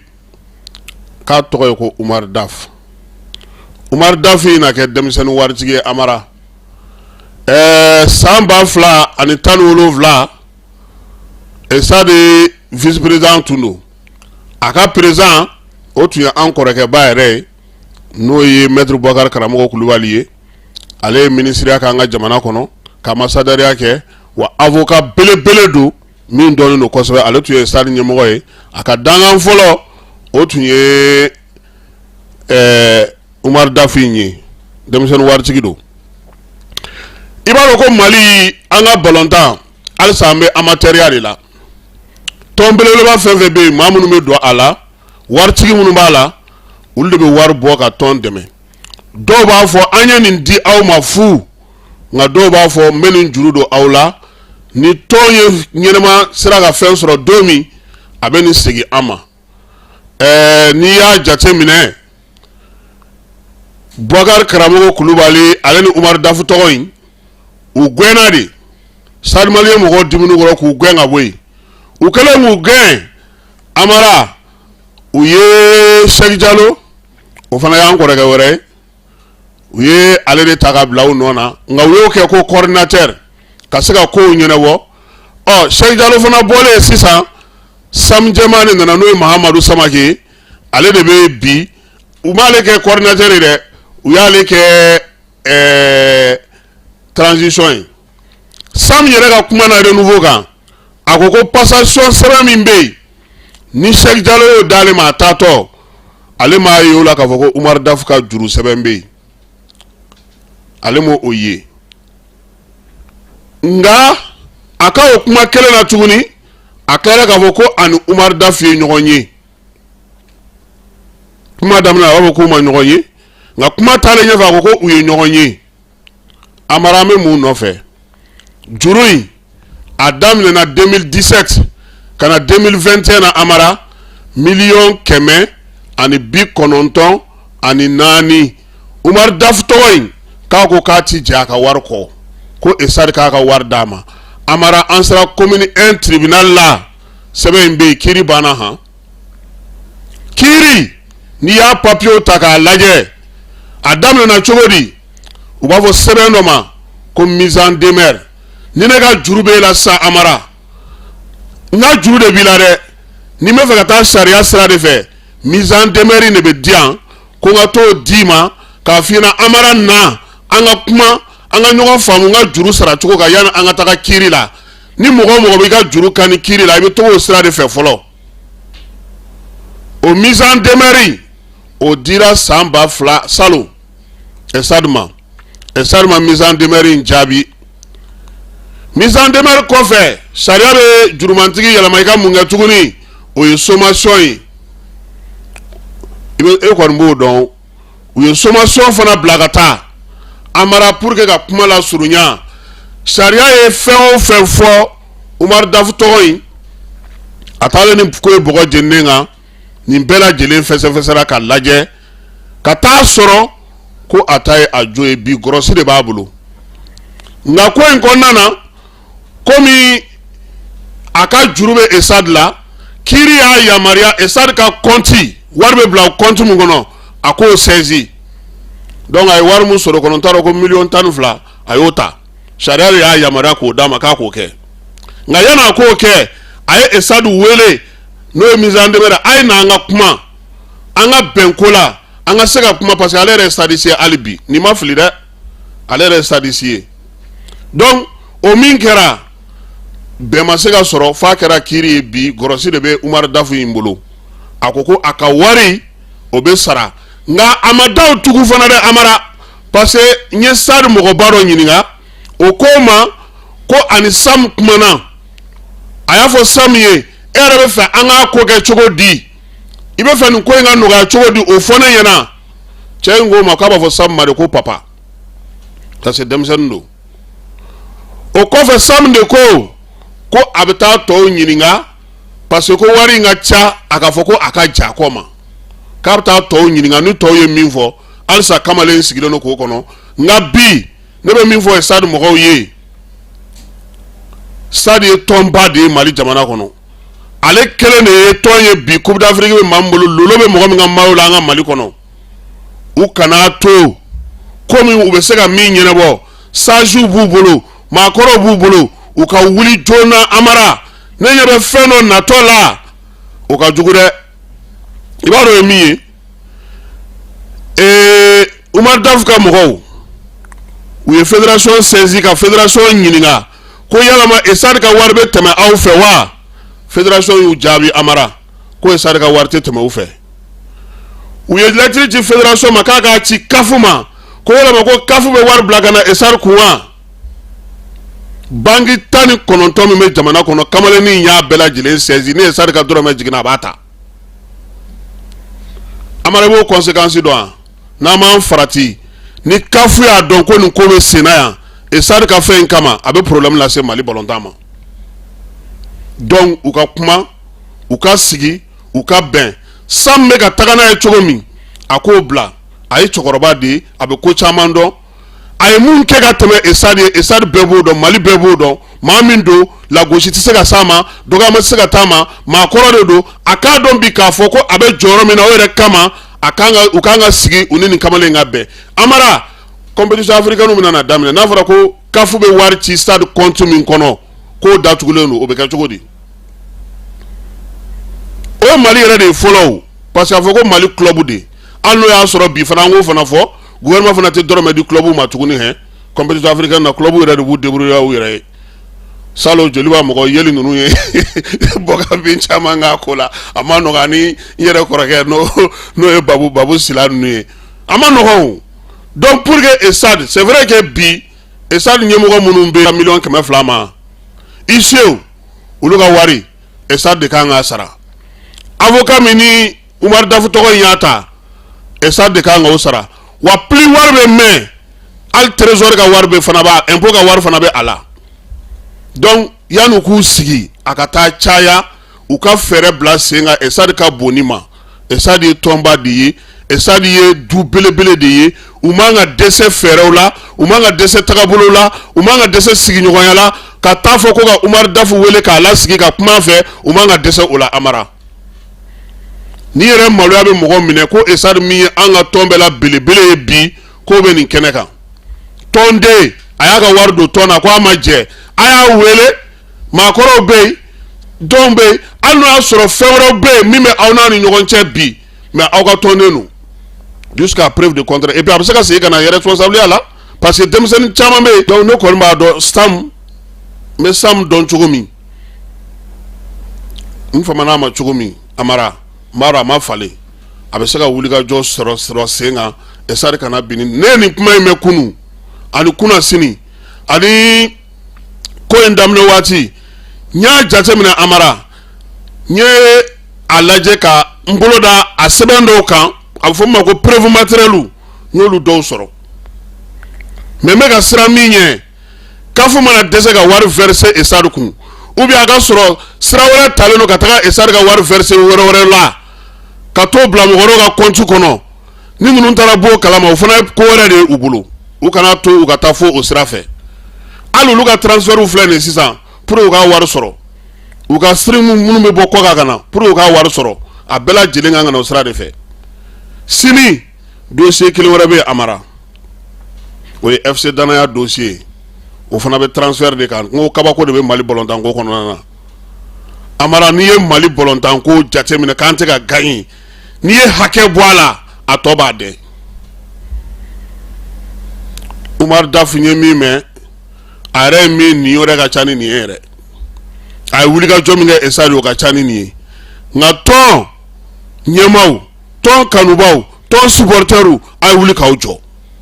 k'a tɔgɔ ye ko Umar Daf. Umar Daf in na kɛ denmisɛnnin waritigi ye. Amara, san 2017, ESAD vice président tun don. A ka président, o tun ye an kɔrɔkɛba yɛrɛ ye, n'o ye maître Bubakari Karamɔgɔ Kulubali ye. Ale ye minisiriya kɛ an ka jamana kɔnɔ, ka ambassadeur kɛ, wa avocat belebele don min dɔnnen don kosɛbɛ. Ale tun ye ESAD ɲɛmɔgɔ ye. A ka dankan fɔlɔ, o tun ye Umar Daf in ye. Denmisɛnnin waritigi don. I b'a dɔn ko Mali, an ka balontan, halisa an bɛ amateuriya de la. Tɔn belebeleba fɛn fɛn bɛ yen, maa minnu bɛ don a la, waritigi minnu b'a la, olu de bɛ wari bɔ ka tɔn dɛmɛ. Dɔw b'a fɔ an ye nin di aw ma fu, nka dɔw b'a fɔ n bɛ nin juru don aw la, ni tɔn ye ɲɛnɛma sera ka fɛn sɔrɔ don min, a bɛ nin segin an ma. N'i y'a jate minɛ, Bubakari Karamɔgɔ Kulubali, ale ni Umaru Dafu tɔgɔ in, u gɛnna de. Stade Malien mɔgɔw dimini kɔrɔ k'u gɛn ka bɔ yen. U kɛlen k'u gɛn, Amara, u ye Sɛki Jalo, o fana y'an kɔrɔkɛ wɛrɛ ye, u ye ale de ta ka bila u nɔ na, nka u y'o kɛ ko coordinateur ka se ka kow ɲɛnabɔ. Ɔ, Sɛki Jalo fana bɔlen sisan, Samu Jɛman de nana, n'o ye Mahamadu Samake ye. Ale de bɛ bi. U m'ale kɛ coordinateur ye dɛ, u y'ale kɛ transition ye. Sam yɛrɛ ka kuma na Renouveau kan, a ko ko passation sɛbɛn min bɛ yen ni Sɛki Jalo y'o d'ale ma a taatɔ, ale m'a ye o la k'a fɔ ko Umaru Dafu ka juru sɛbɛn bɛ yen. Ale m'o o ye. Nka a ka o kuma kelen na tuguni, a tilara k'a fɔ ko a ni Umaru Dafu ye ɲɔgɔn ye. Kuma daminɛ, a b'a fɔ k'u ma ɲɔgɔn ye, nka kuma taalen ɲɛfɛ, a ko ko u ye ɲɔgɔn ye. Amara, an bɛ mun nɔfɛ? Juru in, a daminɛna 2017 ka na 2021 na. Amara, 194 000. Umaru Dafu tɔgɔ in k'a ko k'a ti jɛ a ka wari kɔ, ko ESAD k'a ka wari d'a ma. Amara, an sera commune 1 tribunal la. Sɛbɛn in bɛ yen, kiiri banna. Han, kiiri, n'i y'a papiyew ta k'a lajɛ, a daminɛna cogo di? U b'a fɔ sɛbɛn dɔ ma ko mise en demeure. Ni ne ka juru b'e la sisan, Amara, n ka juru de b'i la dɛ, ni n bɛ fɛ ka taa sariya sira de fɛ, mise en demeure de bɛ di yan ko n ka t'o d'i ma k'a f'i ɲɛna: Amara, na an ka kuma, an ka ɲɔgɔn faamu n ka juru sara cogo kan, yanni an ka taga kiiri la. Ni mɔgɔ o mɔgɔ b'i ka juru kan ni kiiri la, i bɛ to o sira de fɛ fɔlɔ. O mise en demeure, o dira san 2000 salon ESAD ma. ESAD ma mise en demeure in jaabi. Mise en demeure kɔfɛ, sariya bɛ jurumantigi yɛlɛma i ka mun kɛ tuguni? O ye sommation ye. I bɛ, e kɔni b'o dɔn. U ye sommation fana bila ka taa. Amara, pour que ka kuma lasurunya, sariya ye fɛn o fɛn fɔ Umaru Dafu tɔgɔ in, a taalen ni ko ye bɔgɔ jeninen kan, nin bɛɛ lajɛlen fɛsɛfɛsɛra ka lajɛ ka taa sɔrɔ ko a ta ye a jo ye. Bi, gɔrɔsi de b'a bolo. Nka ko in kɔnɔna na, komi a ka juru bɛ ESAD la, kiiri y'a yamaruya ESAD ka kɔnti, wari bɛ bila kɔnti min kɔnɔ, a k'o saisi. Donc a ye wari min sɔrɔ kɔnɔ, n t'a dɔn ko miliyɔn 12, a y'o ta. Sariya de y'a yamaruya k'o d'a ma k'a k'o kɛ. Nka yanni a k'o kɛ, a ye ESAD wele, n'o ye mise en demeure: a ye na an ka kuma, an ka bɛn ko la, an ka se ka kuma, parce que ale yɛrɛ ye stadiste ye hali bi. Nin ma fili dɛ, ale yɛrɛ ye stadiste ye. Donc o min kɛra, bɛn ma se ka sɔrɔ f'a kɛra kiiri ye. Bi, gɔrɔsi de bɛ Umaru Dafu in bolo. A ko ko a ka wari, o bɛ sara, nka a ma da o tugu fana dɛ, Amara, parce que n ye stade mɔgɔba dɔ ɲininka, o ko ma ko ani Sam kumana. A y'a fɔ Sam ye E yɛrɛ bɛ fɛ an k'a ko kɛ cogo di? I bɛ fɛ nin ko in ka nɔgɔya cogo di? O fɔ ne ɲɛna. Cɛ in k'o ma k'a b'a fɔ Sam ma de ko papa, parce que denmisɛnnin don. O kɔfɛ, Sam de ko ko a bɛ taa tɔw ɲininka, parce que ko wari in ka ca, a ka fɔ ko a ka ja kɔ ma, k'a bɛ taa tɔw ɲininka. Ni tɔw ye min fɔ, halisa kamalen sigilen don k'o kɔnɔ. Nka bi, ne bɛ min fɔ stade mɔgɔw ye, stade ye tɔnba de ye Mali jamana kɔnɔ. Ale kelen de ye tɔn ye bi. Coupe d'Afrique bɛ maa min bolo, lolo bɛ mɔgɔ min ka maillot la an ka Mali kɔnɔ. U kana to komi u bɛ se ka min ɲɛnabɔ, sages b'u bolo, maakɔrɔw b'u bolo, u ka wuli joona. Amara, ne ɲɛ bɛ fɛn dɔ natɔ la, o ka jugu dɛ. I b'a dɔn o ye min ye? Umar Daf ka mɔgɔw, u ye fédération saisi ka fédération ɲininka ko yalama Stade ka wari bɛ tɛmɛ aw fɛ wa? Fédération y'u jaabi, Amara, ko Stade ka wari tɛ tɛmɛ u fɛ. U ye lɛtiri ci fédération ma k'a k'a ci CAF ma, ko yalama ko CAF bɛ wari bila ka na Stade kun wa? Banki 19 min bɛ jamana kɔnɔ, kamalennin y'a bɛɛ lajɛlen saisi. Ni Stade ka dɔrɔmɛ jiginna, a b'a ta. Amara, i b'o conséquence dɔn wa? N'an m'an farati, ni CAF y'a dɔn ko nin ko bɛ senna yan Stade ka fɛn in kama, a bɛ problème lase Mali balontan ma. Donc u ka kuma, u ka sigi, u ka bɛn. Sam bɛ ka taga n'a ye cogo min, a k'o bila. A ye cɛkɔrɔba de ye, a bɛ ko caman dɔn. A ye mun kɛ ka tɛmɛ Stade ye, Stade bɛɛ b'o dɔn, Mali bɛɛ b'o dɔn. Maa min don, lagosi tɛ se ka s'a ma, dɔgɔyama tɛ se ka t'a ma, maakɔrɔ de don. A k'a dɔn bi k'a fɔ ko a bɛ jɔyɔrɔ min na, o yɛrɛ kama a kan ka u kan ka sigi, u ni nin kamalen ka bɛn. Amara, compétition africaine bɛna na daminɛ. N'a fɔra ko CAF bɛ wari ci stade compte min kɔnɔ, k'o datugulen don, o bɛ kɛ cogo di? O ye Mali yɛrɛ de ye fɔlɔ o, parce que a fɔ ko Mali club de, hali n'o y'a sɔrɔ bi fana, an k'o fana fɔ, gouvernement fana tɛ dɔrɔmɛ di club ma tuguni. Hɛn, compétition africaine na, club yɛrɛ de b'u débrouiller u yɛrɛ ye. Salon, Joliba mɔgɔ yeli ninnu ye bɔ ka bin caman k'a ko la, a ma nɔgɔ. Ani n yɛrɛ kɔrɔkɛ, n'o ye Babu Sila ninnu ye, a ma nɔgɔ o. Donc pour que stade, c'est vrai que bi stade ɲɛmɔgɔ minnu bɛ 200 000 000 ma, huissier olu ka wari, stade de kan k'a sara. Avocat min ni Umar Dafu tɔgɔ in y'a ta, stade de kan k'o sara. Wa plus wari bɛ mɛn, hali trésor ka wari bɛ fana b'a, impôt ka wari fana bɛ a la. Donc yanni k'u sigi a ka taa caya, u ka fɛɛrɛ bila sen kan. Stade ka bon ni ma, stade ye tɔnba de ye, stade ye du belebele de ye. U man ka dɛsɛ fɛɛrɛw la, u man ka dɛsɛ tagabolo la, u man ka dɛsɛ sigiɲɔgɔnya la, ka taa fɔ ko ka Umar Dafu wele k'a lasigi ka kuma fɛ, u man ka dɛsɛ o la. Amara, ni yɛrɛ maloya bɛ mɔgɔ minɛ ko stade min ye an ka tɔn bɛɛ la belebele ye bi, k'o bɛ nin kɛnɛ kan. Tɔnden a y'a ka wari don tɔn na, ko a ma jɛ, a y'a wele. Maakɔrɔw bɛ yen, dɔw bɛ yen, hali n'o y'a sɔrɔ fɛn wɛrɛw bɛ yen min bɛ aw n'a ni ɲɔgɔn cɛ bi, mais aw ka tɔnden don jusqu'à preuve de contraire. Et puis a bɛ se ka segin ka na responsabilité la, parce que denmisɛnnin caman bɛ yen. Donc ne kɔni b'a dɔn, Sam, n bɛ Sam dɔn cogo min, n famana a ma cogo min, Amara, n b'a dɔn a ma falen. A bɛ se ka wulikajɔ sɔrɔ sen kan Stade kana bin. Ne ye nin kuma in mɛn kunun ani kunna sini ani ko in daminɛ waati, n y'a jateminɛ. Amara, n ye a lajɛ ka n bolo da a sɛbɛn dɔw kan, a bɛ fɔ min ma ko preuve matérielle, n y'olu dɔw sɔrɔ. Mais n bɛ ka siran min ɲɛ, CAF mana dɛsɛ ka wari verser Stade kun, ou bien a ka sɔrɔ sira wɛrɛ talen don ka taga Stade ka wari verser wɛrɛ wɛrɛ la, ka t'o bila mɔgɔ wɛrɛw ka compte kɔnɔ, ni ninnu taara bɔ o kalama, o fana ye ko wɛrɛ de ye u bolo. U kana to u ka taa fo o sira fɛ. Hali olu ka transfert filɛ nin ye sisan, pour u ka wari sɔrɔ, u ka siri minnu bɛ bɔ kɔkan ka na, pour u ka wari sɔrɔ, a bɛɛ lajɛlen kan ka na o sira de fɛ. Sini, dossier kelen wɛrɛ bɛ yen, Amara, o ye FC Danaya dossier. O fana bɛ transfert de kan. N ko kabako de bɛ Mali balontanko kɔnɔna na. Amara, n'i ye Mali balontanko jateminɛ k'an tɛ ka gagner, n'i ye hakɛ bɔ a la, a tɔ b'a dɛn. Umar Dafu ye min mɛn, a yɛrɛ ye min nin yɛrɛ ka ca ni nin ye yɛrɛ. A ye wulikajɔ min kɛ Stade, o ka ca ni nin ye. Nka tɔn ɲɛmaaw, tɔn kanubaw, tɔn supporters, a ye wuli k'aw jɔ,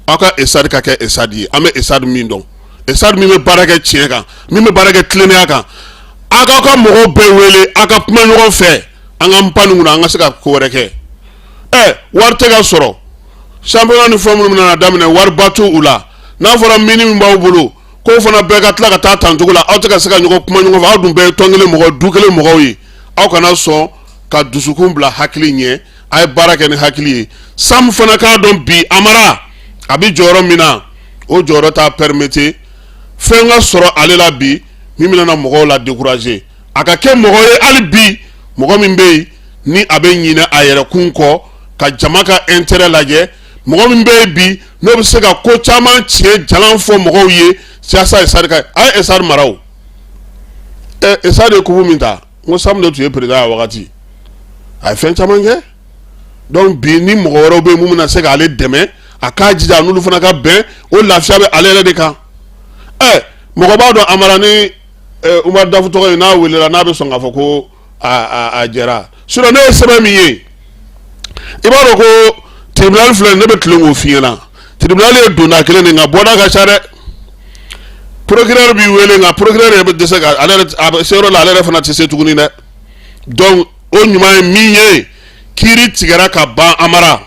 aw ka Stade ka kɛ Stade ye. An bɛ Stade min dɔn, Stade min bɛ baara kɛ tiɲɛ kan, min bɛ baara kɛ tilennenya kan. A k'aw ka mɔgɔw bɛɛ wele, a ka kuma ɲɔgɔn fɛ, an ka pan nin kunna, an ka se ka ko wɛrɛ kɛ. Ɛ, wari tɛ ka sɔrɔ, championnat ni fɛn minnu bɛna daminɛ, wariba t'u u la. N'a fɔra mini min b'aw bolo, k'o fana bɛɛ ka tila ka taa tan cogo la, aw tɛ ka se ka ɲɔgɔn kuma ɲɔgɔn fɛ. Aw dun bɛɛ ye tɔn kelen mɔgɔ, du kelen mɔgɔw ye. Aw kana sɔn ka dusukun bila hakili ɲɛ, a ye baara kɛ ni hakili ye. Sam fana k'a dɔn bi, Amara a bɛ jɔyɔrɔ min na, o jɔyɔrɔ t'a permettre fɛn ka sɔrɔ ale la bi min bɛna na mɔgɔw la décourager. A ka kɛ mɔgɔ ye hali bi, mɔgɔ min bɛ yen ni a bɛ ɲinɛ a yɛrɛkun kɔ ka jama ka intérêt lajɛ, mɔgɔ min bɛ yen bi n'o bɛ se ka ko caman tiɲɛ jalan fɔ mɔgɔw ye. Siyasa Esar ka a ye Esar mara o. Ɛ, Esar ye coupe min ta, n ko Sam de tun ye président a wagati, a ye fɛn caman kɛ. Donc bi ni mɔgɔ wɛrɛw bɛ yen mun bɛna se k'ale dɛmɛ, a k'a jija n'olu fana ka bɛn, o lafiya bɛ ale yɛrɛ de kan. Ɛ, mɔgɔ b'a dɔn Amara ni Umar Dafu tɔgɔ in n'a welela, n'a bɛ sɔn k'a fɔ ko a jɛra. Sinon ne ye sɛbɛn min ye, i b'a dɔn ko tribunal filɛ, ne bɛ tilen k'o f'i ɲɛna, tribunal ye donda kelen de, nka bɔda ka ca dɛ. Procureur b'i wele, nka procureur yɛrɛ bɛ dɛsɛ ka ale yɛrɛ, a bɛ se yɔrɔ la, ale yɛrɛ fana tɛ se tuguni dɛ. Donc o ɲuman ye min ye, kiiri tigɛra ka ban. Amara,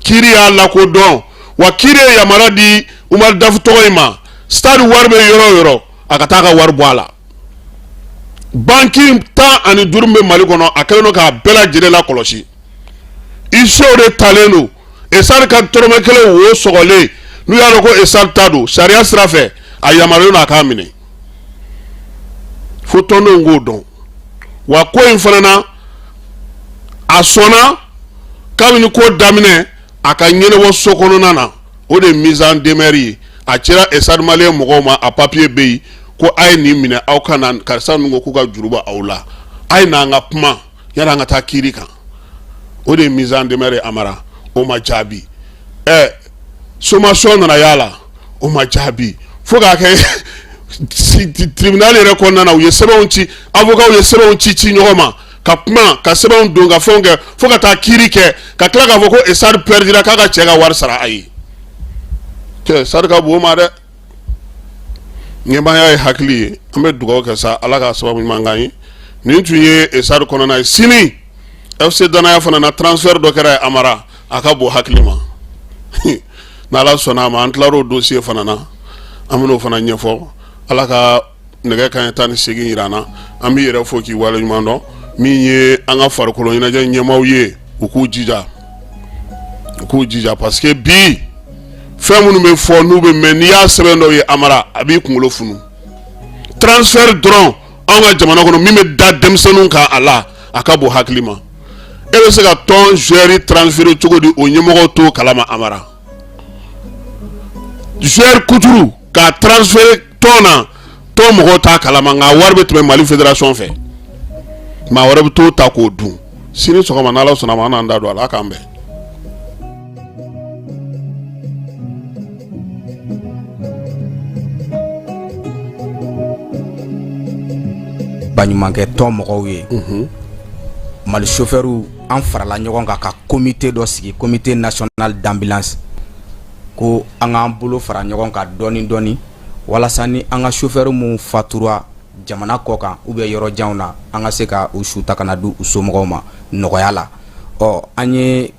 kiiri y'a lakodɔn wa, kiiri ye yamaruya di Umar Dafu tɔgɔ in ma, stade wari bɛ yɔrɔ o yɔrɔ, a ka taa ka wari bɔ a la. Banki 15 bɛ Mali kɔnɔ, a kɛlen don k'a bɛɛ lajɛlen lakɔlɔsi. Huissier de talen don. Esar ka tɔrɔmɛ kelen wo sɔgɔlen, n'u y'a dɔn ko Esar ta don, sariya sira fɛ a yamaruyalen don a k'a minɛ. Fo tɔndenw k'o dɔn. Wa ko in fana na, a sɔnna kabini ko daminɛ a ka ɲɛnabɔ so kɔnɔna na, o de ye mise en demeure ye. A cira Esar Malien mɔgɔw ma, a papier bɛ yen, ko a ye nin minɛ, aw ka na, karisa ninnu ko k'u ka juru bɛ aw la, a ye n'an ka kuma yanni an ka taa kiiri kan. O de ye mise en demeure ye. Amara, o ma jaabi. Ɛ, sommation nana y'a la, o ma jaabi, fo k'a kɛ tribunal yɛrɛ kɔnɔna na, u ye sɛbɛnw ci, avocat ye sɛbɛnw ci ci ɲɔgɔn ma, ka kuma, ka sɛbɛnw don, ka fɛnw kɛ, fo ka taa kiiri kɛ, ka tila k'a fɔ ko Esar perdira, k'a ka cɛ ka wari sara a ye. Cɛ, Esar ka bon o ma dɛ. Ɲɛmaaya ye hakili ye. An bɛ dugawu kɛ sa, Ala ka sababu ɲuman k'an ye. Nin tun ye Esar kɔnɔna ye. Sini FC Danaya fana na, transfert dɔ kɛra ye. Amara, a ka bon hakili ma. N'Ala sɔnna a ma, an tilar'o dossier fana na, an bɛn'o fana ɲɛfɔ. Ala ka nɛgɛ kanɲɛ 18 yira an na. An b'i yɛrɛ fo k'i waleɲuman dɔn. Min ye an ka farikolo ɲɛnajɛ ɲɛmaaw ye, u k'u jija, u k'u jija, parce que bi fɛn minnu bɛ fɔ n'u bɛ mɛn, n'i y'a sɛbɛn dɔw ye Amara, a b'i kunkolo funu. Transfert dɔrɔn anw ka jamana kɔnɔ, min bɛ da denmisɛnninw kan a la, a ka bon hakili ma. E bɛ se ka tɔn joueur transférer cogo di, o ɲɛmɔgɔw t'o kalama? Amara, joueur kuturu k'a transférer tɔn na, tɔn mɔgɔw t'a kalama, nka wari bɛ tɛmɛ Mali fédération fɛ, maa wɛrɛ bɛ t'o ta k'o dun. Sini sɔgɔma, n'Ala sɔnna ma, an n'an da don a la. A k'an bɛn. Baɲumankɛ tɔn mɔgɔw ye, Mali chauffeurw, an farala ɲɔgɔn kan ka comité dɔ sigi, comité national d'ambulance, ko an k'an bolo fara ɲɔgɔn kan dɔɔni dɔɔni, walasa ni an ka chauffeur minnu fatura jamana kɔ kan ou bien yɔrɔ janw na, an ka se ka u su ta ka na di u somɔgɔw ma nɔgɔya la. Ɔ, an ye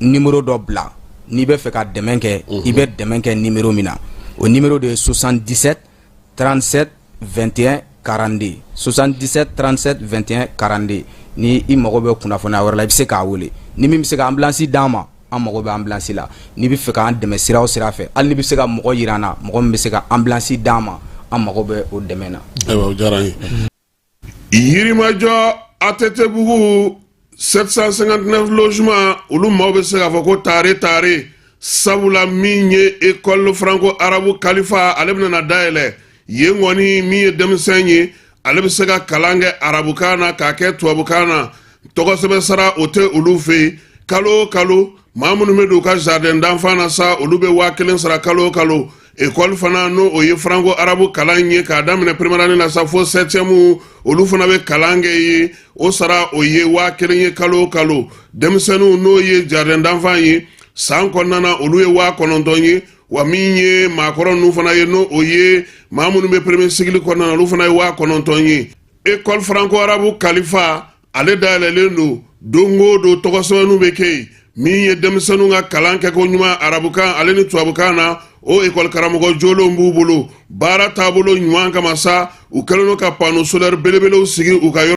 numéro dɔ bila, n'i bɛ fɛ ka dɛmɛ kɛ, i bɛ dɛmɛ kɛ numéro min na, o numéro de ye 77 37 21 42, 77 37 21 42. Ni i mago bɛ kunnafoniya wɛrɛ la, i bɛ se k'a wele. Ni min bɛ se ka ambulance d'an ma, an mago bɛ ambulance la. N'i bɛ fɛ k'an dɛmɛ sira o sira fɛ, hali n'i bɛ se ka mɔgɔ yira an na, mɔgɔ min bɛ se ka ambulance d'an ma, an mago bɛ o dɛmɛ na. Ayiwa, o diyara n ye. Yirimajɔ ATT bugu 759 logement, olu maaw bɛ se k'a fɔ ko tare tare, sabula min ye école franco arabe Kalifa, ale bɛna na dayɛlɛ yen kɔni. Min ye denmisɛn ye, ale bɛ se ka kalan kɛ arabukan na k'a kɛ tubabukan na. Tɔgɔsɛbɛn sara o tɛ olu fɛ yen. Kalo o kalo, maa minnu bɛ don u ka jardin d'enfant na sa, olu bɛ 1000 sara kalo o kalo. École fana, n'o o ye franco arabe kalan ye, k'a daminɛ première année la sa fo septième, olu fana bɛ kalan kɛ yen. O sara, o ye 1000 ye kalo o kalo. Denmisɛnninw, n'o ye jardin d'enfant ye, san kɔnɔna na, olu ye 9000 ye. Wa min ye maakɔrɔ ninnu fana ye, n'o o ye maa minnu bɛ premier cycle kɔnɔna na, olu fana ye 9000 ye. École franco arabe Kalifa, ale dayɛlɛlen don. Don o don tɔgɔsɛbɛnninw bɛ kɛ yen. Min ye denmisɛnninw ka kalan kɛko ɲuman arabukan ale ni tubabukan na, o ekɔli karamɔgɔ jolenw b'u bolo. Baara taabolo ɲuman kama sa, u kɛlen don ka panneau solaire belebelew sigi u ka yɔrɔ.